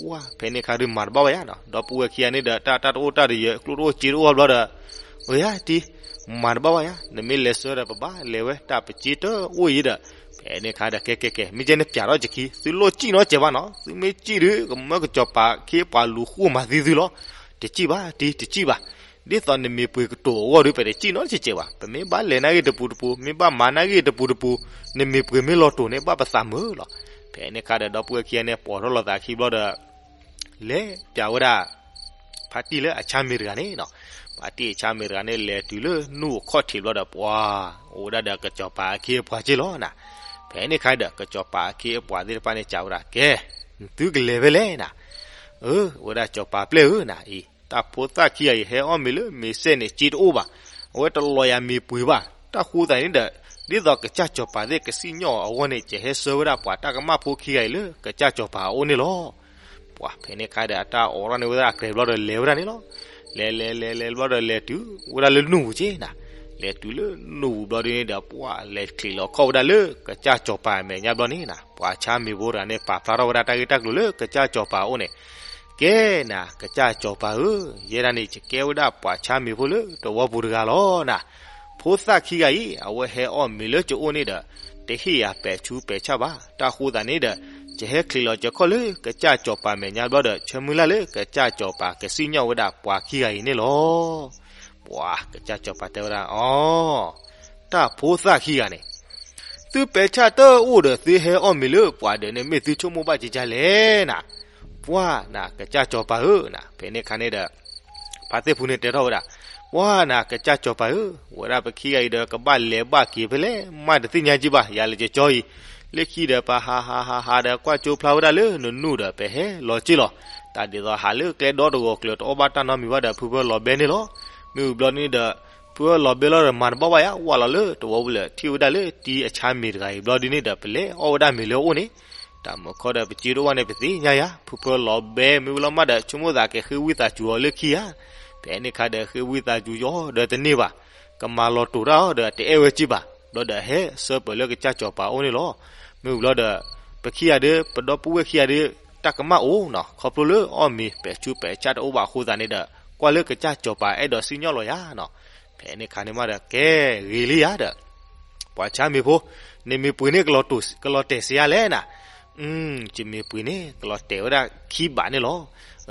ဝါ ဖဲန့ၣ်ခါဒုးမၤတဘၣ်ဘၣ်ယၤနီၤ, ဒီပုၢ်ဝဲၢ်ခံဂၤန့ၣ်ဒီး တၢ်တၢ်တအိၣ်တၢ်တယၢၤ ကျိတအိၣ်စ့တအိၣ်ဘျီဒီး ဝဲယၤတံၤ မၤတဘၣ်ဘၣ်ယၤ, နမ့ၢ်လဲၤဆှၢဒီးပဘၣ်လဲၤဝဲ တၢ်ပစ့တအိၣ်အံၤဒီး. ဖဲန့ၣ်ခါဒီး ကဲကဲကဲ မ့ၢ်ကဲန့ၣ်ပျးထီၣ်ကခံ သုလိၣ်စံၣ်နီတစဲးဘၣ်နီၤ, သုမ့ၢ်စံၣ်ဒုး ကမၢကစီၤပၤခ့ပှၤလူၤဃိမၤသံသုလီၤ. တစံၣ်ဘၣ်တံၤ တစံၣ်ဘၣ်, ဒ်သိးနမ့ၢ်ပှ့ၤကတိၤအဂီၢ်ဒုး ပတစံၣ်နီတစဲးဘၣ်. ပမ့ၢ်ဘၣ်လဲၤနာ်ဂ့ၢ်တပူၤတပူၤ မ့ၢ်ဘၣ်မၤနာ်ဂ့ၢ်တပူၤတပူၤ နမ့ၢ်ပှ့ၤမ့ၢ်လီၤတိာ်န့ၣ် ဘၣ်ပသးမုာ်လီၤ. ဖဲန့ၣ်ခါဒီး ဒီပုၢ်ဝဲၢ်ခံဂၤန့ၣ် ပိာ်ထီၣ်လိာ်သးခံဘျီဒီး လဲၤပျးဝဲဒၣ် ဖါတံၢ်လၢအဆါမ့ၤတဂၤန့ၣ်နီၤ, ဖါတံၢ်အဆါမ့ၤတဂၤန့ၣ် လဲၤတုၤလၢနူၢ်အခီၣ်ထံးဘျီဒီး ပှၤ အိၣ်ဝဲဒၣ်ဒီးကစီၤပၤအခ့အပှၤက့လီၤနၤ. ဖဲန့ၣ်ခါဒီး ကစီၤပၤအခ့အပှၤသ့ၣ်တဖၣ်န့ၣ် စံးဝဲဒၣ် ကဲ သုကလဲၤဖဲလဲၣ်နၤ. အၢ ဝဲဒၣ်စီၤပၤပျဲၢ်ဧၢနၤအံၤ တၢ်ဖိသၣ်ခံဂၤအံၤ ဟဲအီၣ်မ့ၤလၢမ့ၤစဲၣ်န့ၣ် စ့တအိၣ်ဘၣ်, အဝဲတလီၤယၤမ့ၤပှ့ၤဘၣ်. တၢ်ဃိသတးန့ၣ်ဒီး ဒ်သိးကစၢ်စီၤပၤသ့ၣ်ကစံၣ်ညီၣ်အဂီၢ်န့ၣ် ကဟဲဆှၢဝဲဒၣ်ပှၤတၢ်ကမၣ်ဖိခံဂၤအံၤလၢကစၢ်စီၤပၤအအိၣ်န့ၣ်လီၤ. ပှၤဖဲန့ၣ်ခါဒီး အတၢ်အိးထီၣ်န့ၢ်ဝဲဒၣ်အကြဲးဘျီဒီး လဲၤဝဲဒၣ်န့ၣ်လီၤ. လဲၤလဲၤလဲၤလဲၤဘျီဒီး လဲၤတုၤဝဲဒၣ်လၢနူၢ်ပူၤက့နၤ, လဲၤတုၤလၢနူၢ်ပူၤဘျီဒ်န့ၣ်ဒီး ပှၤလဲၤချံးလီၤခီၣ်ဝဲဒၣ်လၢကစၢ်စီၤပၤအမဲာ်ညါဘျီန့ၣ်နၤ, ပှၤဆါမ့ၤဖိတဂၤန့ၣ် ပာ်ဖျါထီၣ်ဝဲဒၣ်တၢ်ဂ့ၢ်တၢ်ကျိၤလၢကစၢ်စီၤပၤအအိၣ်န့ၣ်, ကဲနၤ ကစၢ်စီၤပၤဧၢ, ယဲဒၣ်န့ၣ် ယကဲဝဲဒၣ်ပှၤဆါမ့ၤဖိလၢတဝီပူၤတဂၤလီၤနၤ. ဖိသၣ်ခံဂၤအံၤ အဝဲဟဲအီၣ်မ့ၤလၢယအိၣ်န့ၣ်ဒီး တဟ့ၣ်ယၤပဲာ်ဆူးပဲာ်ဆၣ်ဘၣ်. တၢ်ဃိသတးန့ၣ်ဒီး ယဟဲချံးလီၤယခီၣ်လၢကစၢ်စီၤပၤမဲာ်ညါဘျီဒီး ဆၢမုၢ်လၢ်လၢကစၢ်စီၤပၤကစံၣ်ညီၣ်ဝဲဒၣ်ပှၤခံဂၤအံၤန့ၣ်လီၤ. ပှၤကစၢ်စီၤပၤတဲဝဲဒၣ် အီ တၢ်ဖိသၣ်ခံဂၤန့ၣ် သုပဲာ်ဆၣ်တအိၣ်ဒီးသုဟဲအီၣ်မ့ၤလၢပှၤဒၢးန့ၣ် မ့ၢ်သုဆိကမိၣ်ဘၣ်ကကလဲၣ်နၤ. ပှၤနၤ ကစၢ်စီၤပၤဧၢနၤ, ဖဲန့ၣ်ခါန့ၣ်ဒီး ဖါသ့ၣ်ဖူန့ၣ်တဲထီၣ်ဝဲဒၣ်, ပှၤနၤ ကစၢ်စီၤပၤဧၢ, ဝဲဒၣ်ပခံဂၤအံၤဒီး ကဘၣ်လဲၤဘၣ်က့ၤဖဲလဲၣ် မ့ၢ်တသ့ၣ်ညါကံဘၣ်, ယၤလၢကကၠီအံၤ လၢခံဒီး ပဟးဟးဟးဟးဟးဒီး ကွၢ်ကၠိဖျါဝဲဒၣ်လၢနနူၢ်ဒီး ပဟဲလီၤက့လီၤ. တၢ်ဒ်သိးဟးလၢကျဲဒီတဂီၤကျၢၤ တအီၣ်ဘၣ်တၢ်နီတမံၤဘၣ်ဒီး ဖုဖၢလီၤဘဲန့ၣ်လီၤ. မ့ၢ်ဝံၤဘျီဒ်န့ၣ်ဒီး ဖုဖၢလီၤဘဲလီၤဒီး မၤတဘၣ်ဘၣ်ယၤ ဝးလီၤလၢတဝီပူၤလၢာ် ထံၣ်ဝဲဒၣ်လၢတံၤအဆါမ့ၤတဂၤအံၤဘျီဒ်န့ၣ်ဒီး ပလဲၤအီၣ်ဝဲဒၣ်မ့ၤလၢအအိၣ်န့ၣ် တၢ်မုာ်ခီဒီး ပစ့တအိၣ်ဘၣ်န့ၣ် ပသ့ၣ်ညါယၤ, ဖုဖၢလီၤဘဲမ့ၢ်ဝံၤလီၤမးဒီး ဆိကမိၣ်သးကဃ့ဝံသးစူၤအီၤလၢခံဧါ. ဖဲန့ၣ်ခါဒီး ဃ့ဝံသးစူၤအီၤဒီးတန့ၢ်ဘၣ်, ကမၤလီၤတိာ်တၢ်အီၤဒီး တအဲၣ်ဝဲကံဘၣ်, ဘျီဒီးဟဲဆၢပၢၤလၢကစၢ်စီၤပၤအအိၣ်န့ၣ်လီၤ. မ့ၢ်ဝံၤဘျီဒီး ပခံဂၤဒီး ပဒီပုၢ်ဝဲၢ်ခံဂၤဒီး တၢ်ကမၣ်အိၣ်နီၤ, ခီဖျိလၢအီၣ်မ့ၤပဲာ်ဆူးပဲာ်ဆၣ်တအိၣ်ဘၣ်အဃိသတးန့ၣ်ဒီး ကွၢ်လၢကစၢ်စီၤပၤအဲၣ်ဒိးစံၣ်ညီၣ်လီၤယၤနီၤ. ဖဲန့ၣ်ခါန့ၣ်မးဒီး ကဲဂ့ၤလံယၤဒီး ပှၤဆါမ့ၤဖိ, နမ့ၢ်ပှ့ၤန့ၢ် ကလီၤတဲာ်စ့ယၤလဲၣ်နၤ. အၢ ယမ့ၢ်ပှ့ၤန့ၣ် ကလီၤတဲာ်ဝဲဒၣ်ခံဘးန့ၣ်လီၤ.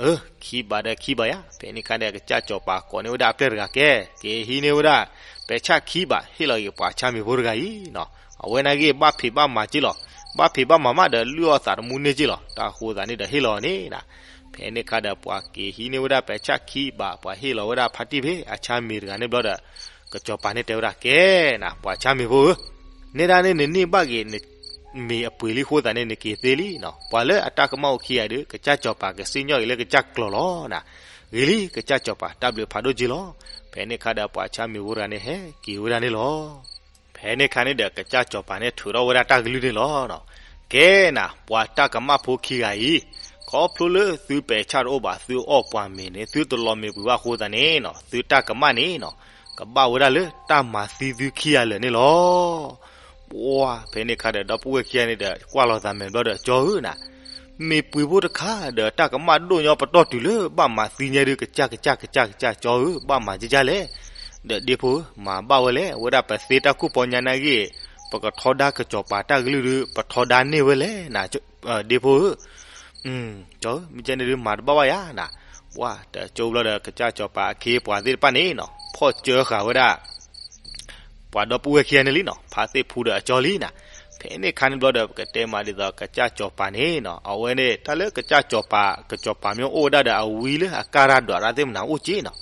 အၢ ခံဘးဒီးခံဘးယါ. ဖဲန့ၣ်အခါဒီး ကစၢ်စီၤပၤကိးန့ၢ်ဝဲဒၣ်အပျဲၢ်တဂၤ ကဲ က့ၤဟံးန့ၢ်ဝဲဒၣ် ပဲာ်ဆၣ်ခံဘး ဟ့ၣ်လီၤက့ၤပှၤဆါမ့ၤဖိတဂၤအံၤနီၤ. အဝဲန့ၣ်ဂ့ၤ ဘၣ်ဖံးဘၣ်မၤက့လီၤ. ဘၣ်ဖံးဘၣ်မၤမးဒီး လုၢ်အီၣ်သးတမူန့ၢ်က့လီၤ. တၢ်ဃိသးန့ၣ်ဒီးဟ့ၣ်လီၤန့ၣ်နီၤ. ဖဲန့ၣ်အခါဒီး ပှၤက့ၤဟံးန့ၢ်ဝဲဒၣ်ပဲာ်ဆၣ်ခံဘး ပှၤဟ့ၣ်လီၤဝဲဒၣ်ဖါတံၢ်ဖဲအဆါမ့ၤတဂၤန့ၣ်ဘျီဒီး ကစၢ်စီၤပၤန့ၣ်တဲဝဲဒၣ် ကဲနီၤ ပှၤဆါမ့ၤဖိဧၢ, နဲဒၣ်န့ၣ် နန့ၢ်ဘၣ်က့ၤ နမ့ၤအပှ့ၤလံအဃိသတးန့ၣ် နက့ၤသ့လံနီၤ. ပှၤလၢအတၢ်ကမၣ်အိၣ်ခံဂၤအံၤဒီး ကစၢ်စီၤပၤကစံၣ်ညီၣ်က့ၤလၢကစၢ်ကျိာ်လီၤနီၤ. ဂ့ၤလံ ကစၢ်စီၤပၤ တၢ်ဘျုးဖးဒိၣ်က့လီၤ. ဖဲန့ၣ်အခါဒီး ပှၤဆါမ့ၤဖိတဂၤန့ၣ် ဟဲက့ၤဝဲဒၣ်န့ၣ်လီၤ. ဖဲန့ၣ်အခါန့ၣ်ဒီး ကစၢ်စီၤပၤန့ၣ်ထုးထီၣ်ဝဲဒၣ်တၢ်ကလုၢ်န့ၣ်လီၤ. ကဲနီၤ ပှၤတၢ်ကမၣ်ဖိခံဂၤအံၤ, ခီဖျိလၢသုပဲာ်ဆၣ်တအိၣ်ဘၣ် သုအီၣ်ပှၤမ့ၤန့ၣ် သုတလီၤမ့ၤပှ့ၤဘၣ်အဃိသတးန့ၣ်နီၤ သုတၢ်ကမၣ်န့ၣ်နီၤ ကဘၣ်ဝဲဒၣ်လၢတၢ်မၤသံသုခံဂၤလၢာ်န့ၣ်လီၤ. ပှၤ ဖဲန့ၣ်အခါဒီး ဒီပုၢ်ဝဲၢ်ခံဂၤန့ၣ်ဒီး ကွၢ်လီၤသးမဲာ်ဘျီဒီး ကၠီဧၢနီၤ, မ့ၤပှ့ၤဖိတခါဒီး တၢ်ကမၣ်ဒိၣ်ညီပတီၢ်တုၤလၢဘၣ်မၤသံညါဒုး ကစၢ်ကစၢ်ကစၢ်ကစၢ် ကၠီဧၢ ဘၣ်မၤကကၢ်လဲၣ်. ဒီးဒ့ဖိဧၢ မၤဘၣ်ဝဲလဲၣ် အဝဲဒၣ်ပသ့တၢ်ခိၣ်ပီညါန့ၣ်ဂ့ၤ, ပကထီဒါကစၢ်စီၤပၤတၢ်ကလုၢ်ဒုး ပထီဒါန့ၢ်ဝဲလဲၣ်နီၤ. ဒ့ဖိဧၢ ကၠီဧၢ မ့ၢ်ကဲန့ၣ်ဒုး မၤတဘၣ်ဘၣ်ယါနီၤ. ပှၤ တကၠိဘျီဒီး ကစၢ်စီၤပၤအခ့အပှၤသ့ၣ်တဖၣ်န့ၣ်နီၤ ဖီၣ်စၢဃာ်ဝဲဒၣ် ပှၤဒီပုၢ်ဝဲၢ်ခံဂၤန့ၣ်လံနီၤ ဖါသ့ၣ်ဖူဒီးအကၠီလံနီၤ. ဖဲန့ၣ်အခါန့ၣ်ဘျီဒီး ပကတဲမးဒ်သိး ကစၢ်စီၤပၤန့ၣ်နီၤ အဝဲန့ၣ် တၢ်လၢကစၢ်စီၤပၤ ကစၢ်စီၤပၤမ့ၢ်အိၣ်ဝဲဒၣ်ဒီး အဝံလၢအကါရၢ်ဒွးရၣ်သ့ၣ်မနၤအိၣ်က့နီၤ.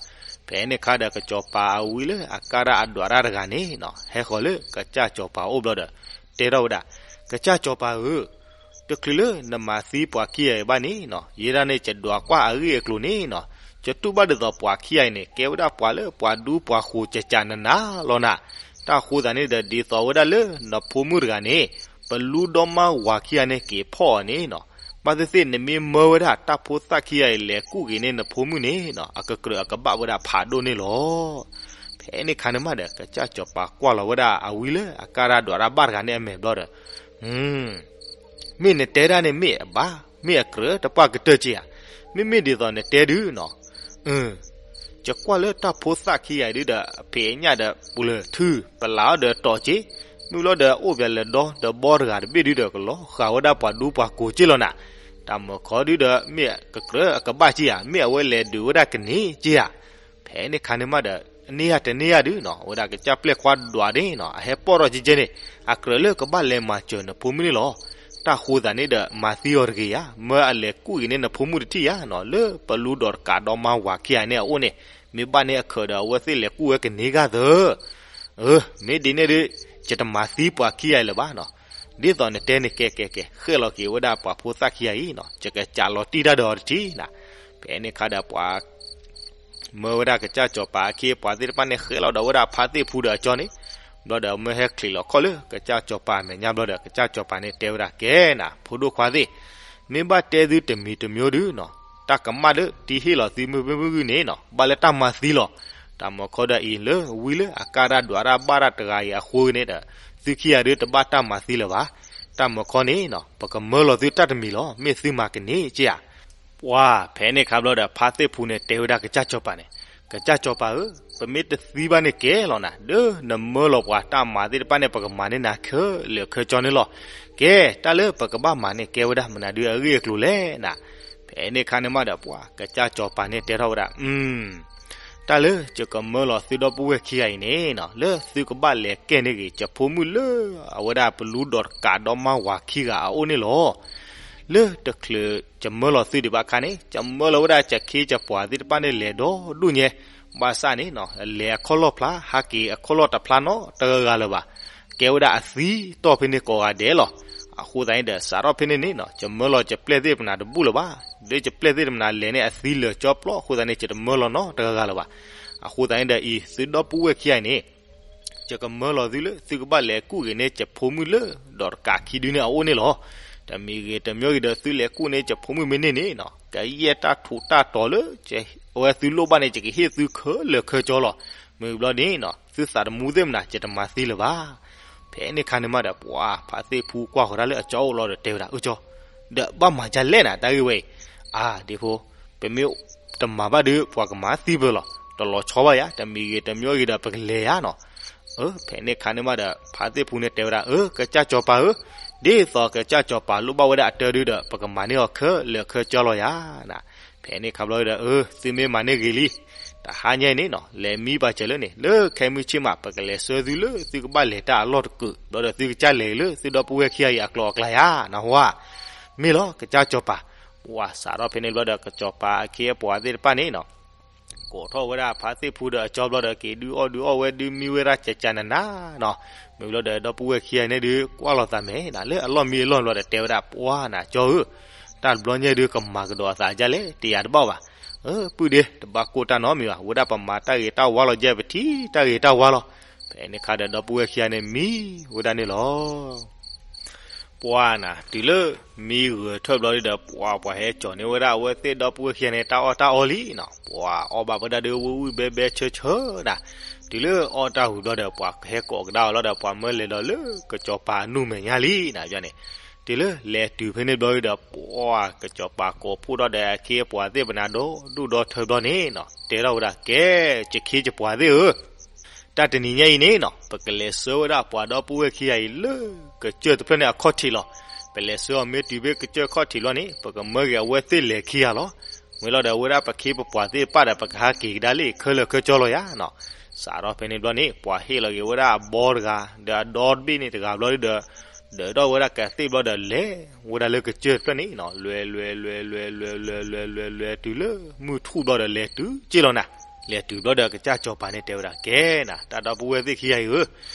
ဖဲန့ၣ်အခါဒီး ကစၢ်စီၤပၤအဝံလၢအကါရၢ်အဒွးရၣ်တဂၤန့ၣ်နီၤ ဟဲဃီၤလၢကစၢ်စီၤပၤအအိၣ်ဘျီဒီး တဲထီၣ်ဝဲဒၣ်, ကစၢ်စီၤပၤဧၢ, တချုးလၢနမၤသံပှၤခံဂၤအံၤဘၣ်န့ၣ်နီၤ ယဲဒၣ်န့ၣ် ယဒွးကွၢ်အဂ့ၢ်အကျိၤန့ၣ်နီၤ ယတူၢ်ဘၣ်ဒ်သိးပှၤခံဂၤအံၤန့ၣ် ကဲဝဲဒၣ်ပှၤလၢပှၤဒူပှၤဃိၤ ကကးနးနးလီၤနၤ. တၢ်ဃိသတးန့ၣ်ဒီး ဒ်သိးဝဲဒၣ်လၢနဖိမုၣ်တဂၤန့ၣ် ပလူဒီမါဝၤခံဂၤန့ၣ် က့ၤဖီၣ်အီၤန့ၣ်နီၤ ဘၣ်သ့ၣ်သ့ၣ် နမ့ၢ်မၢဝဲဒၣ်တၢ်ဖိသၣ်ခံဂၤအံၤ လဲၤကူၣ်က့ၤန့ၢ်နဖိမုၣ်န့ၣ်နီၤ အကကြၢးအကဘၣ်ဝဲဒၣ်ဖးဒိၣ်န့ၣ်လီၤ. ဖဲန့ၣ်အခါန့ၣ်မးဒီး ကစၢ်စီၤပၤကွၢ်လီၤဝဲဒၣ်အဝံလၢအကါရၢ်ဒွးရၣ်ဘၣ်တဂၤန့ၣ်အမဲာ်ဘျီဒီး မ့ၢ်နတဲဒၣ်န့ၣ် မ့ၢ်အဘၣ်, မ့ၢ်အကြၢးတပှၢ်ကတၢၢ်က့ဧါ. မ့မ့ၢ်ဒ်သိးနတဲဒုနီၤ, ယကွၢ်လၢတၢ်ဖိသၣ်ခံဂၤအံၤဒုဒီး အဖံးအညၣ်ဒီး ပူၤလၢထူ ပလၢ်အီၤဒီးတီၤက့, မ့ၢ်လီၤဒီး အိၣ်ပှၤလဲၤဒီဒီဘီတဂၤတဘ့ၣ်ဒုဒီး ကလီၤဃာ်ဝဲဒၣ်ပှၤဒူပှၤကိးက့လီၤနၤ. တၢ်မုၢ်ခီဒုဒီး မ့ၢ်ကကြၢးအကဘၣ်က့ဧါ, မ့ၢ်အဝဲလဲၤဒုးဝဲဒၣ်ကန့ၢ်က့ဧါ. ဖဲန့ၣ်ခါန့ၣ်မးဒီး အန့ၢ်ယၤတန့ၢ်ယၤဒုနီၤ အဝဲဒၣ်ကစၢ်ပျဲၢ်ခွါဒွးန့ၣ်နီၤ အဟဲပိာ်ထီၣ်ကဲကဲန့ၣ် အကြၢးလၢကဘၣ်လဲၤမၤစၢၤနဖိမုၣ်န့ၣ်လီၤ. တၢ်ဃိသတးန့ၣ်ဒီး မၤသံအီၤတဂ့ၤဧါ, မၢအလဲၤကူၣ်က့ၤန့ၢ်နဖိမုၣ်တထံၣ်ဧါနီၤ လၢပလူဒီးတကးဒီမါဝၤခံဂၤန့ၣ်အအိၣ်န့ၣ်, မ့ၢ်ဘၣ်န့ၢ်အခၢးဒီး အဝဲသ့ၣ်လဲၤကူၣ်ဝဲကန့ၢ်ဂၤသၢ. အၢ မ့ၢ်ဒ်န့ၣ်ဒု ယတမၤသံပှၤခံဂၤအံၤလၢၤဘၣ်နီၤ. ဒ်သိးနတဲန့ၣ် ကဲကဲကဲ ဃဲၣ်လီၤက့ၤဝဲဒၣ်ပှၤဖိသၣ်ခံဂၤအံၤနီၤ ယကစးလီၤတံၢ်တၢ်ဒီးအီၤတထံၣ်နၤ. ဖဲန့ၣ်ခါဒီးပှၤ မၢဝဲဒၣ်ကစၢ်စီၤပၤအခ့အပှၤသ့ၣ်တဖၣ်န့ၣ် ဃဲလီၤဒီးဝဲဒၣ်ဖါသ့ၣ်ဖူဒီးအကၠီန့ၣ်, ဘျီဒီးမၢဟဲချံးလီၤခီၣ်လၢကစၢ်စီၤပၤအမဲာ်ညါဘျီဒီး ကစၢ်စီၤပၤန့ၣ်တဲဝဲဒၣ် ကဲနၤ ဖိဒိၣ်ခွါသ့ၣ်, မ့ၢ်ဘၣ်တဲသုတမံၤတမံၤဒုနီၤ, တၢ်ကမၣ်လၢတံဟ့ၣ်လီၤသုမုၢ်မုၢ်ဂုၢ်ဂုၢ်န့ၣ်နီၤ ဘၣ်လၢတၢ်မၤသံလီၤ. တၢ်မုၢ်ခီဒီးအံၤလၢဝံလၢအကါရၢ်ဒွးရၣ်ဘၣ်တၢ်တဂၤအံၤအဃိန့ၣ်ဒီး သုခံဂၤဒုတဘၣ်တၢ်မၤသံလၢၤဘၣ်. တၢ်မုၢ်ခီန့ၣ်နီၤ ပကမၢလီၤသုတၢ်တမံၤလီၤ မ့ၢ်သုမၤကန့ၢ်က့ဧါ. ပှၤ ဖဲန့ၣ်ခါဘျီဒီး ဖါသ့ၣ်ဖူန့ၣ်တဲဝဲဒၣ်ကစၢ်စီၤပၤန့ၣ်, ကစၢ်စီၤပၤဧၢ, ပမ့ၢ်တသံဘၣ်န့ၣ်ကဲလီၤနၤ, ဒီးနမၢလီၤပှၤတၢ်မၤသ့ၣ်တဖၣ်န့ၣ် ပကမၤန့ၢ်နၤခဲလၢာ်ခဲဆ့န့ၣ်လီၤ. ကဲ တၢ်လၢပကဘၣ်မၤန့ၣ် ကဲဝဲဒၣ်မနုၤဒုအဂ့ၢ်အကျိၤလဲၣ်နၤ. ဖဲန့ၣ်ခါန့ၣ်မးဒီး ပှၤကစၢ်စီၤပၤန့ၣ်တဲထီၣ်ဝဲဒၣ် တၢ်လၢယကမၢလီၤသုဒီပုၢ်ဝဲၢ်ခံဂၤအံၤန့ၣ်နီၤ လၢသုကဘၣ်လဲၤကဲန့ၢ်ဂ့ၤ ယဖိမုၣ်လၢအဝဲဒၣ်ပလူဒီးတကးဒီမါဝၤခံဂၤအအိၣ်န့ၣ်လီၤ. လၢတချုးယမၢလီၤသုဒံးဘၣ်အခါန့ၣ် ယမၢလီၤဝဲဒၣ်ယခ့ယပှၤသ့ၣ်တဖၣ်န့ၣ် လဲၤဒီဒူၣ်ညါ, ဘၣ်ဆၣ်န့ၣ်နီၤ လဲၤအခီၣ်လီၢ်ဖျါ ဟးက့ၤအခီၣ်လီၢ်တဖျါနီတဂၤဂၤလၢၤဘၣ်. ကဲဝဲဒၣ်အသံတီၢ်ဖဲန့ၣ်ကိးဂၤဒဲးလီၤ. အဃိသတးန့ၣ်ဒီး စးထီၣ်ဖဲန့ၣ်န့ၣ်နီၤ ယမၢလီၤယပျဲၢ်သ့ၣ်တဖၣ်န့ၣ်တဘူၣ်လၢၤဘၣ်. လၢယပျဲၢ်သ့ၣ်တဖၣ်န့ၣ်လဲၤန့ၣ် အသံလၢာ်ကၠီပျီအဃိသတးန့ၣ် ယတမၢလီၤနီတဂၤဂၤလၢၤဘၣ်. အဃိသတးန့ၣ်ဒီးအံၤ သုဒီပုၢ်ဝဲၢ်ခံဂၤအံၤန့ၣ် ယကမၢလီၤသုလၢသုကဘၣ်လဲၤကူၣ်က့ၤန့ၢ်ယဖိမုၣ်လၢဒီးတကးခံဒုန့ၣ်အအိၣ်န့ၣ်လီၤ. တမံၤဂ့ၤတမံၤဂ့ၤဒီး သုလဲၤကူၣ်န့ၢ်ယဖိမုၣ်မ့ၢ်န့ၢ်န့ၣ်နီၤ ကယဲၢ်တၢ်ထူးတၢ်တီၤလၢ အဝဲသုလိၣ်ဘၣ်န့ၣ် ယကဟ့ၣ်သုခဲလၢာ်ခဲဆ့လီၤ. မ့ၢ်ဘျီန့ၣ်နီၤ သုသးတမူသ့ၣ်မနၤ ယတမၤသံလၢၤဘၣ်. ဖဲန့ၣ်ခါန့ၣ်မးဒီး ပှၤဖါသ့ၣ်ဖူကွၢ်ဃီၤတၢ်လၢအကၠီအိၣ်လီၤဒီးတဲဝဲဒၣ် အၢကၠီ ဒီးဘၣ်မၤဒ်လဲၣ်နၤ တၢ်ဂ့ၢ်ဝဲအံၤ. အါ ဒ့ဖိ, ပမ့ၢ်တမၤဘၣ်ဒီး ပှၤကမၤသံပၢၢ်လီၤ. တလီၤဆီဘၣ်ယၤ, တမံၤဂ့ၤတမံၤဂ့ၤဒီး ပကလဲၤယၤနီၤ. အၢ ဖဲန့ၣ်ခါန့ၣ်မးဒီး ဖါသ့ၣ်ဖူန့ၣ်တဲဝဲဒၣ် အၢ ကစၢ်စီၤပၤဧၢ, ဒ်သိးကစၢ်စီၤပၤလိၣ်ဘၣ်ဝဲဒၣ်အတၢ်ဒုဒီး ပကမၤန့ၢ်အီၤခဲလၢာ်ခဲဆ့လီၤယၤနၤ. ဖဲန့ၣ်အခါဘျီဒီး အၢ သုမ့ၢ်မၤန့ၢ်ဂ့ၤလံ, တဟါညါအံၤန့ၣ်နီၤ လဲၤမံဘၣ်စၢၤလၢန့ၣ် လၢခဲမုၢ်ဆ့ၣ်မး ပကလဲၤဆှၢသုလၢသုကဘၣ်လဲၤတၢ်အလီၢ်တကူာ် ဘျီဒီးသုကစၢ်လဲၤလၢသုဒီပုၢ်ဝဲၢ်ခံဂၤအံၤအကျိၤအကျဲယၤနၢ်ဟူဧါ. မ့ၢ်လီၤ ကစၢ်စီၤပၤ. ပှၤစးထီၣ်ဖဲန့ၣ်ဘျီဒီး ကစီၤပၤအခ့အပှၤသ့ၣ်တဖၣ်န့ၣ်နီၤ ကိးထီၣ်ဝဲဒၣ်ဖါသ့ၣ်ဖူဒီးအကၠီဘျီဒီး က့ၤဒုးအီၣ်ဒုးအီဝဲဒုးမံဝဲဒၣ်ကကနနၤနီၤ. မ့ၢ်ဘျီဒီး ဒီပုၢ်ဝဲၢ်ခံဂၤန့ၣ်ဒုး ကွၢ်လိာ်သးမဲာ်နၤ လၢအလီၢ်မံအလီၢ်ဘျီဒီး တဲဝဲဒၣ် ပှၤနၤကၠီဧၢ, တၢ်တဘျီညါဒုး ကမၤကဒီးအသးဒ်လဲၣ် တယာ်တဘၣ်ဘၣ်. အၢ ပုၢ်ဒ့ တဘၣ်ကိၢ်တၢ်နီတမံၤဘၣ်, ဝဲဒၣ်ပမၤတၢ်ဂ့ၤတၢ်ဝါလီၤယဲၢ် ပထံၣ်တၢ်ဂ့ၤတၢ်ဝါလီၤ. ဖဲန့ၣ်အခါဒီး ဒီပုၢ်ဝဲၢ်ခံဂၤန့ၣ်မံဝဲဒၣ်န့ၣ်လီၤ. ပှၤနၤ တုၤလၢမံဂၢၢ်ထၢၣ်ဘျီဒီး ပှၤပှၤဟဲကၠီၤန့ၢ်ဝဲဒၣ်အဝဲသ့ၣ်ဒီပုၢ်ဝဲၢ်ခံဂၤန့ၣ် တၢ်အီၣ်တၢ်အီလံနီၤ. ပှၤအီၣ်ဘၣ်ဝဲဒၣ်ဒီး ဝံၣ်ဝံၣ်ဘဲဘဲဆၢဆၢနၤ. တုၤလၢအီၣ်တၢ်ဝံၤဘျီဒီး ပှၤကဟဲကိးကဒါအီၤလီၤဒီး ပှၤမၢလဲၤဒီးလၢကစီၤပၤအနူၢ်မဲာ်ညါလံနၤန့ၣ်. တုၤလၢလဲၤတုၤဖဲန့ၣ်ဘျီဒီး ပှၤကစီၤပၤကိးဖှိၣ်ထီၣ်ဒီးအခ့အပှၤသ့ၣ်မနၤဒီဒူၣ်ဒီထၢဘျီန့ၣ်နီၤ တဲထီၣ်ဝဲဒၣ် ကဲ ယခ့ယပှၤသ့ၣ်ဧၢ တၢ်တနံၤညါအံၤန့ၣ်နီၤ ပကလဲၤဆှၢဝဲဒၣ်ပှၤဒီပုၢ်ဝဲၢ်ခံဂၤအံၤလၢကစၢၢ်တဖျၢၣ်န့ၣ်အခီၣ်ထံးလီၤ. ပလဲၤဆှၢအီၤမ့ၢ်တုၤဖဲကစၢၢ်ခီၣ်ထံးလီၤန့ၣ် ပကမၢဂ့ၤအဝဲသ့ၣ်လဲၤခံဂၤလီၤ. မ့ၢ်လီၤဒီး အဝဲဒၣ်ပခ့ပပှၤသ့ၣ်တဖၣ်ဒီး ပကဟးက့ၤကဒါလံခဲလၢာ်ခဲဆ့လီၤယၤနီၤ. စးထီၣ်ဖဲန့ၣ်ဘျီန့ၣ် ပှၤဟ့ၣ်လီၤက့ၤဝဲဒၣ်အဘီတဂၤ ဒီးအဒီတဘ့ၣ်န့ၣ်တဂၤဘျီဒီး ဒၢးထီၣ်ဝဲဒၣ်ကသ့ၣ်ဘျီဒီး လဲၤဝဲဒၣ်လၢကစၢၢ်တဖျၢၣ်န့ၣ်နီၤ လဲၤလဲၤလဲၤလဲၤလဲၤလဲၤလဲၤလဲၤလဲၤလဲၤတုၤလၢမုၢ်ထူၣ်ဘျီဒီး လဲၤတုၤက့ၢ်လီၤနၤ. လဲၤတုၤဘျီဒီး ကစၢ်စီၤပၤန့ၣ်တဲဝဲဒၣ် ကဲနၤ တၢ်ဒီပုၢ်ဝဲၢ်သ့ၣ်ခံဂၤအံၤဧၢ,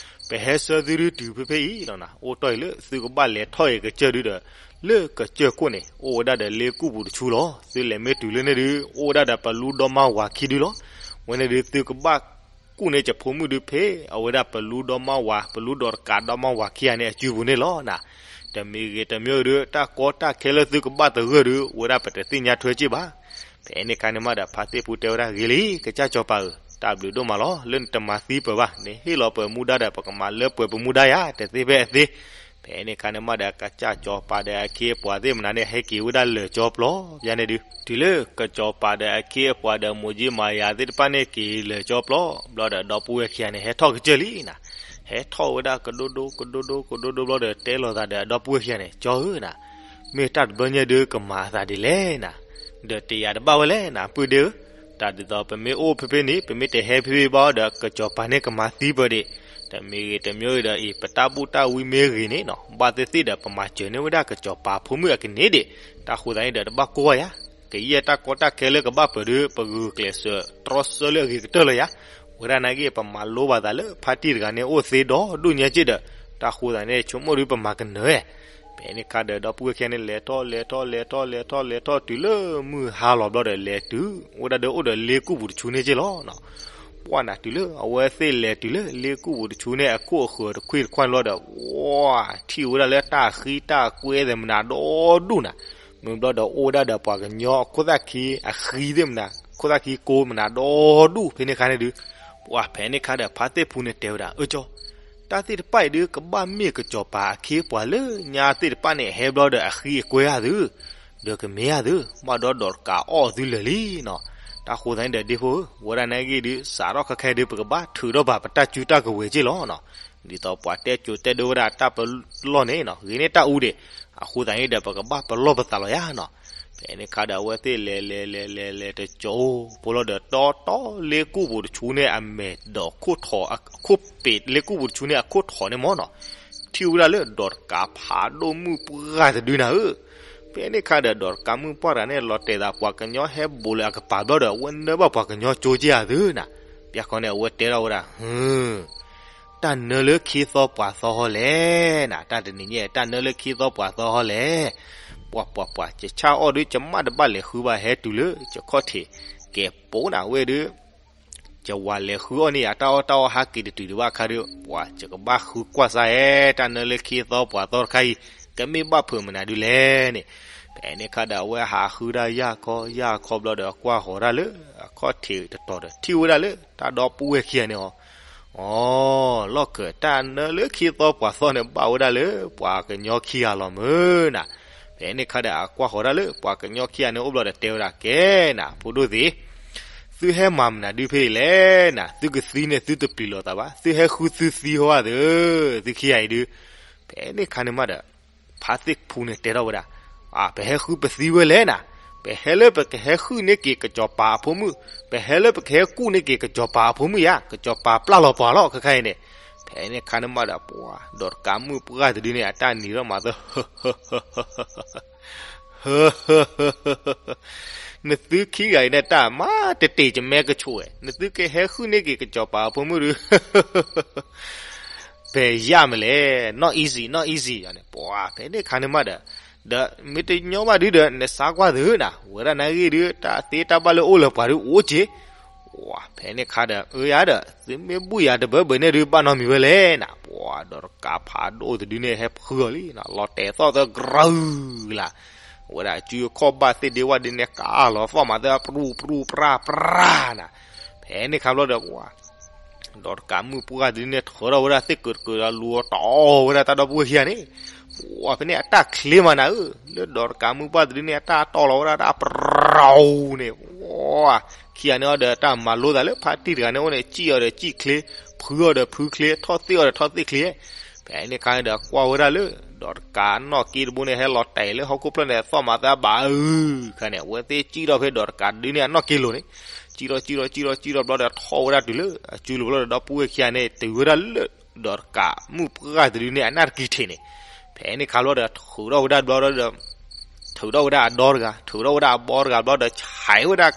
ပဟဲဆှၢသုဒုးတုၤဖဲဖဲအံၤလီၤနၤ. အိၣ်တ့ၢ်အံၤလၢသုကဘၣ်လဲၤထီၣ်အံၤကစၢၢ်ဒုဒီး လၢကစၢၢ်ခိၣ်န့ၣ် အိၣ်ဝဲဒၣ်ဒီးလ့ကူၣ်ပူၤတဆူလီၤ. သုလဲၤမ့ၢ်တုၤလၢန့ၣ်ဒုး အိၣ်ဝဲဒၣ်ဒီးပလူဒီမါဝၤခံဒုလီၤ. ဝဲန့ၣ်ဒုး သုကဘၣ်ကူၣ်န့ၢ်ယဖိမုၣ်ဒုးဖဲ အဝဲဒၣ်ပလူဒီမါဝၤ ပလူဒီးတကးဒီမါဝၤခံဂၤန့ၣ် အစုပူၤန့ၣ်လီၤနၤ. တမံၤဂ့ၤတမံၤဂ့ၤဒီး တၢ်ကီတၢ်ခဲလၢသုကဘၣ်သဂၢၢ်ဒုး ဝဲဒၣ်ပတသ့ၣ်ညါထွဲက့ၢ်ဘၣ်. ဖဲန့ၣ်အခါန့ၣ်မးဒီး ဖါသ့ၣ်ဖူတဲဝဲဒၣ် ဂ့ၤလံ ကစၢ်စီၤပၤဧၢ, တၢ်ဘျုးဒိၣ်မးလီၤ လၢနတမၤသံပၢၤဘၣ်, နဟ့ၣ်လီၤပှဲၤမူဒါဒီး ပကမၤလၢပှဲၤပမူဒါယၤ တသ့ဖဲအသ့. ဖဲန့ၣ်အခါန့ၣ်မးဒီး ကစၢ်စီၤပၤဒီးအခ့အပှၤသ့ၣ်မနၤန့ၣ် ဟဲက့ၤဝဲဒၣ်လၢာ်ကၠီပျီယါန့ၣ်ဒုး တုၤလၢကစၢ်စီၤပၤဒီးအခ့အပှၤဒီးမိၢ်ကၠံမၤယၤသ့ၣ်တဖၣ်န့ၣ် က့ၤလၢာ်ကၠီပျီဘျီဒီး ဒီပုၢ်ဝဲၢ်ခံဂၤန့ၣ် ဟဲထီၣ်ကစၢၢ်လံနၤ. ဟဲထီၣ်ဝဲဒၣ်ကဒိဒိကဒိဒိကဒိဒိဘျီဒီး တဲလိာ်သးဒီးအဒီပုၢ်ဝဲၢ်ခံဂၤန့ၣ် ကၠီဧၢနၤ, မ့ၢ်တၢ်တဘျီညါဒုး ကမၤအသးဒ်လဲၣ်နၤ, ဒီးတယာ်တဘၣ်ဝဲလဲၣ်နၤ ပုၢ်ဒ့ဧၢ. တၢ်ဒ်သိးပမ့ၢ်အိၣ်ဖဲဖဲန့ၣ် ပမ့ၢ်တဟဲဖဲဖဲဘၣ်ဒီး ကစၢ်စီၤပၤန့ၣ်ကမၤသံပၢၤဒံး. တမံၤဂ့ၤတမံၤဂ့ၤဒီးအံၤ ပတၢ်ဘူၣ်တၢ်ဝံမ့ၢ်ဂ့ၤန့ၣ်နီၤ ဘၣ်သ့ၣ်သ့ၣ်ဒီး ပမၤစၢၤန့ၢ်ဝဲဒၣ်ကစၢ်စီၤပၤဖိမုၣ်အကန့ၢ်ဒံး. တၢ်ဃိသတးန့ၣ်ဒီး တဘၣ်ကိၢ်ဘၣ်ယၤ, ကယဲၢ်တၢ်ကီတၢ်ခဲလၢကဘၣ်ပၢၤဒုး ပဂုာ်ကျဲးစၢးတြီဆၢလၢအဂ့ၤကတၢၢ်လီၤယၤ. ဝဲဒၣ်နာ်က့ ပမၤလိဘၣ်သးလၢဖါတံၢ်တဂၤန့ၣ် အိၣ်သ့ဒီးဒိၣ်ညါက့ဒီး တၢ်ဃိသတးန့ၣ် ဆိကမိၣ်ဒုးပမၤကနၢၤ. ဖဲန့ၣ်အခါဒီး ဒီပုၢ်ဝဲၢ်ခံဂၤန့ၣ် လဲၤထီၣ်လဲၤထီၣ်လဲၤထီၣ်လဲၤထီၣ်လဲၤထီၣ် တုၤလၢမုၢ်ဟါလီၤဘျီဒီး လဲၤတုၤဝဲဒၣ်ဒီး အိၣ်ဒီးလ့ကူၣ်ပူၤတဆူန့ၣ်က့လီၤ. ပှၢ်နၤတုၤလၢအဝဲသ့ၣ်လဲၤတုၤလၢလ့ကူၣ်ပူၤတဆူန့ၣ် အခိၣ်အဃၢၤတခွံတခွါဘျီဒီး ဝါ ထံၣ်ဝဲဒၣ်လၢတၢ်ဃံတၢ်ကွဲသ့ၣ်မနၤဒီဒူၣ်နၤ. မ့ၢ်ဘျီဒီးအိၣ်ဝဲဒၣ်ဒီးပှၤကညီအခိၣ်သၣ်ခံအဃံသ့ၣ်မနၤ ခိၣ်သၣ်ခံကိးမနၤဒီဒူၣ်ဖဲန့ၣ်အခါန့ၣ်ဒုး. ပှၢ်ဖဲန့ၣ်အခါဒီး ဖါသ့ၣ်ဖူန့ၣ်တဲဝဲဒၣ် အၢကၠီ တၢ်သ့ၣ်တဖၣ်အံၤဒုး ကဘၣ်မ့ၢ်ကစၢ်စီၤပၤအခ့အပှၤလၢညါသ့ၣ်တဖၣ်န့ၣ် ဟဲဘျီဒီးအဃံအကွဲဧါသု, ဒီးကမ့ၢ်ဧါသု, ဘၣ်ဒီးဒီးတကးအီၣ်သုလၢာ်လံနီၤ. တၢ်ဃိသတးန့ၣ်ဒီး ဒ့ဖိဧၢ, ဝဲဒၣ်နာ်က့ဒုး စးထီၣ်ခဲခါဒုး ပကဘၣ်ထုးထီၣ်ဘၣ်ပတၢ်စုတၢ်ကဝဲၤက့လီၤနီၤ. ဒ်သိးပှၤတဲကိးတဲဒိဝဲဒၣ်တၢ်ပလီၢ်န့ၣ်နီၤ ဂ့ၤန့ၢ်တၢ်အူဒံး, အဃိသတးန့ၣ်ဒီး ပကဘၣ်ပလီၢ်ပသးလီၤယၤနီၤ. ဖဲန့ၣ်အခါဒီး အဝဲသ့ၣ်လဲၤလဲၤလဲၤလဲၤလဲၤတကၠိဖိလီၤဒီး တီတီလ့ကူၣ်ပူၤတဆူန့ၣ် အမဲာ်ဒီးခိၣ်ထိး အခိၣ်ပ့းလ့ကူၣ်ပူၤတဆူန့ၣ် အခိၣ်ထိးန့ၣ်မ့ၢ်နီၤ, ထံၣ်ဝဲဒၣ်လၢဒီးတကးဖးဒိၣ်မုၣ်ပှၢ်တဒုနၤဧၢ. ဖဲန့ၣ်အခါဒီး ဒီးတကးမုၣ်ပှၢ်တဂၤန့ၣ် လီၤတဲာ်သးပှၤကညီဟဲဘူးလၢအကပၤဘျီဒီး အဝဲနၢဘၣ်ပှၤကညီကၠိက့ဧါသုနၤ. ပျၢ်ခီန့ၣ် အဝဲတဲထီၣ်ဝဲဒၣ် ဟၢ တၢ်နၢလၢခံသီပှၤသီဟီလဲၣ်နၤ, တၢ်တနံၤညါ တၢ်နၢလၢခံသီပှၤသီဟီလဲၣ်. ပှၤပှၤပှၤ ယဆၣ်အီၣ်ဒုး ယမၣ်တဘၣ်လဲၤဃုဘၣ် ဟဲတုၤလၢယခီၣ်ထံး ကဲပိနၤဝဲဒုး ယဝၤလဲၤဃုအီၣ်န့ၢ်ယၤ တၢ်အီၣ်တၢ်အီဟးက့ၤတတုၤဒံးဘၣ်အခါဒီး ပှၤယကဘၣ်ဃုကွၢ်စၢ်ဧဲ တၢ်နၢလၢခံသီပှၤသီတခါအံၤ ကမ့ၢ်ဘၣ်ဖုးမနုၤဒုးလဲၣ်န့ၣ်. ဖဲန့ၣ်အခါဒီး အဝဲဟးဃုဒၣ်ယၢ်ခီယၢ်ခီဘျီဒီး ကွၢ်ဃီၤဒၣ်လၢအခီၣ်ထံးတတီၤဒီး ထံၣ်ဝဲဒၣ်လၢတၢ်ဒီပုၢ်ဝဲၢ်ခံဂၤန့ၣ်အီၤ အီၤ လီၢ်ခၢၣ် တၢ်နၢလၢခံသီပှၤသီန့ၣ် ဘၣ်ဝဲဒၣ်လၢပှၤကညီခံဂၤလီၤမုၢ်နၤ. ဖဲန့ၣ်အခါဒီး အကွၢ်ဃီၤဒၣ်လၢပှၤကညီခံဂၤန့ၣ်အိၣ်ဘျီဒီး တဲဝဲဒၣ်ကဲနၤ ဖိဒိၣ်သ့ၣ်, သုဟဲမၤမနုၤဒုးဖဲအံၤလဲၣ်နၤ, သုကသံန့ၣ် သုတပျံၤလိာ်သးဘၣ်, သုဟဲဃုသုသံဟီဧါသု, သုခံဂၤအံၤဒုး. ဖဲန့ၣ်အခါန့ၣ်မးဒီး ဖါသ့ၣ်ဖူန့ၣ်တဲထီၣ်ဝဲဒၣ်, အၢ ပဟဲဃုပသံဝဲလဲၣ်နၤ, ပဟဲလၢပကဟဲဃုန့ၢ်က့ၤကစီၤပၤအဖိမုၣ်, ပဟဲလၢပကဟဲကူၣ်န့ၢ်က့ၤကစီၤပၤအဖိမုၣ်ယါ, ကစီၤပၤပျၢ်လီၤပှၤလီၤ ခဲခါအံၤန့ၣ်. ဖဲန့ၣ်အခါန့ၣ်မးဒီး ပှၤ ဒီးတကးမုၣ်ပှၢ်တဒုန့ၣ် အတၢ်နံၤထီၣ်မးသၢ နသုခံဂၤအံၤန့ၣ် တၢ်မၤတတ့ၢ်ကမဲကဆိးဝဲ, နသုကဟဲဃုန့ၢ်က့ၤကစီၤပၤအဖိမုၣ်ဒု ပယၢ်မလဲၣ်, not easy, not easy န့ၣ်, ပှၤ ဖဲန့ၣ်ခါန့ၣ်မးဒီး, ဒီးမ့ၢ်တညီဘၣ်ဒုဒီး နစါကွၢ်သုနၤ, ဝဲဒၣ်နဂ့ၢ်ဒု တၢ်သ့တၢ်ဘၣ်လၢအိၣ်လၢပှၤဒုအိၣ်က့ၤ, ပှၤ ဖဲန့ၣ်ခါဒီး အၢယၤဒီး သုမ့ၢ်ဘူၣ်ယၤတဘၢဘၢန့ၣ်ဒု ဘၣ်နီတမံၤဝဲလဲၣ်နၤ, ပှၤ ဒီးတကးဖးဒိၣ်တဒုန့ၣ် ဟဲဖုအီၤလံနၤ, လီၤတဲာ်သီၣ်သၢကရၢလၢ် ဝဲဒၣ်အစုအခီၣ်ဘၣ်သ့ၣ်ဒ့ဝၣ်ဒုန့ၣ် ကးလီၤသီၣ်မးသၢ ပြူပြူပြၢပြၢနၤ, ဖဲန့ၣ်ခါဘျီဒီး ပှၤ ဒီးတကးမုၣ်ပှၢ်တဒုန့ၣ် ထၢထီၣ်ဝဲဒၣ်သ့ၣ်ကၢးတကၢးဒီးလူၤအီၤတီၢ်ဝဲဒၣ်တၢ်ဒီပုၢ်ဝဲၢ်ခံဂၤန့ၣ်, ပှၤ ဖဲန့ၣ်အတၢ်ချ့မးနၤဧၢ, လၢဒီးတကးမုၣ်ပှၢ်တဒုန့ၣ် အတၢ်တီၢ်လီၤဝဲဒၣ်တၢ်ပြူန့ၣ်, ပှၤ ခံဂၤန့ၣ်အီၤဒီးတၢ်မၤလိသးလၢဖါတံၢ်တဂၤန့ၣ်အိၣ်န့ၣ် စံၣ်အီၤဒီးစံၣ်ချ့, ဖုအီၤဒီးဖုချ့, ထီၣ်သ့ၣ်အီၤဒီးထီၣ်သ့ၣ်ချ့, ဖဲန့ၣ်ခါန့ၣ်ဒီးကွၢ်ဝဲဒၣ်လၢ ဒီးတကးနီၣ်က့တဘိန့ၣ် ဟဲလီၤတဲာ်လၢဟီၣ်ခိၣ်ဖျၢၣ်န့ၣ် သီၣ်မးသၢဘးအုၣ်ခါန့ၣ် အဝဲသ့ၣ်စံၣ်ထီၣ်ဖဲဒီးတကးတဒုန့ၣ် အနီၣ်က့လိၤန့ၣ်, စံၣ်ထီၣ်စံၣ်ထီၣ်စံၣ်ထီၣ်စံၣ်ထီၣ်ဘျီဒီး ထီၣ်ဝဲဒၣ်တုၤလၢအစုလိၤဘျီဒီး ဒီပုၢ်ဝဲၢ်ခံဂၤန့ၣ် တုၤဝဲဒၣ်လၢ ဒီးတကးမုၣ်ပှၢ်တဒုန့ၣ် အနၢ်တကံၤထံးန့ၣ်, ဖဲန့ၣ်ခါဘျီဒီး ထုးထီၣ်ဝဲဒၣ်ဘျီဒီး ထုးထီၣ်ဝဲဒၣ်အဒီတဂၤ, ထုးထီၣ်ဝဲဒၣ်အဘီတဂၤဘျီဒီး ဆဲးဝဲဒၣ်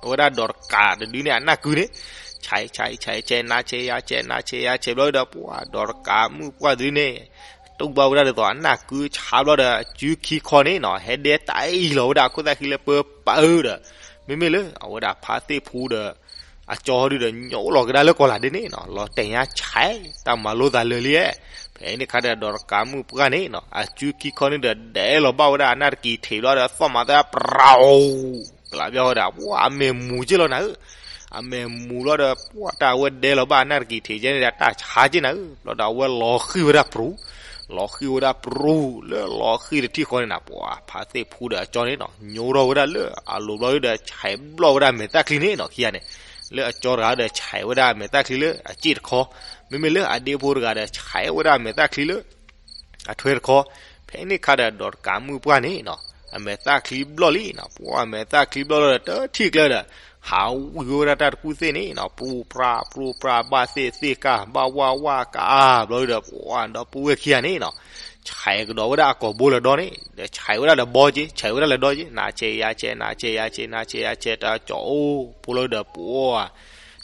ဝဲဒၣ်ဒီးတကးတဒုန့ၣ် အနၢ်ကုန့ၣ်, ဆဲး ဆဲး ဆဲး ဆဲး နါဆဲးယါဆဲး နါဆဲးယါဆဲးဘျီဒီး ပှၤ ဒီးတကးမုၣ်ပှၢ်တဒုန့ၣ် တူၢ်ဘၣ်ဝဲဒၣ်ဒ်သိးအနၢ်ကုဆါဘျီဒီး အစုခံခီန့ၣ်နီၤ ဟဲဒဲတၢ်အံၤလီၤဝဲဒၣ်အခိၣ်သၣ်ဃံလၢပၢပၢဒီး, မ့မ့ၢ်လၢအဝဲဒၣ်ဖါသ့ၣ်ဖူဒီး အကၠီဒုဒီး ညိလီၤကဒါလၢကီၤလၤဒ်န့ၣ်နီၤ, လီၤတဲာ်ညါဆဲး တၢ်မၤလိသးလၢာ်လံ, ဖဲန့ၣ်ခါဒီး ဒီးတကးမုၣ်ပှၢ်န့ၣ်နီၤ အစုခံခီန့ၣ်ဒီး ဒဲလီၤဘၣ်ဝဲဒၣ်အနၢ်တကံၤထံးဘျီဒီး သီၣ်မးသၢပြူ ကလးဘၣ်ဝဲဒၣ် ပှၤ အမဲာ်မူက့လီၤနၤဧၢ, အမဲာ်မူဘျီဒီး ပှၤ တၢ်အဝဲဒဲလီၤဘၣ်အနၢ်တကံၤထံးကဲန့ၣ်ဒီး တၢ်ဆါက့နၤဧၢ, ဘျီဒီးအဝဲလီၤဃံၣ်ဝဲဒၣ်ပြူ, လီၤဃံၣ်ဝဲဒၣ်ပြူ လၢလီၤဃံၣ်တထံၣ်ဃီန့ၣ်နီၤ ပှၤ ဖါသ့ၣ်ဖူဒီးအကၠီန့ၣ်နီၤ ညိထီၣ်ဝဲဒၣ်လၢအလိၤဘျီဒီး ဆဲးဘျီၣ်ဝဲဒၣ်အမဲာ်သၣ်ချံန့ၣ်နီၤ ခံဂၤန့ၣ်, လၢအကၠီတဂၤဒီး ဆဲးဝဲဒၣ်အမဲာ်သၣ်ချံလၢအစ့ၣ်တခီ, မ့မ့ၢ်လၢအဒ့ဖိတဂၤဒီး ဆဲးဝဲဒၣ်အမဲာ်သၣ်ချံလၢ အထွဲတခီ, ဖဲန့ၣ်ခါဒီး ဒီးတကးမုၣ်ပှၢ်န့ၣ်နီၤ အမဲာ်သၣ်ချံဘျီၣ်လံနီၤ ပှၤ အမဲာ်သၣ်ချံဘျီၣ်လီၤဒီး တထံၣ်ကျၢၤဒီး ဟးဝံၤဝဲဒၣ်တၢ်တကူၣ်သ့ၣ်န့ၣ်နီၤ ပြူပြူပြူ ဘၣ်သ့ၣ်သ့ၣ်ကၢ် ဘၣ်ဝၣ်ဝၣ်ကၢ်ဘျီဒီး ပှၤ ဒီပုၢ်ဝဲၢ်ခံဂၤန့ၣ်နီၤ ဆဲးကဒီးဝဲဒၣ်အကိာ်ဘိလၢဒီန့ၣ် ဒီးဆဲးဝဲဒၣ်လၢဘီက့ ဆဲးဝဲဒၣ်လၢဒီက့ နါဆဲးယါဆဲး နါဆဲးယါဆဲး နါဆဲးယါဆဲး တၢ်ကၠီအိၣ်ဖိလီၤဒီး ပှၤ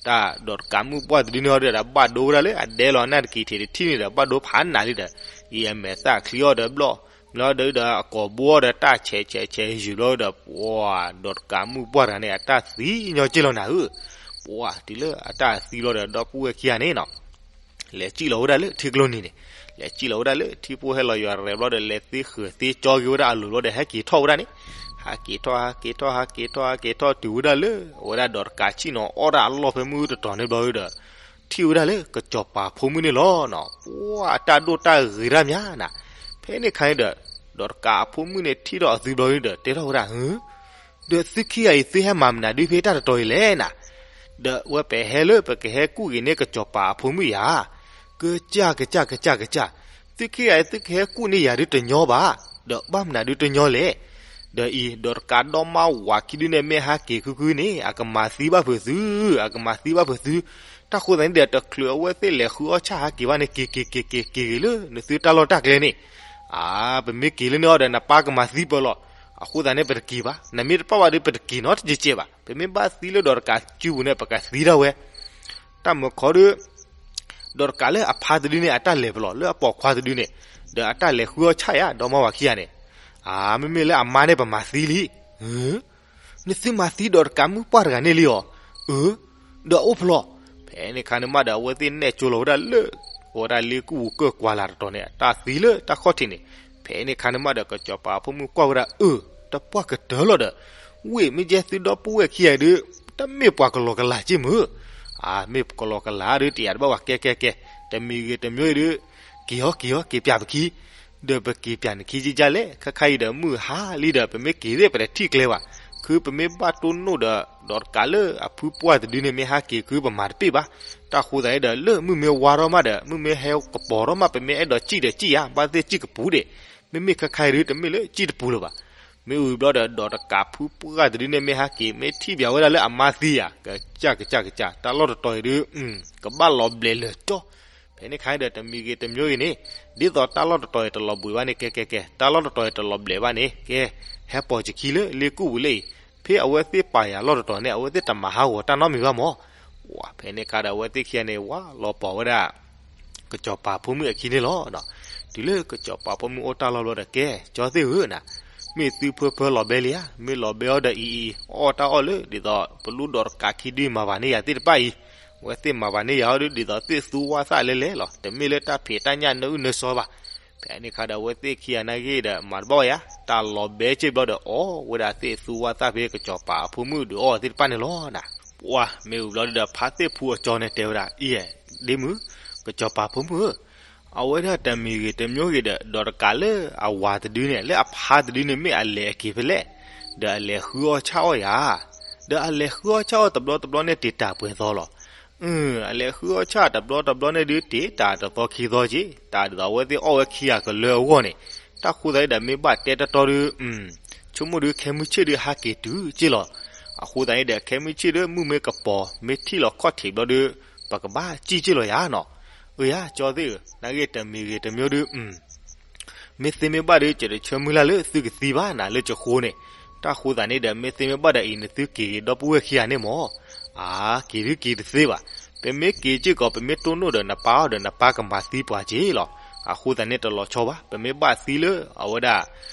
တၢ်ဒီးတကးမုၣ်ပှၢ်တဒုန့ၣ်အီၤဒီး ဘၣ်ဒိဝဲဒၣ်လၢအဒဲလီၤအနၢ်တကံၤထံးတထံၣ်န့ၣ်ဒီး ဘၣ်ဒိဖးနးလံဒီး ယံာ်အမဲာ်သၣ်ချံအီၤဒီးဘျီၣ်, ဘျီဒီးအကိာ်ဘိအီၤဒီးတၢ်ဆဲးဆဲးဆဲးယုာ်ဘျီဒီး ပှၤ ဒီးတကးမုၣ်ပှၢ်တဂၤန့ၣ် အတၢ်သံညီက့လီၤနၤဧၢ, ပှၤ တုၤလၢအတၢ်သံဘျီဒီး ဒီပုၢ်ဝဲၢ်ခံဂၤန့ၣ်နီၤ လဲၤစံၣ်လီၤဝဲဒၣ်လၢထံကျိနံၤန့ၣ်, လဲၤစံၣ်လီၤဝဲဒၣ်လၢထံဖိဟဲလီၤယွၤရဲၣ်ဘျီဒီး လဲၤသ့ဃၢၤသ့ကၠီက့ၤဝဲဒၣ်အလိၤဘျီဒီး ဟဲက့ၤထီၣ်ဝဲဒၣ်န့ၣ်, ဟးက့ၤထီၣ် ဟးက့ၤထီၣ် ဟးက့ၤထီၣ် ဟးက့ၤထီၣ်တုၤဝဲဒၣ်လၢ အဝဲဒၣ်ဒီးတကးဆံၣ်နီၤအီၣ်တၢ်အလီၢ်ဖဲမုၢ်တတီၤန့ၣ်ဘျီဒီး ထံၣ်ဝဲဒၣ်လၢကစီၤပၤဖိမုၣ်န့ၣ်လီၤနီၤ, ပှၤ အတၢ်ဒိၣ်တၢ်ဂ့ၤတၢ်မးနၤ, ဖဲန့ၣ်ခါန့ၣ်ဒီး ဒီးတကးအဖိမုၣ်န့ၣ်ထံၣ်ထီၣ်အသုဘျီဒီး တဲထီၣ်ဝဲဒၣ် ဒီးသုခံဂၤအံၤသုဟဲမၤမနုၤဒုဖဲတၢ်တတီၤအံၤလဲၣ်နၤ, ဒီးအဝဲပဟဲလၢပကဟဲကူၣ်က့ၤန့ၢ်ကစီၤပၤအဖိမုၣ်ယၤ, ကစၢ် ကစၢ် ကစၢ် ကစၢ်, သုခံဂၤအံၤသုကဟဲကူၣ်န့ၢ်ယၤဒုတညီဘၣ်, ဒီးဘၣ်မနုၤဒုတညီလဲၣ်, ဒီးအံၤ ဒီးတကးဒီမါဝၤခံဒုန့ၣ် မ့ၢ်ဟးက့ၤဃုဃုန့ၣ် အကမၤသံဘၣ်ဖုးသု, အကမၤသံဘၣ်ဖုးသု, တၢ်ဃိသတးန့ၣ်ဒီး တချုးအဝဲသ့ၣ်လဲၤဃုအီၣ်ဆၣ်ဟးက့ၤဘၣ်န့ၣ် က့ၤက့ၤက့ၤက့ၤက့ၤက့ၤလၢနသုတၢ်လီၢ်တၢ်ကျဲန့ၣ် အါ ပမ့ၢ်က့ၤလၢန့ၣ်အီၤဒီး နပၢ်ကမၤသံပၢလီၤ. အဃိသတးန့ၣ် ပတက့ၤဘၣ်. နမ့ၢ်တပာ်ဘၣ်ဒီး ပတက့ၤနီတကဲးကဲးဘၣ်. ပမ့ၢ်ဘၣ်သံလၢဒီးတကးစုပူၤန့ၣ် ပကသံဒၣ်ဝဲ. တၢ်မုာ်ခီဒီး ဒီးတကးလၢအဖါတဒုန့ၣ် အတၢ်လဲၤပလီၢ်လၢအပိာ်ခွါတဒုန့ၣ်, ဒီးအတၢ်လဲၤဃုအီၣ်ဆၣ်ယါ ဒီမါဝၤခံဂၤန့ၣ်, အါ မ့မ့ၢ်လၢအမါန့ၣ် ပမၤသံလံ. နသုမၤသံဒီးတကးမုၣ်ပှၢ်တဂၤန့ၣ်လံအီၤ. အၢ, ဒီးအိၣ်ဖျီၣ်. ဖဲန့ၣ်ခါန့ၣ်မးဒီး အဝဲသ့ၣ်နဲၣ်ကၠိလီၤဝဲဒၣ်လၢ အဝဲဒၣ်လ့ကူၣ်ကၢၢ်ကွၢ်လၢ်တတီၤန့ၣ် တၢ်သံလၢတၢ်ခီၣ်ထံးန့ၣ်, ဖဲန့ၣ်ခါန့ၣ်မးဒီး ကစီၤပၤဖိမုၣ်ကွၢ်ဝဲဒၣ် အၢ, တပှၢ်ကတၢၢ်လီၤဒီး, ဝ့ၢ်မ့ၢ်ကဲသုဒီပုၢ်ဝဲၢ်ခံဂၤဒီး တမ့ၢ်ပှၤကလီကလၤက့မုၢ်, အါ မ့ၢ်ကလီကလၤဒီး တယာ်တဘၣ်ဝဲကဲကဲကဲ, တမံၤဂ့ၤတမံၤဂ့ၤဒီး က့ၤအီၤက့ၤအီၤ က့ၤပျးပခံ ဒီးပက့ၤပျးနခံကကၢ်လဲၣ်. ခဲခါအံၤဒီးမုၢ်ဟါလံဒီး ပမ့ၢ်က့ၤသ့ၣ်ပတထံၣ်ကျဲဘၣ်. ခုပမ့ၢ်ဘၣ်တိၢ်နီၣ်ဒီး ဒီးတကးလၢအဖုပှၢ်တဒုန့ၣ် မ့ၢ်ဟးက့ၤခုပမၤတပ့ၢ်ဘၣ်. တၢ်ဃိသတးဒီး လၢမုၢ်မ့ၢ်ဝါထီၣ်မးဒီး မုၢ်မ့ၢ်ဟဲကပီၤထီၣ်မး ပမ့ၢ်အဲၣ်ဒိးစံၣ်ဒီးစံၣ်ယါ ဘၣ်သ့ၣ်စံၣ်ကပူၤဒံး. မ့မ့ၢ်ခါခါအံၤဒုး တမ့ၢ်လၢစံၣ်တပူၤလၢၤဘၣ်. မ့ၢ်ဝံၤဘျီဒီး ဒီးတကးဖုပှၢ်တဒုန့ၣ် မ့ၢ်ဟဲက့ၤ မ့ၢ်ထံၣ်ဘၣ်ဝဲဒၣ်လၢအမါသံဧါ, ကစၢ်ကစၢ်ကစၢ် တၢ်လီၢ်တတီၤအံၤဒုး ကဘၣ်လီၤဘျဲးလၢာ်တီၢ်. ဖဲန့ၣ်ခါဒီး တမံၤဂ့ၤတမံၤဂ့ၤန့ၣ်, ဒ်သိးတၢ်လီၢ်တတီၤအံၤတလီၤဘှံးဘၣ်န့ၣ် ကဲကဲကဲ, တၢ်လီၢ်တတီၤအံၤတလီၤဘျဲးဘၣ်န့ၣ် ကဲ, ဟဲပိာ်စခံလၢလ့ကူၣ်ပူၤလၢအံၤ, ဖဲအဝဲသ့ၣ်ပာ်ယၤလီၢ်တတီၤန့ၣ် အဝဲသ့ၣ်တမၤဟးဂီၤတၢ်နီတမံၤဘၣ်မၢ်. ဝဲဖဲန့ၣ်ခါဒီး အဝဲသ့ၣ်ခံဂၤန့ၣ် ဝဲလီၤပိာ်ဝဲဒၣ် ကစီၤပၤဖိမုၣ်အခံန့ၣ်လီၤ. တုၤလၢကစီၤပၤဖိမုၣ်အိၣ်တၢ်လီၢ်ဘျီဒီး ကဲ, ကၠီသ့ၣ်ဧၢနၤ, မ့ၢ်သုဖၢဖၢလီၤဘဲလံဧါ, မ့ၢ်လီၤဘဲအီၤဒီးအံၤအံၤ အီၣ်တၢ်အီၣ်လၢ ဒ်သိးပလူဒီးတကးခံဒုမၤဘၣ်န့ၢ်ယၤသ့ၣ်တဖၣ်အံၤ, အဝဲသ့ၣ်မၤဘၣ်န့ၢ်ယၤအီၤဒုး ဒ်သိးသ့ၣ်သူဝၣ်သၣ်လဲလဲလီၤ. တမ့ၢ်လၢတၢ်ဖံးတၢ်ညၣ်နၢအုၣ်နၢစီဘၣ်. ဖဲန့ၣ်ခါဒီး အဝဲသ့ၣ်ခံဂၤနာ်က့ဒီး မၤတဘၣ်ဝဲယၤ, တၢ်လီၤဘဲစ့ၢ်ဘျီဒီး အီၣ်ဝဲဒၣ်သ့ၣ်သူဝၣ်သၣ်ဖဲ ကစီၤပၤဖိမုၣ်ဒုးအီၣ်သ့ၣ်တဖၣ်န့ၣ်လီၤနၤ. ပှၤမ့ၢ်ဝံၤဘျီဒီး ဖါသ့ၣ်ဖူအကၠီန့ၣ်တဲဝဲဒၣ်, အံၤ, ဒ့မုၣ်, ကစီၤပၤဖိမုၣ်ဧၢ, အဝဲဒၣ်တမံၤဂ့ၤတမံၤဂ့ၤဒီး ဒီးတကးလၢအဝၤတဒုန့ၣ် လၢအဖါတဒုန့ၣ် မ့ၢ်အလဲၤအက့ၤဖဲလဲၣ်, ဒီးအလဲၤဃုအီၣ်ဆၣ်အီၣ်ယၤ, ဒီးအလဲၤဃုအီၣ်ဆၣ်အီၣ်တဘျီတဘျီန့ၣ် တ့ၢ်တၢ်ပှဲၤသီလီၤ. အလဲၤဃုအီၣ်ဆၣ်တဘျီတဘျီန့ၣ်ဒုး တ့ၢ်တၢ်တသီခံသီက့ၤ, တၢ်ဒ်သိးအဝဲသ့ၣ်အီၣ်ဝဲခံဂၤကလၢအဂီၢ်န့ၣ်, တၢ်ဃိသတးန့ၣ်ဒီး မ့ၢ်ဘၣ်တဲတီတီဒုး ဆိကမိၣ်ဒုး ခဲမုၢ်ဆ့ၣ်ဒုးဟးက့ၤတုၤက့ၢ်လီၤ. အဃိသတးန့ၣ်ဒီး ခဲမုၢ်ဆ့ၣ်ဒုး မုၢ်မ့ၢ်ကပီၤ မ့ၢ်ထံၣ်လီၤခီၣ်ထံးဘျီဒုး ပကဘၣ်စံၣ်က့ၢ်လီၤယၤနီၤ. အၢယၤ ကၠီသ့ၣ်ဧၢ, နာ်က့တမံၤဂ့ၤတမံၤဒုး မ့ၢ်သ့မ့ၢ်ဘၣ်ဒီး ယတဆၢမုၢ်လၢ်လၢသုကသံဘၣ်နၤလၢကဃိန့ၣ်, တၢ်ဃိသတးန့ၣ်ဒီး မ့ၢ်သ့မ့ၢ်ဘၣ်ဒီးအံၤ နသုက့ၤက့ၤဒီပုၢ်ဝဲၢ်ခံဂၤန့ၣ်မၢ်. အါ, က့ၤဒုးက့ၤတသ့ဘၣ်. ပမ့ၢ်က့ၤစ့ၢ်ကီး ပမ့ၢ်တိၢ်နီၣ်ဒီးနပၢ်အီၤဒီး နပၢ်ကမၤသံပှၤက့ၢ်လီၤ. အဃိသတးန့ၣ်တလီၤဆီဘၣ်. ပမ့ၢ်ဘၣ်သံလၢအဝဲဒၣ်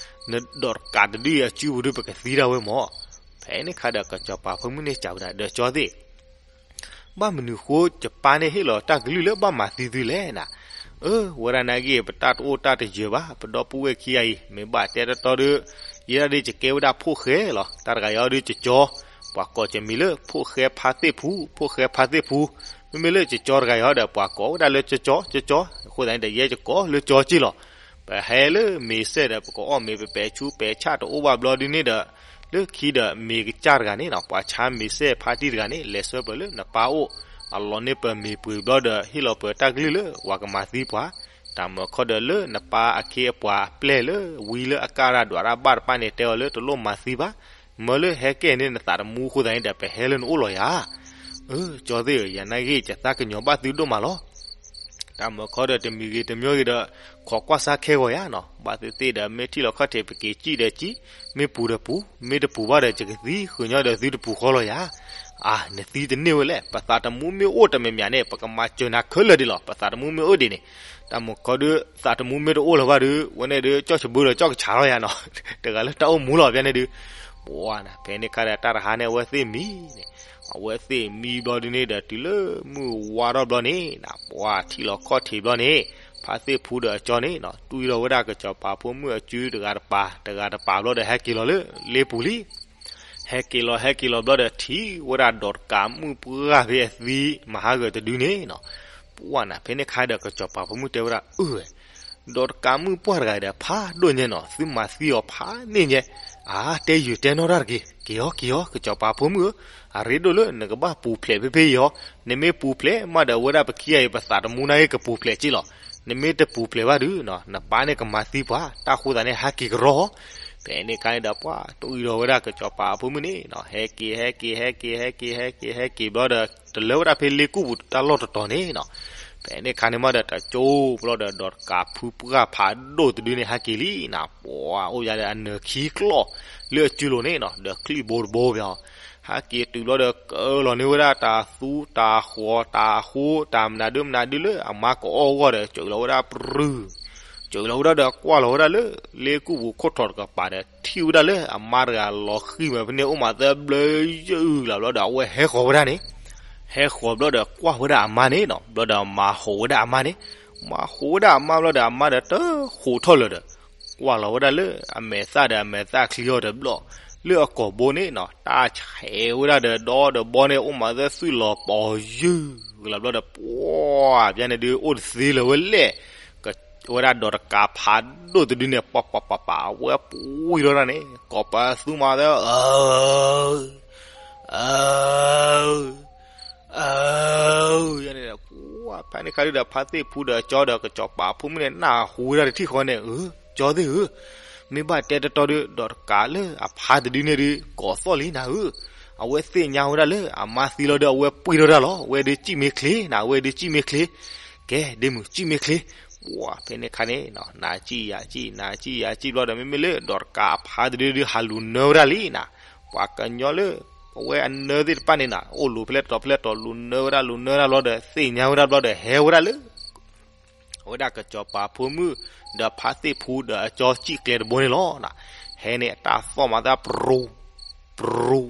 နဒီးတကးတဒုအစုပူၤဒုး ပကသံဒၣ်ဝဲမၢ်. ဖဲန့ၣ်ခါဒီး ကစီၤပၤဖိမုၣ်န့ၣ်စံးဝဲဒၣ်ဒီး ကၠီသ့ၣ် ဘၣ်မနုၤဃိ ယပၢ်န့ၣ်ဟ့ၣ်လီၤတၢ်ကလုၢ်လၢဘၣ်မၤသံသုလဲၣ်နၤ. အၢ ဝဲဒၣ်နာ်က့ ပတၢ်တအိၣ်တၢ်တယၢၤဘၣ်, ပဒီပုၢ်ဝဲၢ်ခံဂၤအံၤ မ့ၢ်ဘၣ်တဲတီတီဒီး ယဲဒၣ်ဒုးယကဲဝဲဒၣ်ဖိၣ်ဃဲလီၤ. တၢ်တဂၤအံၤဒုးယကၠီ, ပှၤကိးယမံၤလၢ ဖိၣ်ဃဲဖါသ့ၣ်ဖူ, ဖိၣ်ဃဲဖါသ့ၣ်ဖူ. မ့မ့ၢ်လၢယကၠီတဂၤအံၤဒီး ပှၤကိးဝဲဒၣ်လၢကၠီကၠီ, ကၠီကၠီ. အဃိသတးန့ၣ်ဒီး ယဲယကိးလၢကၠီက့ၢ်လီၤ. ပဟဲလၢမ့ၤစဲၣ်ဒီး ပကအီၣ်မ့ၤ ပပဲာ်ဆူပဲာ်ဆၣ်တအိၣ်ဘၣ်ဘျီဒုးန့ၣ်ဒီး လၢခံဒီးမ့ၤကစၢ်တဂၤန့ၣ်နီၤ, ပှၤဆါမ့ၤစဲၣ်ဖါတံၢ်တဂၤန့ၣ် လဲၤဆှၢပၢၤလၢနပၢ်အိၣ်, အလီၤန့ၢ်ပၢၤမ့ၤပှ့ၤဘျီဒီး ဟ့ၣ်လီၤပၢၤတၢ်ကလုၢ်လၢ ပှၤကမၤသံပှၤ, တၢ်မၢခီဒီးလၢနပၢ်အခ့အပှၤအပျဲၢ်လၢ ဝံလၢအကၢ်ရၢ်ဒွးရၢ်ဘၣ်တဖၣ်န့ၣ် တဲအီၤလၢတလိၣ်မၤသံဘၣ်, မၢလၢဟဲကဲန့ၢ်နသးတမူအဃိသတးန့ၣ်ဒီး ပဟဲလၢနအိၣ်လီၤယၤ. အၢ ကၠီသ့ၣ်ဧၢ, ယၤနာ်က့ ယသးကညီၤဘၣ်သုဒိၣ်မးလီၤ. တၢ်မၢခီဒီးတမံၤဂ့ၤတမံၤဂ့ၤဒီး ခိးကွၢ်စါခဲဂီၤယၤနီၤ, ဘၣ်သ့ၣ်သ့ၣ်ဒီး မ့ၢ်ထံၣ်လီၤခီၣ်ထံး ပက့ၤစံၣ်ဒီးစံၣ်, မ့ၢ်ပူၤဒီးပူၤ, မ့ၢ်တပူၤဘၣ်ဒီး ယကသံ, ဃုာ်ညီဒီးသုတပူၤဃီလီၤယၤ. အၢ နသံတန့ၢ်ဝဲလဲၣ်, ပသးတမူမ့ၢ်အိၣ်တမံၤမံၤန့ၣ် ပကမၤစၢၤနၤခဲလၢာ်ဒံးလီၤ. ပသးတမူမ့ၢ်အိၣ်ဒံးန့ၣ်, တၢ်မၢခီဒီး သးတမူမ့ၢ်တအိၣ်လၢၤဘၣ်ဒီး ဝဲန့ၣ်ဒီး ကၠီၣ်ဆဘုဒီးကၠီၣ်ကဆးလီၤယၤနီၤ, တဂၤလၢတၢ်အိၣ်မူလီၤ ဖဲန့ၣ်ဒုး ပှၤနၤ ဖဲန့ၣ်ခါဒီး တၢ်တဟါန့ၣ် အဝဲသ့ၣ်မံန့ၣ်, အဝဲသ့ၣ်မံဘျီဒုးန့ၣ်ဒီး တုၤလၢမုၢ်ဝါထီၣ်ဘျီန့ၣ်, ပှၤထံၣ်လီၤခီၣ်ထံးဘျီန့ၣ်, ဖါသ့ၣ်ဖူဒီးအကၠီန့ၣ်နီၤ တွံၢ်ထီၣ်ဝဲဒၣ်ကစီၤပၤဖိမုၣ်အစုတဂၤတပၤ, တဂၤတပၤဘျီဒီး ဟဲက့ၤလီၤလၢလ့ပူၤလံ. ဟဲက့ၤလီၤ ဟဲက့ၤလီၤဘျီဒီး ထံၣ်ဝဲဒၣ်ဒီးတကးမုၣ်ပှၢ်ဖဲအသံမၤဟးဂီၤတဒုန့ၣ်နီၤ, ပှၤနၤ ဖဲန့ၣ်ခါဒီး ကစီၤပၤဖိမုၣ်တဲဝဲဒၣ် အၢဝဲ ဒီးတကးမုၣ်ပှၢ်တဂၤဒီး ဖးဒိၣ်ညါနီၤ, သုမၤသံအီၤဖးန့ၢ်ညါ, အါ တဲယုာ်တဲနီၣ်တၢ်တက့ၢ်, က့ၤအီၤ က့ၤအီၤ ကစီၤပၤဖိမုၣ်ဧၢ, အရ့ဒိၣ်လၢနကဘၣ်ပူၤဖျဲးဖဲဖဲအံၤအီၤ, နမ့ၢ်ပူၤဖျဲးမးဒီး အဝဲဒၣ်ပခံဂၤအံၤ ပသးတမူနာ်က့ ကပူၤဖျဲးက့ၢ်လီၤ. နမ့ၢ်တပူၤဖျဲးဘၣ်ဒီး နပၢ်န့ၣ်ကမၤသံပှၤ, တၢ်ဃိသးန့ၣ် ဟဲက့ၤကရီ, ဖဲန့ၣ်ခါန့ၣ်ဒီး ပှၤတွံၢ်ထီၣ်ဝဲဒၣ်ကစီၤပၤဖိမုၣ်န့ၣ်နီၤ, ဟဲက့ၤ ဟဲက့ၤ ဟဲက့ၤ ဟဲက့ၤ ဟဲက့ၤ ဟဲက့ၤဘျီဒီး တလၢဝဲဒၣ်ဖဲလ့ကူၣ်ပူၤတၢ်လီၢ်တတီၤန့ၣ်နီၤ, ဖဲန့ၣ်ခါန့ၣ်မးဒီး တကၠိဘျီဒီး ဒီးတကးဖုပှၢ်ဖးဒိၣ်တဒုန့ၣ် ဟဲက့ၤလံနီၤ, ပှၤအိၣ်ယၤဒီးအနၢၤခံကျီၢ်လၢအစုလိၤန့ၣ်နီၤ, ဒီးချံၣ်ဘိတဘိပှၤ ဟဲက့ၤတုၤဘျီဒီး ကၢလီၤန့ၢ်ဝဲဒၣ်တၢ်သူတၢ်ဃီၤတၢ်အဃိ တၢ်မနုၤဒုမနုၤဒုလၢအမါကအီၣ်အဂီၢ်ဒီး စၢလီၤဝဲဒၣ်ပြူၤ, စၢလီၤဝဲဒၣ်ဒီးကွၢ်လီၤဝဲဒၣ်လၢ လ့ကူၣ်ပူၤခိၣ်ထီၣ်တကပၤဒီး ထံၣ်ဝဲဒၣ်လၢအမါတဂၤလီၤဃံၤမးဖဲန့ၣ် အိၣ်မးသၢဘျၢယုၢ်လီၤဘျီဒီး အဝဲဟဲဃီၤဝဲဒၣ်န့ၣ်, ဟဲဃီၤဘျီဒီးကွၢ်ဝဲဒၣ်အမါန့ၣ်နီၤ, ဘျီဒီးမၤဟူးဝဲဒၣ်အမါန့ၣ်, မၤဟူးဝဲဒၣ်အမါဘျီဒီး အမါဒီးတဃိးထီၣ်လၢၤဒီး ကွၢ်လီၤဝဲဒၣ်လၢအမဲာ်သၣ်ဒီးအမဲာ်သၣ်ချံအီၤတဘျီ, လၢအကိာ်ဘိန့ၣ်နီၤ တၢ်ဆဲးဝဲဒၣ်ဒီးဒီဒီဘီန့ၣ် အိၣ်မးသၢသွံၣ်လီၤပီၤယုၢ်လီၤဘျီဒီး ပှၤဖဲန့ၣ်ဒုး အိၣ်တသ့လၢၤဝဲလဲၣ်, ဝဲဒၣ်ဒီးတကးဖးဒိၣ်တဒုန့ၣ် ပှၤပှၤပှၤပှၤ အဝဲပှံၤထီၣ်ဒၣ်န့ၣ် ကိးပသူမးသၢ အၢ အၢ အၢ ယန့ၣ်ဒီး ပှၤဖဲန့ၣ်ခါဒုးဒီး ဖါသ့ၣ်ဖူဒီးကၠီဒီးကစီၤပၤဖိမုၣ်န့ၣ် နၢ်ဟူဝဲဒၣ်တထံၣ်ဃီန့ၣ် အၢ ကၠီသ့ၣ်ဧၢ, မ့ၢ်ဘၣ်တဲတတီဒီး ဒီးတကးလၢအဖါတဒုန့ၣ်ဒုး ကိးသီၣ်လံနၤဧၢ. အဝဲသ့ၣ်ညါဝဲဒၣ်လၢအမါသံလီၤဒီး အဝဲပှ့ၤထီၣ်တၢ်လီၤ. အဝဲဒုးစံၣ်မ့ၢ်ချ့နၤ, အဝဲဒုးစံၣ်မ့ၢ်ချ့, ကဲ ဒ့မုၣ် စံၣ်မ့ၢ်ချ့. ပှၤ ဖဲန့ၣ်ခါန့ၣ် နၤစံၣ်ယၤစံၣ် နၤစံၣ်ယၤစံၣ်ဘျီဒီး မ့မ့ၢ်လၢဒီးတကးအဖါတဒုဒုး ဟးလူၤနၢဝဲဒၣ်လံနၤ. ပှၤကညီလၢ အဝဲအနၢသ့ၣ်တဖၣ်န့ၣ်နၤ အိၣ်လူၤဖဲလဲၣ်တီၤဖဲလဲၣ်တီၤ လူၤနၢဝဲဒၣ် လူၤနၢဝဲဒၣ်ဘျီဒီး သ့ၣ်ညါဝဲဒၣ်ဘျီဒီး ဟဲဝဲဒၣ်လၢ အဝဲဒၣ်ကစီၤပၤဖိမုၣ် ဒီးဖါသ့ၣ်ဖူဒီးအကၠီစံၣ်ကျဲတဘိန့ၣ်လီၤ. ဟဲန့ၣ်အတၢ်သီၣ်မၤသး ပြူၤ ပြူၤ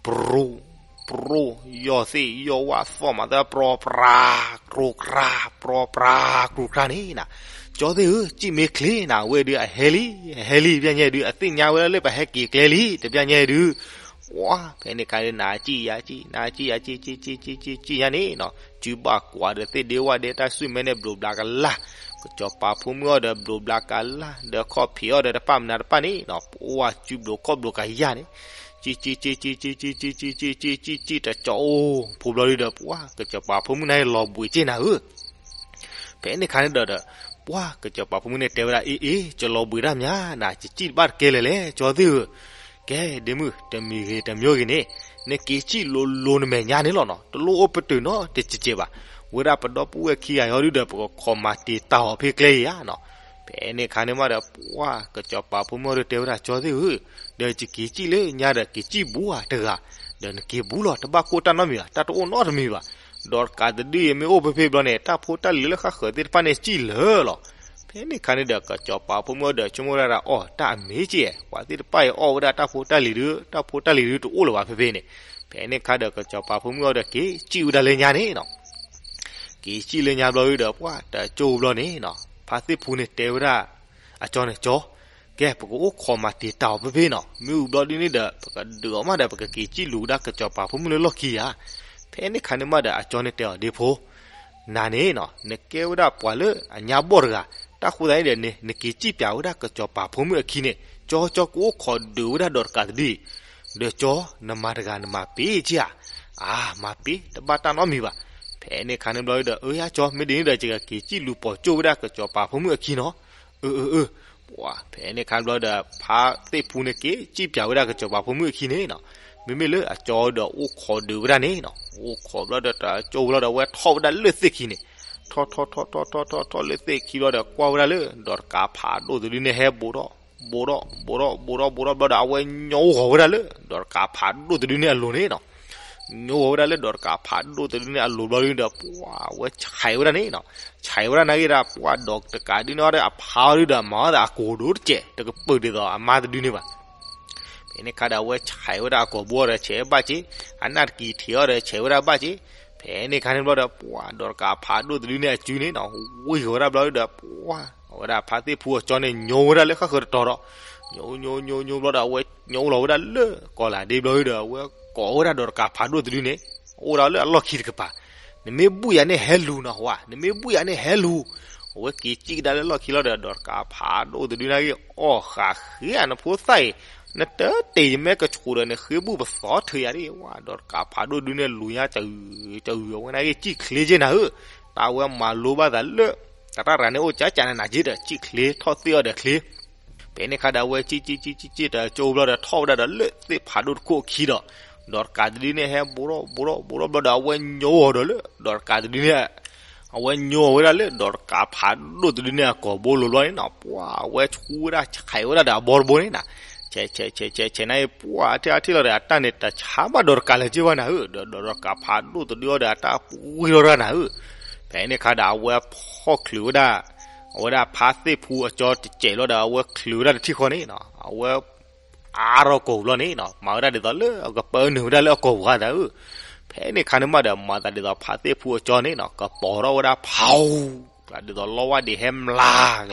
ပြူၤ ပြူၤ, ယီၢ်သ့ၣ်ယီၢ်ဝၣ် သီၣ်မၤသးပြူၤပြူၤ ပြူၤပြူၤ ပြူၤပြူၤန့ၣ်နၤ. ကၠီသ့ၣ်ဧၢ, စံၣ်မ့ၢ်ချ့နၤ, အဝဲဒုးအဟဲလံ အဟဲလံ တပျၢ်ညါဒုး အသ့ၣ်ညါဝဲဒၣ်လၢပဟဲက့ၤကျဲလံ တပျၢ်ညါဒုး ပှၤ ဖဲန့ၣ်ခါန့ၣ် နၤစံၣ်ယၤစံၣ် နၤစံၣ်ယၤစံၣ် စံၣ်စံၣ်စံၣ်စံၣ်စံၣ်ညါန့ၣ်နၤ, စုဘၣ်ကွၢ်ဒီးသ့ၣ်ဒ့ဝၣ်ဒ့ တၢ်စုၣ်မဲန့ၣ် ဘျိးဘျါကလာ်. ကစီၤပၤဖိမုၣ်အီၤဒီး ဘျိးဘျါကလာ် ဒီးခီၣ်ဖံးအီၤဒီး တပၣ်မနုၤတပၣ်န့ၣ်နၤ, ပှၤစုဘျိးခီၣ်ဘျိးကယၢ်န့ၣ် စံၣ်စံၣ်စံၣ်စံၣ်စံၣ်စံၣ်စံၣ်စံၣ်စံၣ်စံၣ်စံၣ် တကၠီအိၣ်ဖိဘျီဒုဒီး ပှၤ ကစီၤပၤဖိမုၣ်န့ၣ် လီၤဘှံးက့ၢ်နၤဧၢ. ဖဲန့ၣ်ခါန့ၣ်ဒီး ပှၤ ကစီၤပၤဖိမုၣ်န့ၣ်တဲဝဲဒၣ် အ့ အ့ ကလီၤဘှံးတၢ်မးနၤ, ယစံၣ်တဘၣ်တကဲလဲၣ်လဲၣ် ကၠီသ့ၣ်ဧၢ. ကဲ ဒ့မုၣ် တမံၤဂ့ၤတမံၤဂ့ၤန့ၣ် နက့ၤစံၣ်လိၤလိၤနမဲာ်ညါန့ၣ်လီၤနၤ, တလိၣ်အိၣ်ပတုာ်နီတစဲးစဲးဘၣ်. ဝဲဒၣ်ပဒီပုၢ်ဝဲၢ်ခံဂၤအံၤဒုဒီး ပကခိးမၤတံာ်တာ်အီၤဖဲကျဲအံၤဧါနၤ. ဖဲန့ၣ်ခါန့ၣ်မးဒီး ပှၤ ကစီၤပၤဖိမုၣ်အီၤဒီးတဲဝဲဒၣ် ကၠီသ့ၣ်ဧၢ, ဒီးယက့ၤစံၣ်လၢညါဒီး က့ၤစံၣ်ဘူးဧါတဂၤ, ဒီးနက့ၤဘူးလီၤ တဘၣ်ကိၢ်တၢ်နီတမံၤဘၣ်, တၢ်တအိၣ်နီတမံၤဘၣ်. ဒီးတကးတဒုအံၤ မ့ၢ်အိၣ်ဖဲဖဲဘျီန့ၣ် တၢ်ဖိတၢ်လံၤလၢဃၣ်ဃၢၤသ့ၣ်တဖၣ်န့ၣ် စံၣ်လၢာ်လီၤ. ဖဲန့ၣ်ခါန့ၣ်ဒီး ကစီၤပၤဖိမုၣ်အီၤဒီး ဆိကမိၣ်ဝဲဒၣ်ဒီး အီၣ်တၢ်အမ့ၢ်က့ၢ်, ပှၤသ့ၣ်တဖၣ်အံၤအီၣ်ဝဲဒၣ်တၢ်ဖိတၢ်လံၤဒု, တၢ်ဖိတၢ်လံၤဒုတအိၣ်လၢၤဘၣ်ဖဲဖဲန့ၣ်. ဖဲန့ၣ်ခါဒီး ကစီၤပၤဖိမုၣ်အီၤဒီး က့ၤစံၣ်ဝဲဒၣ်လၢညါန့ၣ်နၤ. က့ၤစံၣ်လၢညါဘျီဒုဒီး ပှၤ တကၠိဘျီန့ၣ်နၤ, ဖါသ့ၣ်ဖူန့ၣ်တဲဝဲဒၣ် အကၠီန့ၣ် ကၠီ, ကဲ ပကအိၣ်ခိးမၤတံာ်တာ်အီၤဖဲဖဲနၤ, မ့ၢ်ဝံၤဘျီဒုန့ၣ်ဒီး ပကဒုးအီၤမးဒီး ပကက့ၤစံၣ်လူၤဝဲဒၣ်ကစီၤပၤဖိမုၣ်လၢလီၢ်ခံဧါ. ဖဲန့ၣ်ခါန့ၣ်မးဒီး အကၠီန့ၣ်တဲအီၤ ဒ့ဖိ နၤန့ၣ်နၤ နကဲဝဲဒၣ်ပှၤလၢအညါဘီၣ်တဂၤ, တၢ်ဃိသတးန့ၣ်ဒီး နက့ၤစံၣ်ပၠးဝဲဒၣ်ကစီၤပၤဖိမုၣ်အခံန့ၣ်, ကၠီ ကၠီ ကအိၣ်ခိးဒုးဝဲဒၣ်ဒီးတကးတဒုအံၤ, ဒီးကၠီ နမၤတဂၤနမၤပ့ၤက့ဧါ. အါ မၤပ့ၤ တဘၣ်တၢ်နီတမံၤဘၣ်. ဖဲန့ၣ်ခါန့ၣ်ဘျီဒီး အၢ ယါကၠီ မ့ၢ်ဒ်န့ၣ်ဒီး ယကက့ၤစံၣ်လူၤပိာ်ကၠိဝဲဒၣ်ကစီၤပၤဖိမုၣ်အခံနီၤ. အၢ အၢ အၢ ပှၤ ဖဲန့ၣ်ခါဘျီဒီး ဖါသ့ၣ်ဖူန့ၣ်က့ၤစံၣ်ပၠးဝဲဒၣ်ကစီၤပၤဖိမုၣ်အခံန့ၣ်နၤ, မ့မ့ၢ်လၢအကၠီဒီးအိၣ်ခိးဒုးဝဲဒၣ်န့ၣ်နၤ, အိၣ်ခိးဘျီဒီး တကၠိဘျီဒီး အဝဲထီၣ်ဝဲဒၣ်လၢသ့ၣ်ခံန့ၣ်, ထီၣ်ထီၣ်ထီၣ်ထီၣ်ထီၣ်ထီၣ်ထီၣ်လၢသ့ၣ်ခံဘျီဒီး ကွၢ်ဝဲဒၣ်လၢ ဒီးတကးဖးဒိၣ်တဒုန့ၣ် ဟဲဘူးထီၣ် ဘူးထီၣ် ဘူးထီၣ် ဘူးထီၣ် ဘူးထီၣ်ဘျီဒီး အဝဲညိဝီၤဝဲဒၣ်လၢ ဒီးတကးဖးဒိၣ်တဒုန့ၣ်အလိၤန့ၣ်နၤ, ညိဝီၤဝဲဒၣ်လၢ ဒီးတကးဖးဒိၣ်တဒုန့ၣ်အလိၤဘျီဒုဒီး ပှၤ အဝဲဆဲးဝဲဒၣ်န့ၣ်နၤ, ဆဲးဝဲဒၣ်နာ်က့ဒီး ပှၤ ဒီးတကးဒုန့ၣ်အီၤဒီး အဖါအီၤဒုဒီး မၤအီၤဒီးအကိာ်ဒိၣ်တစဲး တကပၢၢ်ဒ်သိးအမါတဒုန့ၣ်ဘၣ်. ဖဲန့ၣ်ခါဒီး အဝဲဆဲးဝဲဒၣ်အကိာ်ဘိအီၤဒီး ဆဲးဘၣ်က့, အနၢ်တကံၤထံးအီၤဒီး ဆဲးဝဲဒၣ်ဘၣ်က့. ဖဲန့ၣ်ခါန့ၣ်ဘျီဒီး ပှၤ ဒီးတကးဖးဒိၣ်တဒုန့ၣ်အစုန့ၣ်နၤ, ဝံၤဃီၤဝဲဒၣ်ဘျီဒုဒီး ပှၤ အဝဲဒၣ်ဖါသ့ၣ်ဖူအကၠီန့ၣ် ညိဝဲဒၣ်လၢဃၣ်ဃၢၤတတီၤဒီး ညိ ညိ ညိ ညိဘျီဒီး အဝဲညိလီၤဝဲဒၣ်လၢကီၢ်လၢ်ဒ့ဘျီဒုဒီး အဝဲကိးဝဲဒၣ်ဒီးတကးဖးဒိၣ်တဒုန့ၣ် အိၣ်ဒီးလၢအလီၢ်ခံတကပၤ, နမ့ၢ်ဘူၣ်ယၤန့ၣ်ဟဲလူၤနၤဟါ, နမ့ၢ်ဘူၣ်ယၤန့ၣ်ဟဲလူၤ. အဝဲက့ၤစံၣ်ကဒါလၢလီၢ်ခံလီၤဒီး ဒီးတကးဖးဒိၣ်တဒုန့ၣ်က့ၤ အီၣ်ဃာ်ဃ့ဧါ နဖိသၣ်အံၤ, နတတ့ၢ်ယမဲကဆူးဒီး နဃ့ဘူၣ်ပသီထၢယၤဒၣ်ဝဲ, ဒီးတကးဖးဒိၣ်တဒုန့ၣ်လူၤညါ တဂုၤတဂုၤ အဝဲန့ၣ်က့ၤ စံၣ်ချ့က့နၤဧၢ, တၢ်ဝဲမၤလိဘၣ်သးလၢ တၢ်တၢ်တဂၤန့ၣ်အိၣ်ကၠးကၠးနးနးက့ဒီး စံၣ်ချ့ထီၣ်သ့ၣ်အီၤဒီးချ့. ဖဲန့ၣ်ခါဒီး အဝဲစံၣ်စံၣ်စံၣ်စံၣ်စံၣ်တကၠိဘျီဒီး ထီၣ်ဝဲဒၣ်ဒီးလၢသ့ၣ်ဖးဒိၣ်တခိၣ်အခံဒီး ဒီးတကးတဒုန့ၣ်ဟဲဘူးထီၣ်ဘူးထီၣ်ဘူးထီၣ်ဘျီဒီး အဝဲညိအီၤဒီးလၢ ဒီးတကးတဒုန့ၣ် အဝဲညိအီၤဝဲဒၣ်လၢ ဒီးတကးဖးဒိၣ်တဒုန့ၣ်အကိာ်ဘိလိၤဘျီန့ၣ်နၤ, ပှၤ အဝဲဆူဝဲဒၣ်ဆဲးဝဲဒၣ်ဒီးအဘီတဘိန့ၣ်နၤ, ဆဲးဆဲးဆဲးဆဲးဆဲးန့ၣ် ပှၤ အထံၣ်အထံၣ်လီၤဒီး အတၢ်န့ၣ်တဆါဘၣ်ဒီးတကးလၢၤက့ဘၣ်နၤဧၢ, ဒီး ဒီးတကးဖးဒိၣ်တဒုအီၤဒီး အတၢ်ပှံၤထီၣ်တၢ်နၤဧၢ. ဖဲန့ၣ်ခါဒီး အဝဲဖီၣ်ချုးဝဲဒၣ် အဝဲဒၣ်ဖါသ့ၣ်ဖူအကၠီတစဲးလီၤဒီး အဝဲချုးဝဲဒၣ်တထံၣ်ဃီန့ၣ်နၤ, အဝဲ အါထီၣ်ကိာ်ပူၤလီၤန့ၣ်နၤ, မၤဝဲဒၣ်ဒ်သိးလၢအကပၢနုာ်ဝဲဒၣ်လၢအကိာ်ပူၤဧါသးဧၢ. ဖဲန့ၣ်ခါန့ၣ်မးဒီး မၤသးဒ်သိးဖါသ့ၣ်ဖူအကၠီန့ၣ်နၤ ကပီၤထီၣ်ဝဲဒၣ်ဖးအူ ကျးဒ်သိးလီဝါဒံးဟဲမျး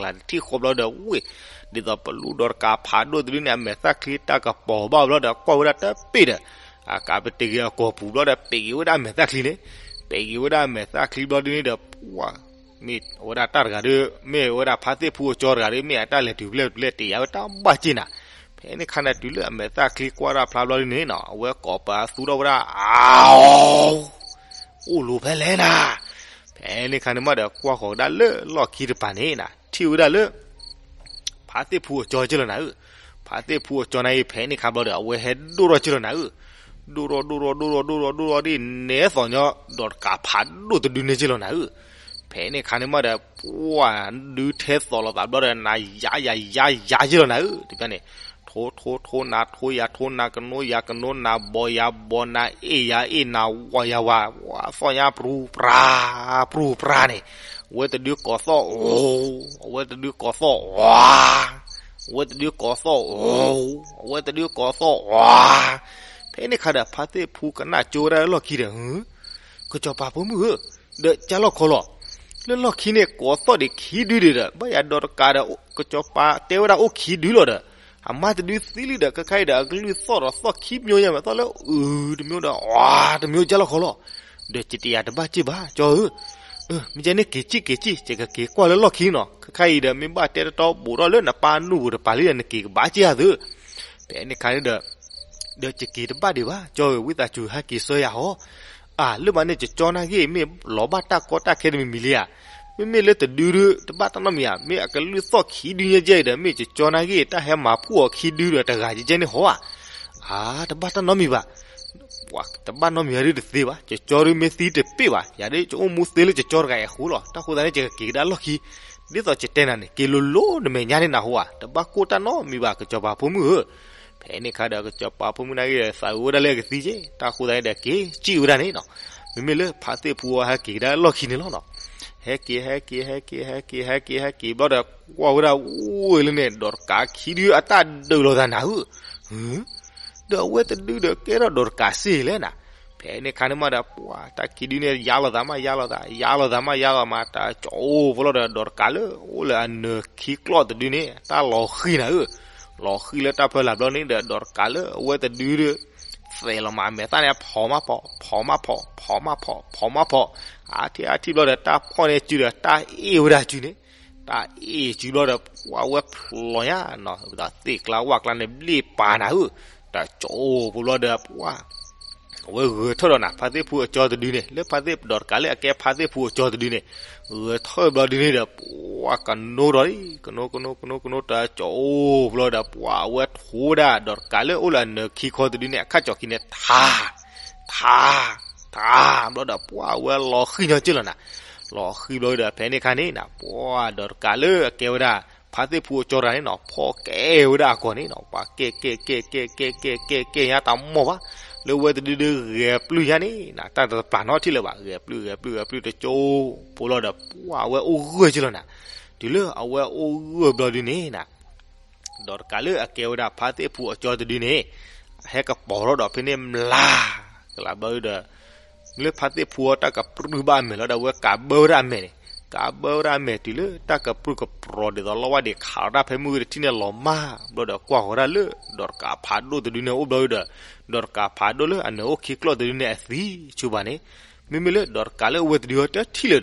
ကျးတထံၣ်ဃီဘျီဒီး ဝ့ၢ် ဒ်သိးပလူဒီးတကးဖးဒိၣ်တဒုန့ၣ် အမဲာ်သၣ်ချံတၢ်ကပီၤဘၣ်ဘျီဒီး ကွၢ်ဝဲဒၣ်တပ့ၢ်ဒီး အကးပတ့ၢ်က့ၤအကိာ်ပူၤဘျီဒီး ပ့ၢ်က့ၤဝဲဒၣ်အမဲာ်သၣ်ချံန့ၣ်, ပ့ၢ်က့ၤဝဲဒၣ်အမဲာ်သၣ်ချံဘျီဒုန့ၣ်ဒီး ပှၤ မ့ၢ်ဝဲဒၣ်တၢ်တဂၤဒီး မ့ၢ်ဝဲဒၣ်ဖါသ့ၣ်ဖူအကၠီတဂၤဒီး မ့ၢ်အတၢ်လဲၤတုၤဖဲလဲၣ်ဖဲလဲၣ်တယာ်ဝဲတၢ်ဘၣ်က့ၢ်နၤ. ဖဲန့ၣ်ခါန့ၣ် တုၤလၢအမဲာ်သၣ်ချံကွၢ်တၢ်ဖျါဘျီဒုန့ၣ်နၤ အဝဲကိးပသူထီၣ်ဝဲဒၣ် အါ အိၣ်လူၤဖဲလဲၣ်နၤ. ဖဲန့ၣ်ခါန့ၣ်မးဒီး ကွၢ်ဃီၤဝဲဒၣ်လၢလီၢ်ခံတပၤန့ၣ်နၤ ထံၣ်ဝဲဒၣ်လၢ ဖါသ့ၣ်ဖူအကၠီက့လီၤနၤဧၢ, ဖါသ့ၣ်ဖူအကၠီန့ၣ်အံၤ ဖဲန့ၣ်ခါဘျီဒီး အဝဲဟဲဒိၣ်ထီၣ်က့လီၤနၤဧၢ, ဒိၣ်ထီၣ်ဒိၣ်ထီၣ်ဒိၣ်ထီၣ်ဒိၣ်ထီၣ်ဒိၣ်ထီၣ်ဒ်န့ၣ်သိးညီ ဒီးတကးဖးဒိၣ်တဒုန့ၣ်က့လီၤနၤဧၢ, ဖဲန့ၣ်ခါန့ၣ်မးဒီး ပှၤဒုထဲသိးလိာ်သးဘျီဒီး နၤယၤယၤယၤယၤက့လီၤနၤဧၢ, တဘျီန့ၣ် ထိထိထိနၤထိယၤထိနၤ ကနိယၤကနိနၤ ဘီယၤဘီနၤ အ့ၣ်ယၤအ့ၣ်နၤ ဝၤယၤဝၤ ဝၤသီၣ်ညါပြူပြါ ပြူပြါန့ၣ်, အဝဲတဒုကိးသီၣ်ဧိၤ, အဝဲတဒုကိးသီၣ်ဝါ, အဝဲတဒုကိးသီၣ်ဧိၤ, အဝဲတဒုကိးသီၣ်ဝါ, ဖဲန့ၣ်ခါဒီး ဖါသ့ၣ်ဖူကနၣ်ကၠိဝဲဒၣ်လၢလီၢ်ခံဒီး ဟု ကစီၤပၤဖိမုၣ်ဧၢ, ဒီးကၢ်လီၢ်ခီလီၤ, လၢလီၢ်ခံန့ၣ် ကိးသီၣ်ဒံးခံဒုဒံးဒီး ဘၣ်ယၤဒီးတကးဒီး ကစီၤပၤတဲဝဲဒၣ်အိၣ်ခံဒုလီၤဒီး အမါတဒုသံလံဒီး ခဲခါအံၤဒီး အကလုၢ်သီၣ်ဒီးသီၣ်ခံပညိညါ မ့ၢ်သီၣ်လၢအုးတမျိုးဒီး အတမျိုးကၢ်လီၢ်ခီလီၤ, ဒီးယတယၤတဘၣ်က့ၢ်ဘၣ် ကၠီဧၢ, မ့ၢ်ကဲန့ၣ်က့ၤက့ၢ်က့ၤက့ၢ် ယကက့ၤကွၢ်လၢလီၢ်ခံနီၤ, ခဲခါအံၤဒီး မ့ၢ်ဘၣ်တဲတတီဘူးထီၣ်လၢနပၢ်နူၢ်ပူၤတပၤလံဒီး နက့ၤကဘၣ်က့ၢ်ဧါသု, ဖဲန့ၣ်ခါန့ၣ်ဒီး ဒီးယက့ၤတဘၣ်ဒံးဘၣ် ကၠီဧၢ, ဝံသးစူၤဟဲက့ၤဆှၢယၤဟီ, အၢ လၢမးန့ၣ် ကၠီကၠီနာ်က့ၢ် မ့ၢ်လီၤဘၣ်တၢ်ကီတၢ်ခဲတမံၤမံၤလံဧါ, မ့မ့ၢ်လၢတဒုဒု တဘၣ်တၢ်နီတမံၤဧါ, မ့ၢ်အကလုၢ်သီၣ်ခံဒုညါကဲအံၤဒီး မ့ၢ်ကၠီကၠီနာ်က့ၢ် တၢ်ဟဲမၤဖှိၣ်အီၤခံဒုဒီးတဂၤကဲကဲန့ၣ်ဟီဧါ, အၢ တဘၣ်တၢ်နီတမံၤဘၣ် ပှၤတဘၣ်နီတမံၤဘၣ်ဒုတသ့ဘၣ်, ကၠီကၠီဒုမ့ၢ်သံတပ့ၢ်ဘၣ်, ယၤဒု ယအိၣ်မူသ့လၢကၠီကၠီတဂၤအံၤအဃိလီၤ, တၢ်ဃိသတးန့ၣ် ယကက့ၤကဒါလီၢ်ခံ, ဒ်သိးယတဲနၤန့ၣ် က့ၤလိၤလိၤနမဲာ်ညါန့ၣ်နၢ်ဟူဧါ, တဘၣ်ကိၢ်တၢ်နီတမံၤဘၣ် ကစီၤပၤဖိမုၣ်ဧၢ, ဖဲန့ၣ်ခါဒီး ကစီၤပၤဖိမုၣ်နာ်က့ၢ်ဒီး သးအုးဝဲဒၣ်လၢအကသံကဲ, တၢ်ဃိသတးန့ၣ်ဒီး က့ၤကံၣ်ဝဲဒၣ်န့ၣ်နီၤ, မ့မ့ၢ်လၢဖါသ့ၣ်ဖူအီၤဟဲက့ၤကဒါလီၢ်ခံန့ၣ်လီၤနီၤ, ဟဲက့ၤ ဟဲက့ၤ ဟဲက့ၤ ဟဲက့ၤ ဟဲက့ၤ ဟဲက့ၤဘျီဒီး ကွၢ်ဝဲဒၣ်အိၣ်လၢန့ၣ် ဒီးတကးခံဒုအတၢ်ဒုးလိာ်သးနၢ်ဧၢ ဒီးအဝဲတဒုဒီးကဲထီၣ်ဒီးတကးစ့လဲၣ်နၤ, ဖဲန့ၣ်ခါန့ၣ်မးဒီး ပှၤတၢ်ခံဒုန့ၣ် ယါလိာ်သးမးယါလိာ်သး ယါလိာ်သးမးယါလိာ်မး တၢ်ကၠီအိၣ်ဖိလီၤဒီး ဒီးတကးလၢအိၣ်လၢအနၢၤခံကျီၢ်တဒုန့ၣ် တၢ်လီၤဃံၤနၤဧၢ, လီၤဃံၤလၢတၢ်ဖၢလၢ်ဘျီန့ၣ်ဒီး ဒီးတကးလၢအဝဲတဒုဒီး သဲးလီၤမးအမဲာ်သၣ်န့ၣ် ဖီၣ်မးဖီၣ် ဖီၣ်မးဖီၣ် ဖီၣ်မးဖီၣ် ဖီၣ်မးဖီၣ်, အါထံၣ်အါထံၣ်ဘျီဒီး တၢ်ဖီၣ်န့ၢ်စုဒီး တၢ်အ့ၣ်ဝဲဒၣ်စုန့ၣ် တၢ်အ့ၣ်စုဘျီဒီး ပှၤဝဲဖျိညါနီၤ သ့ၣ်ကျါဝၣ်ကျါန့ၣ် ဘျ့ၣ်ပာ်နၤဧၢ, တၢ်ကၠီအိၣ်ဖိဘျီဒီး ပှၤ အဝဲဂဲၤထၢၣ်ဒီးနၤ ဖါသ့ၣ်ဖူအကၠီတဒုန့ၣ် လၢဖါသ့ၣ်ဒီးတကးလၢအကဲဖါသ့ၣ်ဖူအကၠီတဒုန့ၣ်, ဂဲၤထၢၣ်ဘျီဒုန့ၣ်ဒီး ပှၤကနိဒီးလံ ကနိ ကနိ ကနိ ကနိ တၢ်ကၠီအိၣ်ဘျီဒီး ပှၤအဝဲထိးဝဲဒၣ် ဒီးတကးလၢအိၣ်လၢအနၢၤခံခီတဒုန့ၣ် အခၣ်ကၠီခံန့ၣ် ထါ ထါ ထါ ဘျီဒီး ပှၤအဝဲလီၤဃံၤညီက့လီၤနၤ, လီၤဃံၤဘျီဒီး ဖဲန့ၣ်ခါန့ၣ်နၤ ပှၤဒီးတကးလၢအကဲဝဲဒၣ် ဖါသ့ၣ်ဖူအကၠီတဂၤန့ၣ်နီၤ ဖီၣ်ကဲဝဲဒၣ်အကီၢ်န့ၣ်နီၤ ပှၤကဲ ကဲ ကဲ ကဲ ကဲ ကဲ ကဲ ကဲညါတၢ်မီၢ်ဘၣ်, လၢဝဲတဒုဒုဂဲၤပျုၢ်ညါန့ၣ်နၤ တၢ်တပျၢ်နီတထံၣ်လၢၤဘၣ် ဂဲၤပျုၢ် ဂဲၤပျုၢ် ဂဲၤပျုၢ်တကၠိဖိလီၤဒီး ပှၤအဝဲအိၣ်ဂၢၢ်က့လီၤနၤ, တုၤလၢအဝဲအိၣ်ဂၢၢ်ဘျီဒုန့ၣ်နၤ ဒီးတကးလၢအကဲဝဲဒၣ်ဖါသ့ၣ်ဖူအကၠီတဒုန့ၣ်, ဟဲကပီၤထီၣ်ဒီးဖဲန့ၣ်မျး, ကလးဘျီဒုဒီး, လၢဖါသ့ၣ်ဖူအီၤတၢ်ကပြုၢ်ဘၣ်အမဲာ်လီၤဒီး အဝဲကးဘၢဝဲဒၣ်အမဲာ်န့ၣ်, ကးဘၢဝဲဒၣ်အမဲာ်တုၤလၢတၢ်ကပြုၢ်ကပြီၤဒ်သိးလီဝါဒံးခးလီၤတၢ်ဖဲမုၢ်ဂ့ၤတထံၣ်န့ၣ်လီၤမၢ်, ဘျီဒီးကွၢ်ဃီၤဒၣ်လၢ, ဒီးတကးဖးဒိၣ်တဒုန့ၣ်အိၣ်ဘျီဒုဒီး, ဒီးတကးဖးဒိၣ်လၢအနၢၤအိၣ်ခံကျီၢ်တဒုန့ၣ်အသံဆူဘၣ်န့ၣ်, မ့မ့ၢ်လၢဒီးတကးလၢအဝဲတဒုအီၤတထံၣ်လၢၤဒီး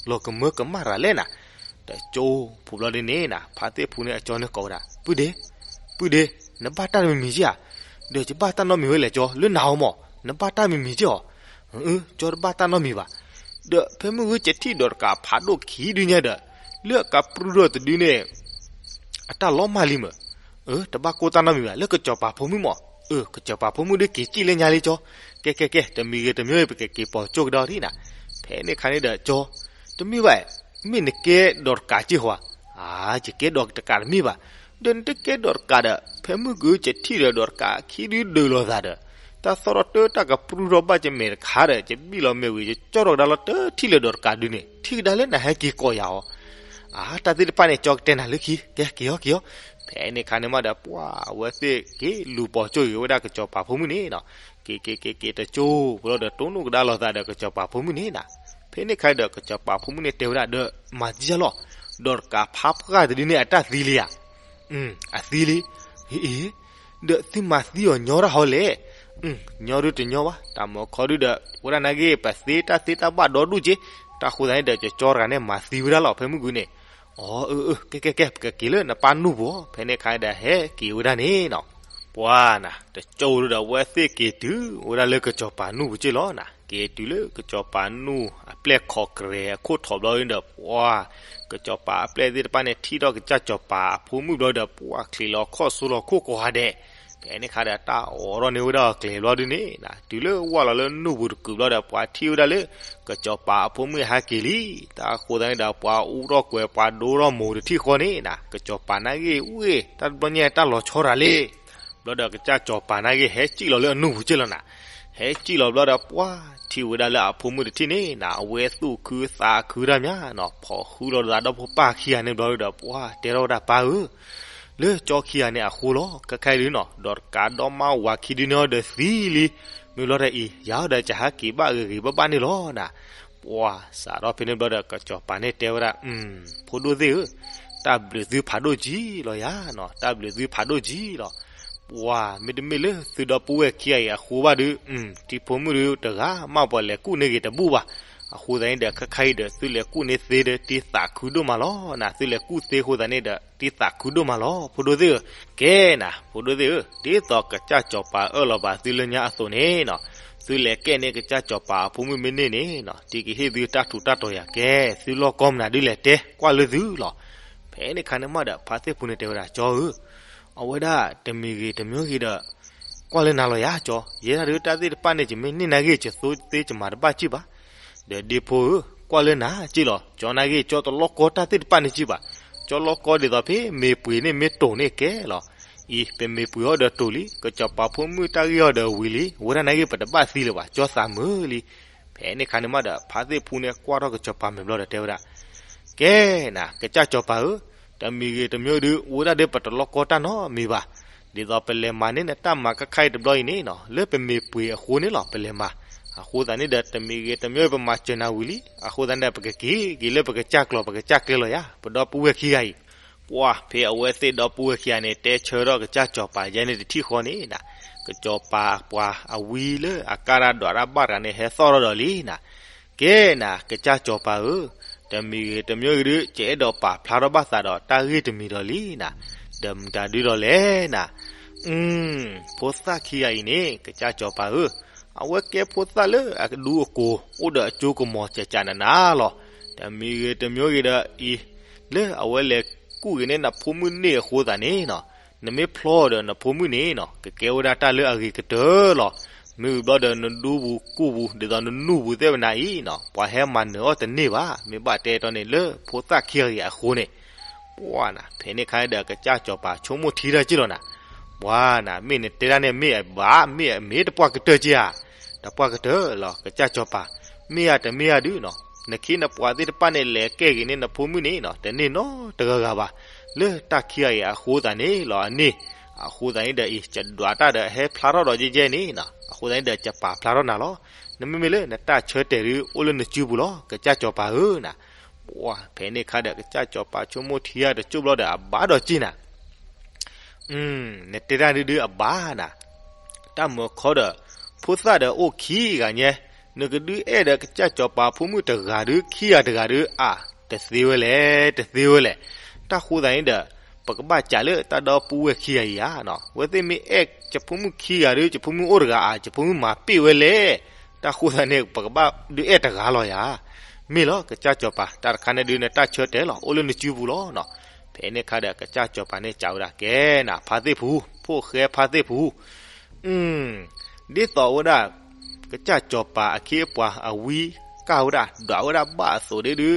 လီၤကမၢကမၣ်ရၤလဲၣ်နၤ, တကၠိဖိဘျီဒုန့ၣ်နၤ ဖါသ့ၣ်ဖူန့ၣ်အကၠီန့ၣ်ကိးဝဲဒၣ် ပုၢ်ဒ့, ပုၢ်ဒ့, နဘၣ်တၢ်တမံၤမံၤက့ဧါ, ဒီးယဘၣ်တၢ်နီတမံၤဝဲလဲၣ်ကၠီ လၢနၤအီၤမး နဘၣ်တၢ်မံၤမံၤက့ဧါ, အၢ ကၠီတဘၣ်တၢ်နီတမံၤဘၣ်, ဒီးဖဲမုၢ်ဂ့ၤကထံၣ်ဒီးတကးဖးဒိၣ်ခံဒုညါဒီး, လၢအကပြုၢ်ထီၣ်တဒုန့ၣ် အတၢ်လီၤမၢ်လံမး, အၢ တဘၣ်ကိၢ်တၢ်နီတမံၤဘၣ် လၢကစီၤပၤဖိမုၣ်မး, အၢ ကစီၤပၤဖိမုၣ်ဒုးက့ၤစံၣ်လၢညါလံကၠီ, ကဲကဲကဲ တမံၤဂ့ၤတမံၤဂ့ၤ ပကက့ၤပိာ်ကၠိကဒီးဒ်နၤ, ဖဲန့ၣ်ခါန့ၣ်ဒီးကၠီ, တမ့ၢ်ဘၣ်, မ့ၢ်နကဲဒီးတကးက့ဟီဧါ, အၢ ယကဲဒီးတကးတမ့ၢ်ဘၣ်, ဒီးနတကဲဒီးတကးဒီး ဖဲမုၢ်ဂ့ၤကထံၣ်ဒီးဒီးတကးခံဒုဒုးလိာ်သးဒီး, တၢ်သီၣ်ထီၣ်တၢ်တၢ်ကပြုၢ်ထီၣ်ဘၣ်ကမဲာ်တခါဒီး ယဘံၣ်လီၤမ့ၢ်ဝံၤ ယကၠီထီၣ်ကဒါလီၤတထံၣ်လၢဒီးတကးဒုန့ၣ် ထံၣ်ကဒါလၢနဟဲက့ၤကိးယၤအီၤ, အၢ တၢ်သ့ၣ်တဖၣ်န့ၣ် ကၠီကတဲနၤလၢခံ ကဲက့ၤအီၤက့ၤအီၤ, ဖဲန့ၣ်ခါန့ၣ်မးဒီး ပှၤအဝဲသ့ၣ်က့ၤလူၤပိာ်ကၠိဂ့ၤဝဲဒၣ် ကစီၤပၤဖိမုၣ်န့ၣ်နီၤ, က့ၤက့ၤက့ၤက့ၤတကၠိဖိလီၤဒီး တိၢ်နီၣ်ကဒါလိာ်သးဒီးကစီၤပၤဖိမုၣ်န့ၣ်နၤ, ဖဲန့ၣ်ခါဒီးကစီၤပၤဖိမုၣ်န့ၣ်တဲဝဲဒၣ်ဒီး မၤသံယါလီၤ, ဒီးတကးဖးပှၢ်တဒုန့ၣ်အတၢ်သံလံဧါ, အသံလံ, အ့ ဒီးသုမၤသံအီၤညီတၢ်ဟီလဲၣ်, ညီဒုတညီဘၣ် တၢ်မၤခီဒုဒီး ဝဲဒၣ်နာ်က့ ပသ့တၢ်သ့တၢ်ဘၣ်ဒီဒူၣ်က့, တၢ်ဃိသတးန့ၣ်ဒီး ကၠီတဂၤန့ၣ် မၤသံဝဲဒၣ်လီၤ ဖဲမုၢ်ဂုၤန့ၣ်, အၢ အၢ အၢ ကဲကဲကဲ ပကက့ၤလၢနပၢ်နူၢ်ပူၤ, ဖဲန့ၣ်ခါဒီး ဟဲက့ၤဝဲဒၣ်န့ၣ်နီၤ, ပှၤနၤ တကၠိဒုဒီး အဝဲသ့ၣ်က့ၤတုၤဝဲဒၣ်လၢကစီၤပၤနူၢ်ပူၤက့လီၤနၤ, က့ၤတုၤလၢကစီၤပၤနူၢ်အပျဲၢ်ခီးကရဲအခိၣ်ထီးဘျီဒီး ပှၤ ကစီၤပၤအပျဲၢ်သ့ၣ်တဖၣ်န့ၣ် ထံၣ်ထီၣ်ကစၢ်စီၤပၤအဖိမုၣ်ဘျီဒီး ပှၤချံးလီၤခီၣ်ဆိလီၤခိၣ်ကိးဂၤဒဲး ဖဲန့ၣ်ခါဒီး တၢ်အိးထီၣ်န့ၢ်ဝဲဒၣ်အီၤကျဲဘျီဒုန့ၣ် တုၤလၢဝၢ်လီၤလၢနူၢ်ပူၤတကုာ်ဘျီဒီး ပှၤထံၣ်ဝဲဒၣ်လၢ ကစီၤပၤအဖိမုၣ်ဟဲက့ၤလံ. တၢ်အဃိသတးန့ၣ်ဒီး ပှၤအူထီၣ်ကွဲၤ ပှၤဒိထီၣ်မိၤတထံၣ်ဃီန့ၣ် ကစီၤပၤနာ်က့ၤဝ့ၢ် တၢ်တဘျီညါတၢ်လီၤဆီတၢ်လံ. ဘျီဒီးကစၢ်စီၤပၤနာ်က့ၤ ဟဲစံၣ်လီၤလၢအနူၢ်ပူၤက့လီၤနၤ. ဟဲစံၣ်လီၤဘျီဒီး ပှၤထံၣ်ဝဲဒၣ်လၢအဖိမုၣ်တထံၣ်န့ၣ်နၤ အဝဲသူၣ်ခုသးခုတၢ်မးနီၤ ဖီၣ်ဃုလိာ်သးဒီဖိပၢ်ခံဂၤန့ၣ်ဘျီဒီး ပှၤတဲထီၣ်ဝဲဒၣ်ပၢ်ဧၢ လၢကၠီခံဂၤန့ၣ်အဃိလီၤ ခဲခါအံၤဒုနီၤ ဒီးတကးဒီမါဝၤခံဒုန့ၣ်အီၤဒီးသံလံ. မ့ၢ်ဘျီဒီးအံၤ ယၤအီၤဒီးကဟဲက့ၤဘၣ်ဂ့ၤဂ့ၤဘၣ်ဘၣ်န့ၣ်လီၤနၤ. ပှၤစးထီၣ်ဖဲန့ၣ်ဘျီဒီး ကစီၤပၤန့ၣ်တဲဝဲဒၣ် ဖိဒိၣ်သ့ၣ်ဧၢ, တၢ်ဘျုးသုဖးဒိၣ်ကံလီၤယၤနီၤ, တၢ်ဘျုးသုဖးဒိၣ်ကံလီၤ. ပှၤမ့တမ့ၢ်လၢသုဒီပုၢ်ဝဲၢ်ခံဂၤအံၤအဃိဘၣ်ဒီး ထံဖိမုၣ်ဒုတဂၤ မ့ၢ်ပှၤလဲၤကူၣ်န့ၢ်ဂ့ၤတဘူၣ်ဘၣ်. အဃိသတးန့ၣ်ဒီး ခဲခါအံၤဒီး သုလဲၤကူၣ်န့ၢ်သ့ဒီး တံသးခုဒိၣ်မးလီၤနၤ, သုလဲၤကူၣ်သ့အဃိသတးန့ၣ်ဒီး တံသးခုဒိၣ်မးလီၤ ဖိဒိၣ်သ့ၣ်ဧၢ. ကဲနၤ ဖိဒိၣ်သ့ၣ်ဧၢ, ဒ်သိးကစၢ်စီၤပၤအၢၣ်လီၤဘၣ်သုလၢညါအသိးန့ၣ်နီၤ, သုလဲၤကဲန့ၢ်ကစၢ်စီၤပၤအဖိမုၣ်မ့ၢ်န့ၢ်န့ၣ်နီၤ, တံကဟ့ၣ်သုတၢ်ထူးတၢ်တီၤယၤကဲ, သုလီၢ်ကီမနုၤဒုလဲၤတဲ ကွၢ်လၢသုလီၤ. ဖဲန့ၣ်ခါန့ၣ်မးဒီး ဖါသ့ၣ်ဖူန့ၣ်တဲဝဲဒၣ် ကၠီဧၢ, အဝဲဒၣ်တမံၤဂ့ၤတမံၤဂ့ၤဒီး ကွၢ်လၢနၤလီၤယၤကၠီ, ယဲဒၣ်ဒုတၢ်သ့ၣ်တဖၣ်န့ၣ် ယမ့ၢ်န့ၢ်နၤဂ့ၤ ယသိသ့ယမၤတဘၣ်က့ၢ်ဘၣ်. ဒီးဒ့ဖိဧၢ, ကွၢ်လၢနၤက့ၢ်လီၤ, ကၠီနာ်ဂ့ၤ ကၠီတလီၢ်ကီတၢ်သ့ၣ်တဖၣ်န့ၣ်က့ၢ်ဘၣ်. ကၠီလီၢ်ကီဒ်သိးဖဲမ့ၢ်ပှ့ၤန့ၣ်မ့ၢ်တိၤန့ၣ်ကဲလီၤ. အံၤ ပမ့ၢ်ပှ့ၤအီၤဒီးတိၤလံ, ကစီၤပၤဖိမုၣ်တၢ်ဂ့ၢ်အီၤဒီးဝံၤလံ, အဝဲဒၣ်နာ်ဂ့ၤ ပတဘၣ်သံလၢၤဘၣ်, ကၠီသးမုာ်လံ. ဖဲန့ၣ်ခါန့ၣ်မးဒီး ဖါသ့ၣ်ဖူန့ၣ်ကွၢ်ထီၣ်ကစီၤပၤမဲာ်ဘျီဒီးတဲဝဲဒၣ် ကဲနၤ ကစၢ်စီၤပၤဧၢ, တမံၤဂ့ၤတမံၤဒု အဝဲဒၣ်ဒီးပတလီၢ်ကီတၢ်နီတမံၤဘၣ်. ဒ်သိးပလဲၤမၤန့ၢ်နတၢ်မၤခဲခါအံၤတဘျီအံၤန့ၣ်နီၤ, လၢပမ့ၢ်ပှ့ၤအဃိန့ၣ်လီၤ ပလဲၤမၤ. အဃိသတးန့ၣ်ဒီး တမံၤဂ့ၤတမံၤပမၤစၢၤနၤဝံၤလံ, အဃိသတးန့ၣ်ဒီး ပကက့ၤက့ၤလၢပကစၢ်ကျိၤ ပကစၢ်ကျဲလီၤယၤ, ပဒီပုၢ်ဝဲၢ်ခံဂၤအံၤ. ပှၤဖဲအဝဲသ့ၣ်ဒီပုၢ်ဝဲၢ်ခံဂၤန့ၣ် တဲဆၢထီၣ်ကစၢ်စီၤပၤယဲန့ၣ်တထံၣ်ဃီန့ၣ်နၤ, ကစီၤပၤပှၤအဝံလၢအကါရၢဒွးရၢဘၣ်တဂၤန့ၣ် ဟဲသီၣ်ထီၣ်ဒီးလံနၤ. ကဲနၤ ကစၢ်စီၤပၤဧၢ, တမံၤဂ့ၤတမံၤဂ့ၤဒု ယအဲၣ်ဒိးပာ်ဖျါထီၣ်ဘၣ်သးဒီးတၢ်ဂ့ၢ်တမံၤဒီးလံနၤ, ဒီးမတၤဒုဒီးလဲၣ်နၤ. အု ဖိသၣ်ခံဂၤအံၤန့ၣ် ကစၢ်စီၤပၤဧၢ, အဝဲကဲဖိသၣ်လၢအဒူအကိၤ အိၣ်ဒီးအစိကမီၤကကနးနးလီၤ. တမံၤဂ့ၤတမံၤဂ့ၤဒီးအံၤ လၢအဝဲလဲၤကူၣ်က့ၤန့ၢ်နဖိမုၣ်န့ၢ်အဃိသတးန့ၣ်နီၤ, နမ့ၢ်ဖျီဒီးနဖိမုၣ်န့ၣ်နီၤ ကကဲဝဲဒၣ်တၢ်လၢအဂ့ၤကတၢၢ်လီၤ. မ့ၢ်ဝံၤဘျီဒီးနဒူပူၤကူၣ်ပူၤ ဒ်သိးနနူၢ်ပူၤသ့ၣ်ဝဲနၤအံၤနီၤ ပှၤဟဲမၤနၢၤအီၣ်တန့ၢ်ဘၣ်. မ့ၢ်ဘၣ်တဲတီန့ၣ်လၢဖိသၣ်ခံဂၤအံၤအဃိန့ၣ် ပှၤနၤ ဖဲန့ၣ်ခါဒီးကစၢ်စီၤပၤဆိကမိၣ်ထံတၢ်က့ၢ်လီၤနၤ. ပှၤနၤ မ့ၢ်နတဲဒၣ်န့ၣ်မ့ၢ်အဘၣ် မ့ၢ်အမ့ၢ်တပှၢ်ကတၢၢ်က့ၢ်ဧါ. တပှၢ်ကတၢၢ်လီၤ ကစၢ်စီၤပၤ, မ့ၢ်ဧါတမ့ၢ်ဧါဒုနီၤ နခ့နပှၤသ့ၣ်တဖၣ်န့ၣ် လဲၤကဲက့ၤန့ၢ်နဖိမုၣ်န့ၣ်နီၤ တန့ၢ်နီတဂၤဂၤဘၣ်. လၢတၢ်ခံဂၤအံၤအဃိသတးန့ၣ်လီၤအန့ၣ်, အဃိသတးန့ၣ်ဒီးအံၤ ကဒွးတၢ်ဒီးဟဲဖျါထီၣ်ဒီးယဲယဲန့ၣ်နီၤ အဃိသတးန့ၣ်ဒီး ကပာ်ဖျါထီၣ်နၤလီၤ. နမ့မ့ၢ်လၢနတၢ်ဆၢတဲာ်ဒု အိၣ်လၢနစုပူၤလီၤ ကစၢ်စီၤပၤဧၢနၤ. ပှၤဖဲန့ၣ်ခါဒီး ကစၢ်စီၤပၤဆိကမိၣ်ထံတၢ်တက့ၢ်ဘျီဒီး အဘၣ်ဒီးက့ၢ်နၤ နတဲတၢ်ဒုဒုအဘၣ်နၤ, တၢ်မၢခီဒီး ဖိသၣ်ဒီးအိၣ်ခံဂၤညါ, နကဒုးအဲၣ်ဒီးကစၢ်စီၤပၤဖိမုၣ်တဂၤဒု ခံဂၤတဂၤဒု အါ တသ့ဝဲလဲၣ် တသ့ဝဲလဲၣ်. တၢ်ဃိသတးန့ၣ်ဒီး ပကဘၣ်စံးလၢတၢ်ဒီပုၢ်ဝဲၢ်ခံဂၤအံၤဧါ, အဝဲသ့ၣ်မ့ၢ်အဲၣ်ယဖိမုၣ်ခံဂၤဒု ယဖိမုၣ်အိၣ်တဂၤဧါ ယဖိမုၣ်မၤပ့ၢ်ဝဲလဲၣ်. တၢ်ဃိသတးန့ၣ် ပကဘၣ်ဒုးအဲၣ်တဂၤလီၤဧါ. မ့ၢ်လီၤ ကစၢ်စီၤပၤ တၢ်တခါန့ၣ်ဒု နတၢ်ဆၢတဲာ်လီၤ အိၣ်လၢနစုပူၤလီၤနီၤ. ဖဲန့ၣ်ခါဒီး ကစၢ်စီၤပၤန့ၣ်စံးဝဲဒၣ် ကဲနၤ ဖါသ့ၣ်ဖူ, ဖိၣ်ဃဲဖါသ့ၣ်ဖူ, ဒ်သိးဝဲဒၣ် ကစၢ်စီၤပၤအခ့အပှၤအဝံကၢ်ဝဲဒၣ် ဒွးဝဲဒၣ်ဘၣ်အသိးဒုဒု,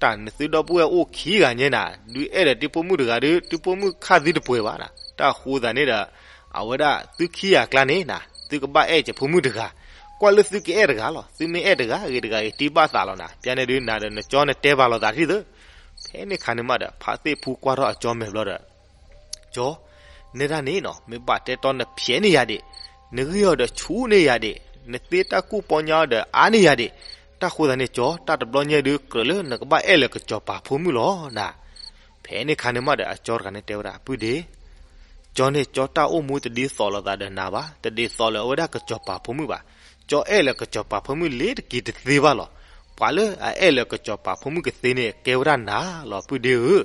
တၢ်နသုဒီပုၢ်ဝဲၢ်အိၣ်ခံဂၤညါနၤ ဒုးအဲၣ်ဒီးတံၤဖိမုၣ်တဂၤဒု တံၤဖိမုၣ်ခၣ်သုတပှဲၤဘၣ်နၤ. တၢ်ဃိသတးန့ၣ်ဒီး အဝဲဒၣ်သုခံဂၤအကျါန့ၣ်နၤ သုကဘၣ်အဲၣ်ယဖိမုၣ်တဂၤ, ကွၢ်လၢသုကအဲၣ်တဂၤလီၤ. သုမ့ၢ်အဲၣ်တဂၤဂ့ၤတဂၤဂ့ၤ တံၢ်ဘၣ်သးလီၤနၤ. ပျၢ်န့ၣ်ဒု နၤဒီးနကၠီနတဲဘၣ်လိာ်သးတံၢ်သၢ. ဖဲန့ၣ်ခါန့ၣ်မးဒီး ဖါသ့ၣ်ဖူကွၢ်ထီၣ်အကၠီမဲာ်ဘျီဒီး ကၠီ, နဲဒၣ်န့ၣ်နီၤ မ့ၢ်ဘၣ်တဲတီနဖျဲးန့ၢ်ယၤဒံး, နဂံၢ်အီၤဒီးဆူၣ်န့ၢ်ယၤဒံး, နသ့တၢ်ကူၣ်ပီညါအီၤဒီးအါန့ၢ်ယၤဒံး, တၢ်ဃိသတးန့ၣ် ကၠီ တၢ်တဘျီညါဒု ကြၢးလၢနကဘၣ်အဲၣ်လၢကစီၤပၤဖိမုၣ်လီၤနၤ. ဖဲန့ၣ်ခါန့ၣ်မးဒီး အကၠီတဂၤန့ၣ်တဲဝဲဒၣ် ပုၢ်ဒ့, ကၠီန့ၣ် ကၠီတၢ်အိၣ်မူတဒ်သိးလိာ်သးဒီးနၤဘၣ်, တဒ်သိးလၢအဝဲဒၣ်ကစီၤပၤဖိမုၣ်ဘၣ်. ကၠီအဲၣ်လၢကစီၤပၤဖိမုၣ်လ့ၤတက့ၤတသ့ဘၣ်လီၤ. ပှၤလၢအအဲၣ်လၢကစီၤပၤဖိမုၣ်ကသ့န့ၣ် ကဲဝဲဒၣ်နၤလီၤ ပုၢ်ဒ့ဧၢ.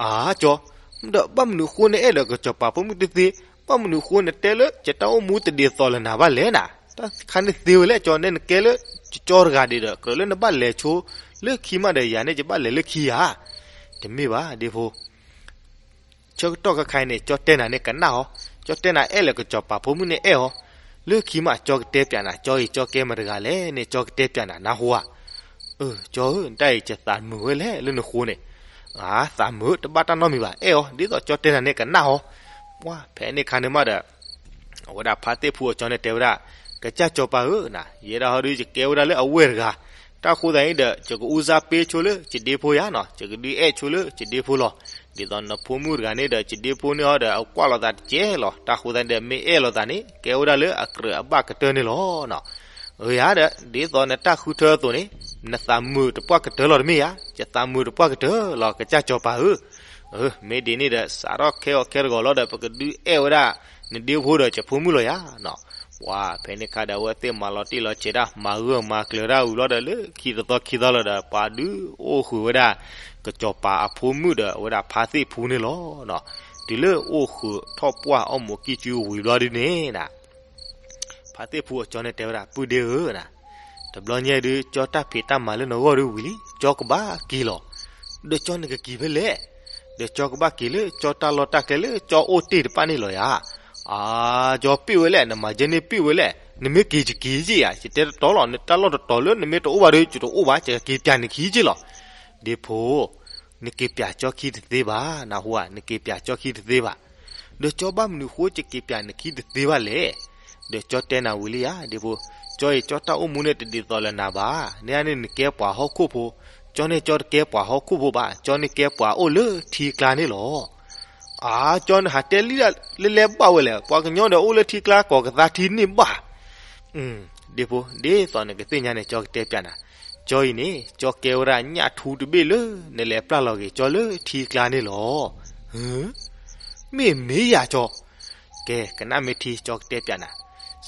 အၢ ကၠီ, ဒီးဘၣ်မနုၤအဃိနအဲၣ်လၢကစီၤပၤဖိမုၣ်တသ့, ဘၣ်မနုၤအဃိနတဲလၢယတၢ်အိၣ်မူတဒ်သိးလၢနၤဘၣ်လဲၣ်နၤ. တၢ်ခါန့ၣ်သ့ဝဲလဲၣ် ကၠီန့ၣ် နကဲလၢ ကၠီတဂၤဒံးဒီး ကြၢးလၢနဘၣ်လဲၤဆိ လၢခံမးဒီး ယၤန့ၣ်ယဘၣ်လဲၤလၢခံဧါ. တမ့ၢ်ဘၣ် ဒ့ဖိ ဆၢကတီၢ်ခဲခါအံၤန့ၣ် ကၠီတဲနၤန့ၣ်ကနၣ်အီၤ, ကၠီတဲနၤအဲၣ်လၢကစီၤပၤဖိမုၣ်န့ၣ်အဲၣ်အီၤ, လၢခံမးကၠီကတဲပၠးနၤ, ကၠီအံၤကၠီကဲမတၤတဂၤလဲၣ်န့ၣ် ကၠီကတဲပၠးနၤ နၢ်ဟူဧါ. အၢ ကၠီဧၢ တၢ်အံၤယသးမုာ်ဝဲလဲၣ်လၢနဃိန့ၣ်, အါ သးမုာ်တဘၣ်တၢ်နီတမံၤဘၣ် အဲၣ်အီၤ ဒ်သိးကၠီတဲနၤန့ၣ်ကနၣ်အီၤ. ပှၤဖဲန့ၣ်ခါန့ၣ်မးဒီး အဝဲဒၣ်ဖါသ့ၣ်ဖူအကၠီန့ၣ်တဲဝဲဒၣ်, ကစၢ်စီၤပၤဧၢနၤ, ယဲဒၣ်ဟီဒုးယကဲဝဲဒၣ်လၢအဝဲၢ်တဂၤ, တၢ်ဃိသတးန့ၣ်ဒီး ယကဦးစားပေးဆိလၢယဒ့ဖိယါနီၤ, ယကဒုးအဲၣ်ဆိလၢယဒ့ဖိလီၤ. ဒ်သိးနဖိမုၣ်တဂၤန့ၣ်ဒီး ယဒ့ဖိန့ၣ်ဟီဒီး အကွၢ်လိာ်သးတကဲလီၤ. တၢ်ဃိသတးဒီး မ့ၢ်အဲၣ်လိာ်သးန့ၣ် ကဲဝဲဒၣ်လၢအကြၢးအဘၣ်ကတၢၢ်န့ၣ်လီၤ. အၢယၤဒီး ဒ်သိးနတၢ်ဃုထၢအသိးန့ၣ် နသးမုာ်တပှၢ်ကတၢၢ်လီၤတမ့ၢ်ဧါ, ယသးမုာ်တပှၢ်ကတၢၢ်လီၤ ကစၢ်စီၤပၤဧၢ. အၢ မ့ၢ်ဒ်န့ၣ်ဒီး စးထီၣ်ခဲအီၤခဲတဂီၤလီၤဒီး ပကဒုးအဲၣ်ဝဲဒၣ် နဒ့ဖိဒီးယဖိမုၣ်လီၤယၤနီၤ. ပှၤဖဲန့ၣ်ခါဒီး အဝဲသ့ၣ်မၤလီၤတံၢ်လီၤဆဲးတၢ် မၤဂၢၢ်မၤကျၢၤတၢ်ဝံၤလီၤဒီး လၢခံတသီခံသီလီၤဒီး ပှၤဒုးအိၣ်ဃုာ်ဝဲဒၣ် ကစီၤပၤအဖိမုၣ်ဒီး အဝဲဒၣ်ဖါသ့ၣ်ဖူန့ၣ်လီၤ. တုၤလၢအိၣ်ဃုာ်ထီၣ်ပှၢ်အီၣ်မူးကံၢ်စုဝံၤဘျီဒုန့ၣ်နၤ ဖါသ့ၣ်ဖူအကၠီန့ၣ်တဲဝဲဒၣ် ပုၢ်ဒ့ဧၢနၤ, တဘျီညါဒုး ကၠီတၢ်ဖံးတၢ်မၤလၢနဂီၢ်ဒုးဝံၤလံ, ကၠီကဘၣ်က့ၤလီၤ. ဒီးကၠီနကက့ၤဖဲလဲၣ်, ဒီးကၠီကဘၣ်က့ၤလၢကၠီတၢ်လီၢ်တၢ်ကျဲလၢကၠီအိၣ်တ့ၢ်တဖၣ်န့ၣ်လီၤယၤ. အါ ကၠီပ့ၢ်ဝဲလဲၣ်, နမၤကဲန့ၣ်ပ့ၢ်ဝဲလဲၣ်, နမ့ၢ်က့ၤယက့ၤက့ၤဧါ, ယတဲတတီလီၤ, နတၢ်လီၢ်တတီၤလၢနမ့ၢ်တအိၣ်ဘၣ်ဒီး ယတအိၣ်ဘၣ်, ယကက့ၤပၠးနခံက့ၤလီၤ. ဒ့ဖိ နက့ၤပၠးကၠီခံတသ့ဘၣ်, နၢ်ဟူဧါ, နက့ၤပၠးကၠီခံတသ့ဘၣ်. ဒီးကၠီဘၣ်မနုၤဃိ ယက့ၤပၠးနခံတသ့ဘၣ်လဲၣ်. ဒီးကၠီတဲနၤဝံၤလံဧါ ဒ့ဖိ, ကၠီအံၤကၠီတၢ်အိၣ်မူန့ၣ်တဒ်သိးလၢနၤဘၣ်, န့ၣ်န့ၣ်နကဲပှၤဟီၣ်ခိၣ်ဖိ, ကၠီန့ၣ်ကၠီတကဲပှၤဟီၣ်ခိၣ်ဖိဘၣ်, ကၠီန့ၣ်ကဲပှၤအိၣ်လၢထံကျါန့ၣ်လီၤ. အါ ကၠီနဟးတဲလံဒၣ်လဲလဲဘၣ်ဝဲလဲၣ်, ပှၤကညီဒီးအိၣ်လၢထံကျါ ကိးကသါထံန့ၣ်ဘၣ်. ဒ့ဖိ, ဒ်သိးနကသ့ၣ်ညါန့ၣ် ကၠီကတဲပၠးနၤ, ကၠီအံၤန့ၣ် ကၠီကဲဝဲဒၣ်ညၣ်ထူတဘ့ၣ်လၢ နလဲၤပျၢ်လီၤက့ၤကၠီလၢထံကျါန့ၣ်လီၤ. မ့ၢ်မ့ၢ်ယၤကၠီ, ကဲ ကနၣ်မ့ၢ်ထံ ကၠီကတဲပၠးနၤ,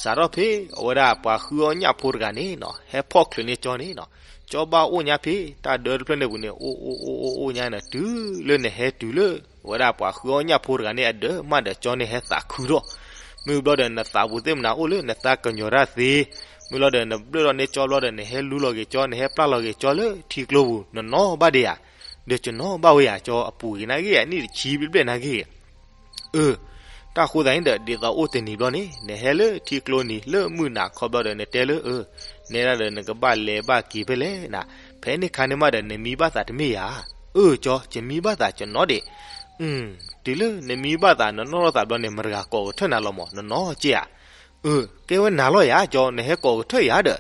စးထီၣ်ဖဲအဝဲဒၣ်ပှၤဃုအီၣ်ညၣ်ဖိတဂၤန့ၣ်နီၤ ဟဲဖီၣ်ချုးန့ၢ်ကၠီန့ၣ်နီၤ, ကၠီဘၣ်အိၣ်ညါဖဲ တၢ်ဒၢတဖျၢၣ်န့ၣ်ပူၤန့ၣ် အိၣ်အိၣ်အိၣ်အိၣ်အိၣ်ညါန့ၣ် တုၤလၢနဟဲတုၤလၢ အဝဲဒၣ်ပှၤဃုအီၣ်ညၣ်ဖိတဂၤန့ၣ်အဒၢးမးဒီး ကၠီန့ၣ်ဟဲသးခုထီၣ်, မ့ၢ်ဘျီဒီး နသးပူၤသ့ၣ်မနုၤအိၣ်လၢနသးကညီၤတၢ်သ့, မ့ၢ်လီၤဒီး နဘျၢၣ်ထီၣ်န့ၢ်ကၠီဘျီဒီး နဟဲလူလီၤက့ၤကၠီ နဟဲပျၢ်လီၤက့ၤကၠီလၢထံကျိပူၤ နနီၣ်ဘၣ်ဒံးဧါ, ဒီးကနီၣ်ဘၣ်ဝဲယၤ ကၠီအပူၤဂ့ၤနာ်ဂ့ၤ အနံၣ်တဆံဘျဲၣ်ဘျဲၣ်နာ်ဂ့ၤ အၢ, တၢ်ဃိသတးန့ၣ်ဒီး ဒ်သိးအိၣ်တနံၤဘျီန့ၣ် နဟဲလၢထံကျိနံၤလၢမုၢ်နၤခီဘျီဒီး နတဲလၢအၢ, နဲဒၣ်ဒီးနကဘၣ်လဲၤဘၣ်က့ၤဖဲလဲၣ်နၤ, ဖဲန့ၣ်ခါန့ၣ်မးဒီး နမံဘၣ်သးတမ့ၢ်ဧါ, အၢ ကၠီ ယမံဘၣ်သးကနီၣ်ဒံး, တုၤလၢနမံဘၣ်သး နနီၣ်ထီၣ်သးဘျီန့ၣ် မတၤတဂၤကိးကထၢၣ်နၤလီၤမး နနီၣ်က့ဧါ, အၢ ကဲဝဲနၤလီၤယၤ ကၠီ နဟဲကိးကထၢၣ်ယၤဒီး,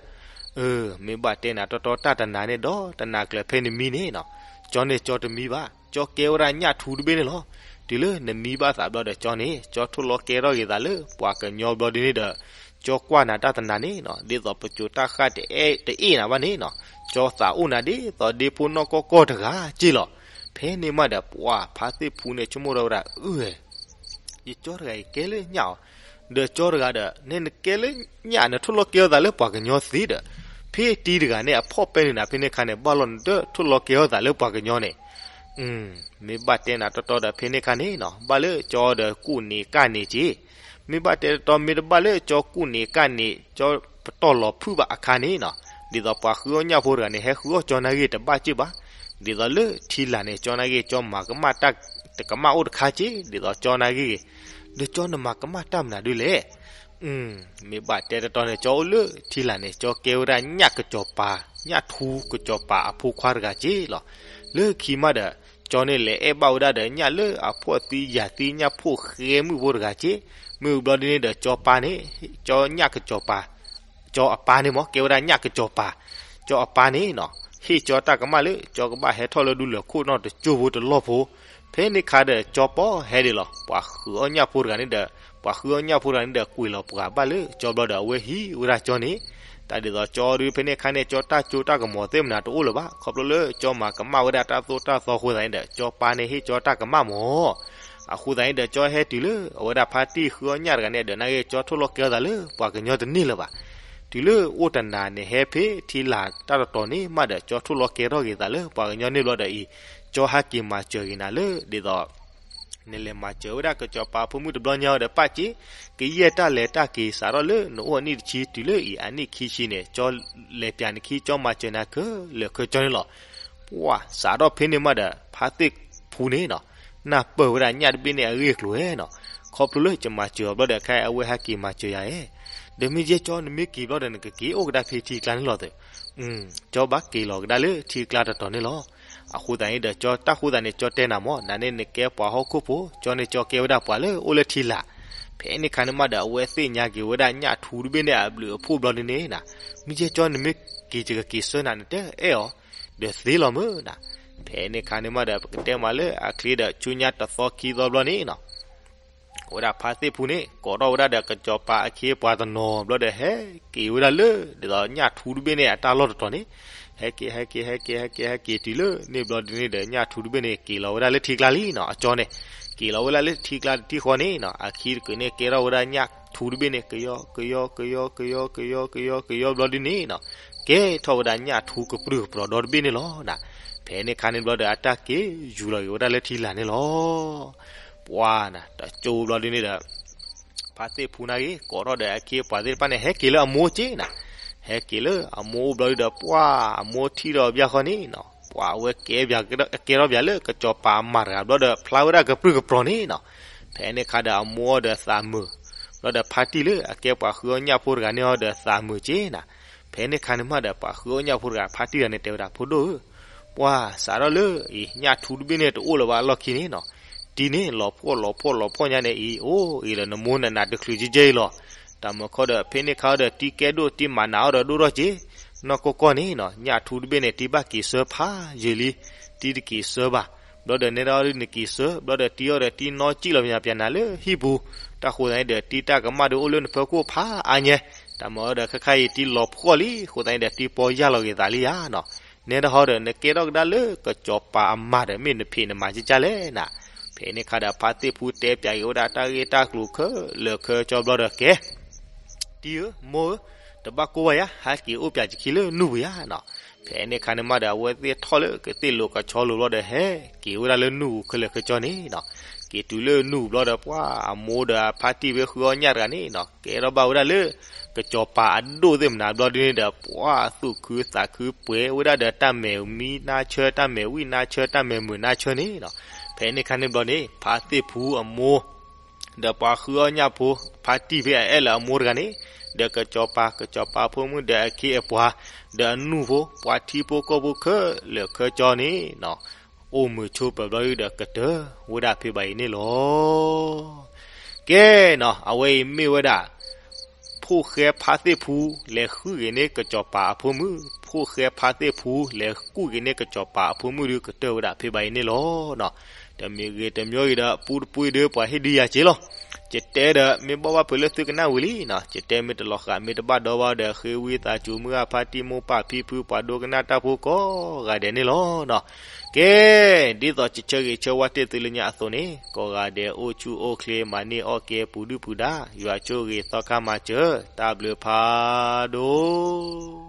အၢ မ့ၢ်ဘၣ်တဲနၤတီတီတၢ်တနၤန့ၣ်ဒီး တနၤကျၢၤဖဲနမံန့ၣ်နီၤ, ကၠီန့ၣ်ကၠီတမံဘၣ်, ကၠီကဲဝဲဒၣ်ညၣ်ထူတဘ့ၣ်န့ၣ်လီၤ, တုၤလၢနမံဘၣ်သးဘျီဒီး ကၠီန့ၣ် ကၠီထိၣ်လီၤကဲထီၣ်က့ၤသးလၢပှၤကညီဘျီဒ်န့ၣ်ဒီး, ကၠီကွၢ်နၤတၢ်တနၤန့ၣ်နီၤ ဒ်သိးပစိၤတၢ်ဃၣ်တအဲၣ်တအ့ၣ်နၤဘၣ်န့ၣ်နီၤ, ကၠီသးအိၣ်နၤဒ်သိးဒ့ဖိနီၢ်ကီၢ်ကီၢ်တဂၤက့လီၤ, ဖဲန့ၣ်မးဒီး ပှၤဖါသ့ၣ်ဖူန့ၣ် ဆိကမိၣ်ထီၣ်ဝဲဒၣ် အၢ ယကၠီတဂၤအံၤကဲလၢညၣ်အီၤ, ဒီးကၠီတဂၤဒီး နဲနကဲလၢညၣ် နထိၣ်လီၤကဲထီၣ်သးလၢပှၤကညီသ့ဒီး, ဖဲတံၤတဂၤန့ၣ် အဖီၣ်ပဲန့ၣ်နၤ ဖဲန့ၣ်ခါန့ၣ် ဘၣ်လီၤနတထိၣ်လီၤကဲထီၣ်သးလၢပှၤကညီန့ၣ်, မ့ၢ်ဘၣ်တဲနၤတီတီဒီး ဖဲန့ၣ်ခါန့ၣ်နီၤ ဘၣ်လၢကၠီဒီးကူၣ်န့ၢ်ကၣ်န့ၢ်က့, မ့ၢ်ဘၣ်တဲတီတီ မ့ၢ်တဘၣ်လၢကၠီကူၣ်န့ၢ်ကၣ်န့ၢ် ကၠီပတီၢ်လီၤဖုၣ်ဘၣ်အခါန့ၣ်နီၤ, ဒ်သိးပှၤဃုအီၣ်ညၣ်ဖိတဂၤန့ၣ် ဟဲဃုအီၣ်ကၠီနာ်ဂ့ၤတဘၣ်က့ၢ်ဘၣ်, ဒ်သိးလၢထံလာ်န့ၣ် ကၠီနာ်ဂ့ၤ ကၠီမၤကမၣ်တၢ်တကမၣ်အိၣ်တခါက့ၢ် ဒ်သိးကၠီနာ်ဂ့ၤ, ဒီးကၠီနမၤကမၣ်တၢ်မနုၤဒုလဲၣ် မ့ၢ်ဘၣ်တဲတီတီန့ၣ် ကၠီအိၣ်လၢထံလာ်န့ၣ် ကၠီကဲဝဲဒၣ်ညၣ်ကစီၤပၤ, ညၣ်ထူကစီၤပၤအဖိခွါတဂၤက့ၢ်လီၤ. လၢခံမးဒီး ကၠီန့ၣ်လဲၤအဲၣ်ဘၣ်ဝဲဒၣ်ဒီး ညၣ်လၢအဖှီၣ်သံယာ်သံညၣ်ဖိၣ်ဃဲမုၣ်ဖိတဂၤက့ၢ်, မ့ၢ်ဘျီဒ်န့ၣ်ဒီး ကၠီပၢ်န့ၣ်, ကၠီညၣ်ကစီၤပၤ ကၠီအပၢ်န့ၣ်မ့ၢ် ကဲဝဲဒၣ်ညၣ်ကစီၤပၤ, ကၠီအပၢ်န့ၣ်နီၤ ဟ့ၣ်ကၠီတၢ်ကမၣ်လၢ ကၠီကဘၣ်ဟဲထီၣ်လၢဒူလၢၢ်ခိၣ်နီၢ်တစိၢ်ဖိတလီၢ်ဖိ, ဖဲန့ၣ်ခါဒီး ကၠီပီၢ်ဟဲဒံးလီၤ. ပှၤဃုအီၣ်ညၣ်ဖိတဂၤန့ၣ်ဒီး, ပှၤဃုအီၣ်ညၣ်ဖိတဂၤန့ၣ်ဒီး ကွံာ်လီၤပှၤဘၣ်လၢကၠီဘျီဒီး အဝဲဟံးဝဲဒၣ်ကၠီန့ၣ်, တၢ်ဒ်သိးကၠီဒုး ဖဲန့ၣ်ခါန့ၣ် ကၠီတၢ်ကၠိတၢ်ကမီၤသ့ၣ်မနၤတအိၣ်လၢၤဘၣ်, ခီဖျိလၢကၠီမၤကမၣ်ဝဲဒၣ်တၢ်သိၣ်တၢ်သီအဃိသတးန့ၣ်ဒီး ကၠီပၢ်န့ၣ်ဟ့ၣ်ကၠီတၢ်ကမၣ်မး အဃိသတးန့ၣ်ဒီး ကၠီဟဲတုၤလၢအဝဲဒၣ်ဖါတံၢ်ဃုအီၣ်ညၣ်တဂၤန့ၣ်ဒီး နာ်ဂ့ၤ ကၠီထိၣ်လီၤကဲထီၣ်သးလၢပှၤကညီတန့ၢ်လၢၤဘၣ်. တုၤလၢအိၣ်တနၤန့ၣ် ဟဲဖဲထံလာ်တၢ်တတီၤန့ၣ်မးဒီး ကၠီထိၣ်လီၤကဲထီၣ်က့ၤသးလၢပှၤကညီန့ၢ်ဘျီဒီးအံၤ, ကၠီဟဲက့ၤမၤစၢၤက့ၤနၤလၢ ဒ်သိး နလဲၤမၤစၢၤဝဲဒၣ်ကစီၤပၤအဖိမုၣ်တဘျီညါအံၤဒီး ပာ်စ့ ကယဲၢ်တၢ်လဲၤတၢ်က့ၤ စးထီၣ်လၢနအိၣ်အနံၣ်တဆံတုၤလၢအံၤအနံၣ်ခံဆံန့ၣ် ကၠီလဲၤပၠးနခံ ကၠီမၤစၢၤနၤခဲလၢာ်ခဲဆ့န့ၣ်လီၤ. ပှၤစးထီၣ်ဖဲန့ၣ်မးဒီး ဖါသ့ၣ်ဖူန့ၣ်နီၤ နၢ်ပၢၢ်ဝဲဒၣ်ညၣ်တဘ့ၣ်န့ၣ်အဂ့ၢ်အကျိၤဧဲနီၤ, ခီဖျိလၢယမၤစၢၤအီၤဘျီဒီး ခဲအဝဲဟဲက့ၤမၤစၢၤယၤဧဲ, ဒီးမ့ၢ်ယဲၢ်ကၠီနမ့ၢ်က့ၤဘျီဒီး နကက့ၤအိၣ်ကဒါဖဲထံကျါန့ၣ်လီၤသ့ၣ်, ကၠီဘၣ်က့ၤလီၤကဒါလၢထံကျါတတီၤန့ၣ်လီၤ. အဃိသတးန့ၣ်ဒီး ကၠီတၢ်ဃိသတးန့ၣ် ကၠီတဲနၤမၢ် နၤန့ၣ်နကဲပှၤဟီၣ်ခိၣ်ဖိ, ကၠီန့ၣ်ကၠီကဲဝဲဒၣ်ပှၤလၢအိၣ်လၢထံလာ်. ဖဲန့ၣ်ခါန့ၣ်မးဒီး အဝဲသ့ၣ်ညါက့ၤဝဲဒၣ်ညၣ်ထူတဘ့ၣ်န့ၣ်အဘျုးအဖှိၣ်ဘျီဒ်န့ၣ်နီၤ, မ့ၢ်ယဲၢ်ကၠီနမ့ၢ်က့ၤ ယကက့ၤဆှၢနၤ နတဲအဲၣ်အီၤ, ဒီးသ့လီၤမၢ်နၤ. ဖဲန့ၣ်ခါန့ၣ်မးဒီး ပကတဲမးလၢအချ့ဒီး ဆူညါတသီခံသီဘျီန့ၣ်နီၤ အဝဲဒၣ်ဖါသ့ၣ်ဖူန့ၣ် ကိးထီၣ်ဝဲဒၣ်ဒီးကစီၤပၤအခ့အပှၤတနီၤဘျီဒီး ဟဲက့ၤဝဲဒၣ်လၢ ဒ်သိးညၣ်ထူတဘ့ၣ်န့ၣ်အတၢ်လီၢ်တတီၤန့ၣ်, ဟဲက့ၤ ဟဲက့ၤ ဟဲက့ၤ ဟဲက့ၤ ဟဲက့ၤတုၤလၢန့ၣ်ဘျီဒ်န့ၣ်ဒီး ညၣ်ထူတဘ့ၣ်န့ၣ် က့ၤလီၤဝဲဒၣ်လၢထံကျါလံနီၤ, အကၠီန့ၣ် က့ၤလီၤဝဲဒၣ်လၢထံကျါတထံၣ်ဃီန့ၣ်နီၤ, အခံတကုာ်န့ၣ် ကဲထီၣ်ဝဲဒၣ်ညၣ်ထူတဘ့ၣ်န့ၣ် ကယီ ကယီ ကယီ ကယီ ကယီ ကယီ ကယီဘျီဒ်န့ၣ်နီၤ, ကဲထီၣ်ဝဲဒၣ်ညၣ်ထူကပြုၢ်ကပြီၤဒီတဘ့ၣ်န့ၣ်လီၤနၤ. ဖဲန့ၣ်ခါန့ၣ်ဘျီဒီး အတၢ်က့ၤယူၤလီၤက့ၤဝဲဒၣ်လၢထံလာ်န့ၣ်လီၤ. ပှၤနၤ တကၠိဘျီဒ်န့ၣ်ဒီး ဖါသ့ၣ်ဖူန့ၣ်ဂ့ၤ ကိးထီၣ်ဒီးအခ့အပှၤသ့ၣ်တဖၣ်န့ၣ် ဟဲက့ၤလၢအမိၢ်က့နၤ, ဟဲက့ၤလၢအမိၢ်အိၣ်ဘျီဒ်ဒီး ပှၤအမိၢ်ထံၣ်ဒီးဘၣ်ဃီန့ၣ်နီၤ, ပှၤအဝဲကဲထီၣ်ဘၣ်လၢကစီၤပၤအမါတဂၤဘျီဒီး ဖျါဝဲဒၣ်ကပြုၢ်ကပြီၤန့ၣ်နီၤ. ဖဲန့ၣ်ခါဒီးအမိၢ်အီၤဒီးသးမုာ်, ဘျီဒီးဖါတံၢ်လၢအကဲပှၤဃုအီၣ်ညၣ်ဖိတဂၤန့ၣ်အီၤဒီးသးမုာ်က့နၤ. ဖဲန့ၣ်ခါန့ၣ်မးဒီး ပှၤဃုအီၣ်ညၣ်ဖိတဂၤ ဖါတံၢ်တဂၤန့ၣ်တဲဝဲဒၣ် ဖိဒိၣ်ဧၢ, ပှၤစးထီၣ်လၢအံၤ ညၣ်ထူတဘ့ၣ်န့ၣ်တအိၣ်လၢၤဘၣ်အလီၢ်ခံန့ၣ်နီၤ, တံၢ်န့ၣ်လီၤဖှီၣ်လီၤဖှီၣ်လီၤဖှီၣ်ညါန့ၣ်အံၤ အိၣ်အံၤဒီးနမိၢ်နနးတချုးကဲကဲအံၤလီၤ. တၢ်မုၢ်ခီဒီး ဖဲန့ၣ်ခါအီၤဒီးတံၢ်ကဲဒိၣ်တံၢ်မၤနးအီၤဒီးဒိၣ်ထီၣ်က့, နီၢ်ကီၢ်ကီၢ်န့ၣ်နီၤ ညၣ်ထူတဘ့ၣ်န့ၣ် တံၢ်ဘၣ်က့ၤဆှၢဖးယံာ်လံ, တံၢ်တက့ၤဆှၢဘၣ်, ဘျီဒီးနဲဒၣ်အီၤဒ်နက့ၤဆှၢ ဘျီဒီးတံၢ်အီၤဒီးတံၢ်နီၢ်ကံၣ်လီၤပညါပျဲနၤလၢဟံၣ်ပူၤ, တၢ်ဃိသတးန့ၣ်ဒီး တံၢ်တၢ်ကမၣ်ဒီးအိၣ်လၢနဖီခိၣ်ဖးအါညါ, တၢ်မုၢ်အီၤဒီးခဲခါအံၤတံၢ်လီၤဖှီၣ်လံ ဃိသတးန့ၣ်ဒီး တံၢ်ပီၢ်ယၢ်လီၤက့ၤသးလံယါနီၤ. နဲဒၣ်ဟီဒီး နကဲထီၣ်ကဒါလၢကစီၤပၤအမါဒီး မ့ၢ်နဖံးနမၤကကၢ်လဲၣ်နၤ. ဖဲန့ၣ်ခါဒီး ဖါသ့ၣ်ဖူတဲပၠးက့ၤဝဲဒၣ်တၢ်ဂ့ၢ်တၢ်ကျိၤခဲလၢာ်ခဲဆ့ဘျီဒီးကဲ, တံၢ်ဧၢ မိၢ်ဧၢ, တဘၣ်ကိၢ်ဘၣ်ယၤ ဟဲက့ၤအိၣ်ပၠးယခံလၢနူၢ်ပူၤယါနီၤ. ဖဲန့ၣ်ခါန့ၣ်မးဒီး အဝဲသ့ၣ်ထီၣ်လၢကသ့ၣ်လိၤကဆီလိၤဘျီဒီး ဟဲက့ၤဝဲဒၣ်လၢနူၢ်ပူၤခဲလၢာ်ခဲဆ့န့ၣ်နီၤ. က့ၤတုၤလၢနူၢ်ပူၤဘျီဒီး ပှၤအမိၢ်ဒီးအဖါတံၢ်ဖဲဃုအီၣ်ညၣ်တဂၤန့ၣ်နီၤ ကဲထီၣ်ဘၣ်ဝဲဒၣ်လၢ ကစီၤပၤအဒိၣ်သ့ၣ်မနၤဘျီဒ်န့ၣ်ဒီး ပှၤသူၣ်ခုသးခုပှဲၤဝဲဒၣ်ဒီးတၢ်မဲာ်မံနါဆၢ တၢ်မဲာ်ဝံၣ်နါဆၢ တၢ်မဲာ်မုာ်နါဆၢန့ၣ်နီၤ. ဖဲန့ၣ်ခါန့ၣ်ဘျီန့ၣ် ဖါသ့ၣ်ဖူအမိၢ် ဒီးပှၤဃုအီၣ်ညၣ်ဖိ ဖါတံၢ်ဖဲအအဲၣ်လၢအမိၢ်တဂၤန့ၣ် ဒီးကစီၤပၤ ကစီၤပၤဖိမုၣ်ဒီးအခ့အပှၤ ဒီးအနူၢ်ဖိ ပှၤထံဖိကီၢ်ဖိခဲလၢာ်ခဲဆ့န့ၣ်နီၤ အိၣ်မုာ်ဆိးပၢၤဘျီဒီး ကတၢၢ်ဝဲဒၣ်ဖဲဘၣ်အံၤန့ၣ်လီၤ. ကဲနီၤ အဝဲအံၤမ့ၢ်ဝဲဒၣ် ဖိၣ်ဃဲဖါသ့ၣ်ဖူ လဲၤဃုက့ၤန့ၢ်ကစီၤပၤအဖိမုၣ်, ဖိၣ်ဃဲဖါသ့ၣ်ဖူ လဲၤဃုက့ၤန့ၢ်ကစီၤပၤအဖိမုၣ်ဒီး ကတၢၢ်ဝဲဒၣ်ဖဲဘၣ်အံၤန့ၣ်လီၤ. တမံၤဂ့ၤတမံၤဂ့ၤဒီး ပူတပူဒီး ပှၤဟ့ၣ်ဒုးယၤက့လီၤ. ယတဲဒီး မ့ၢ်ဘၣ်ဘၣ်ဖဲလၢသုကနၣ်ဝံၤလံနီၤ, ယတဲမ့ၢ်တလီၤဃာ် မ့ၢ်တဘၣ်ဒီဘၣ်ဒီး ဃ့ဝံသးစူၤ မုၢ်ဂၢ်ဖါတံၢ်မိၢ်ပၢ်ဖံဖု ပှၤဒိကနၣ်တၢ်ဖိကိးဂၤဒဲးန့ၣ်လီၤ. ကဲ ဒ်သိးယဆၢဂ့ၤဆၢဝါတ့ၢ်သုလၢညါအသိးန့ၣ် ကိးဂၤဒဲးအိၣ်ဆူၣ်အိၣ်ချ့ မၤန့ၢ်အီၣ်ကဲပူၤဒုၣ်ပူၤဒါ ယွၤဆိၣ်ဂ့ၤသီခါမၤစၢၤ တၢ်ဘျုးဖးဒိၣ်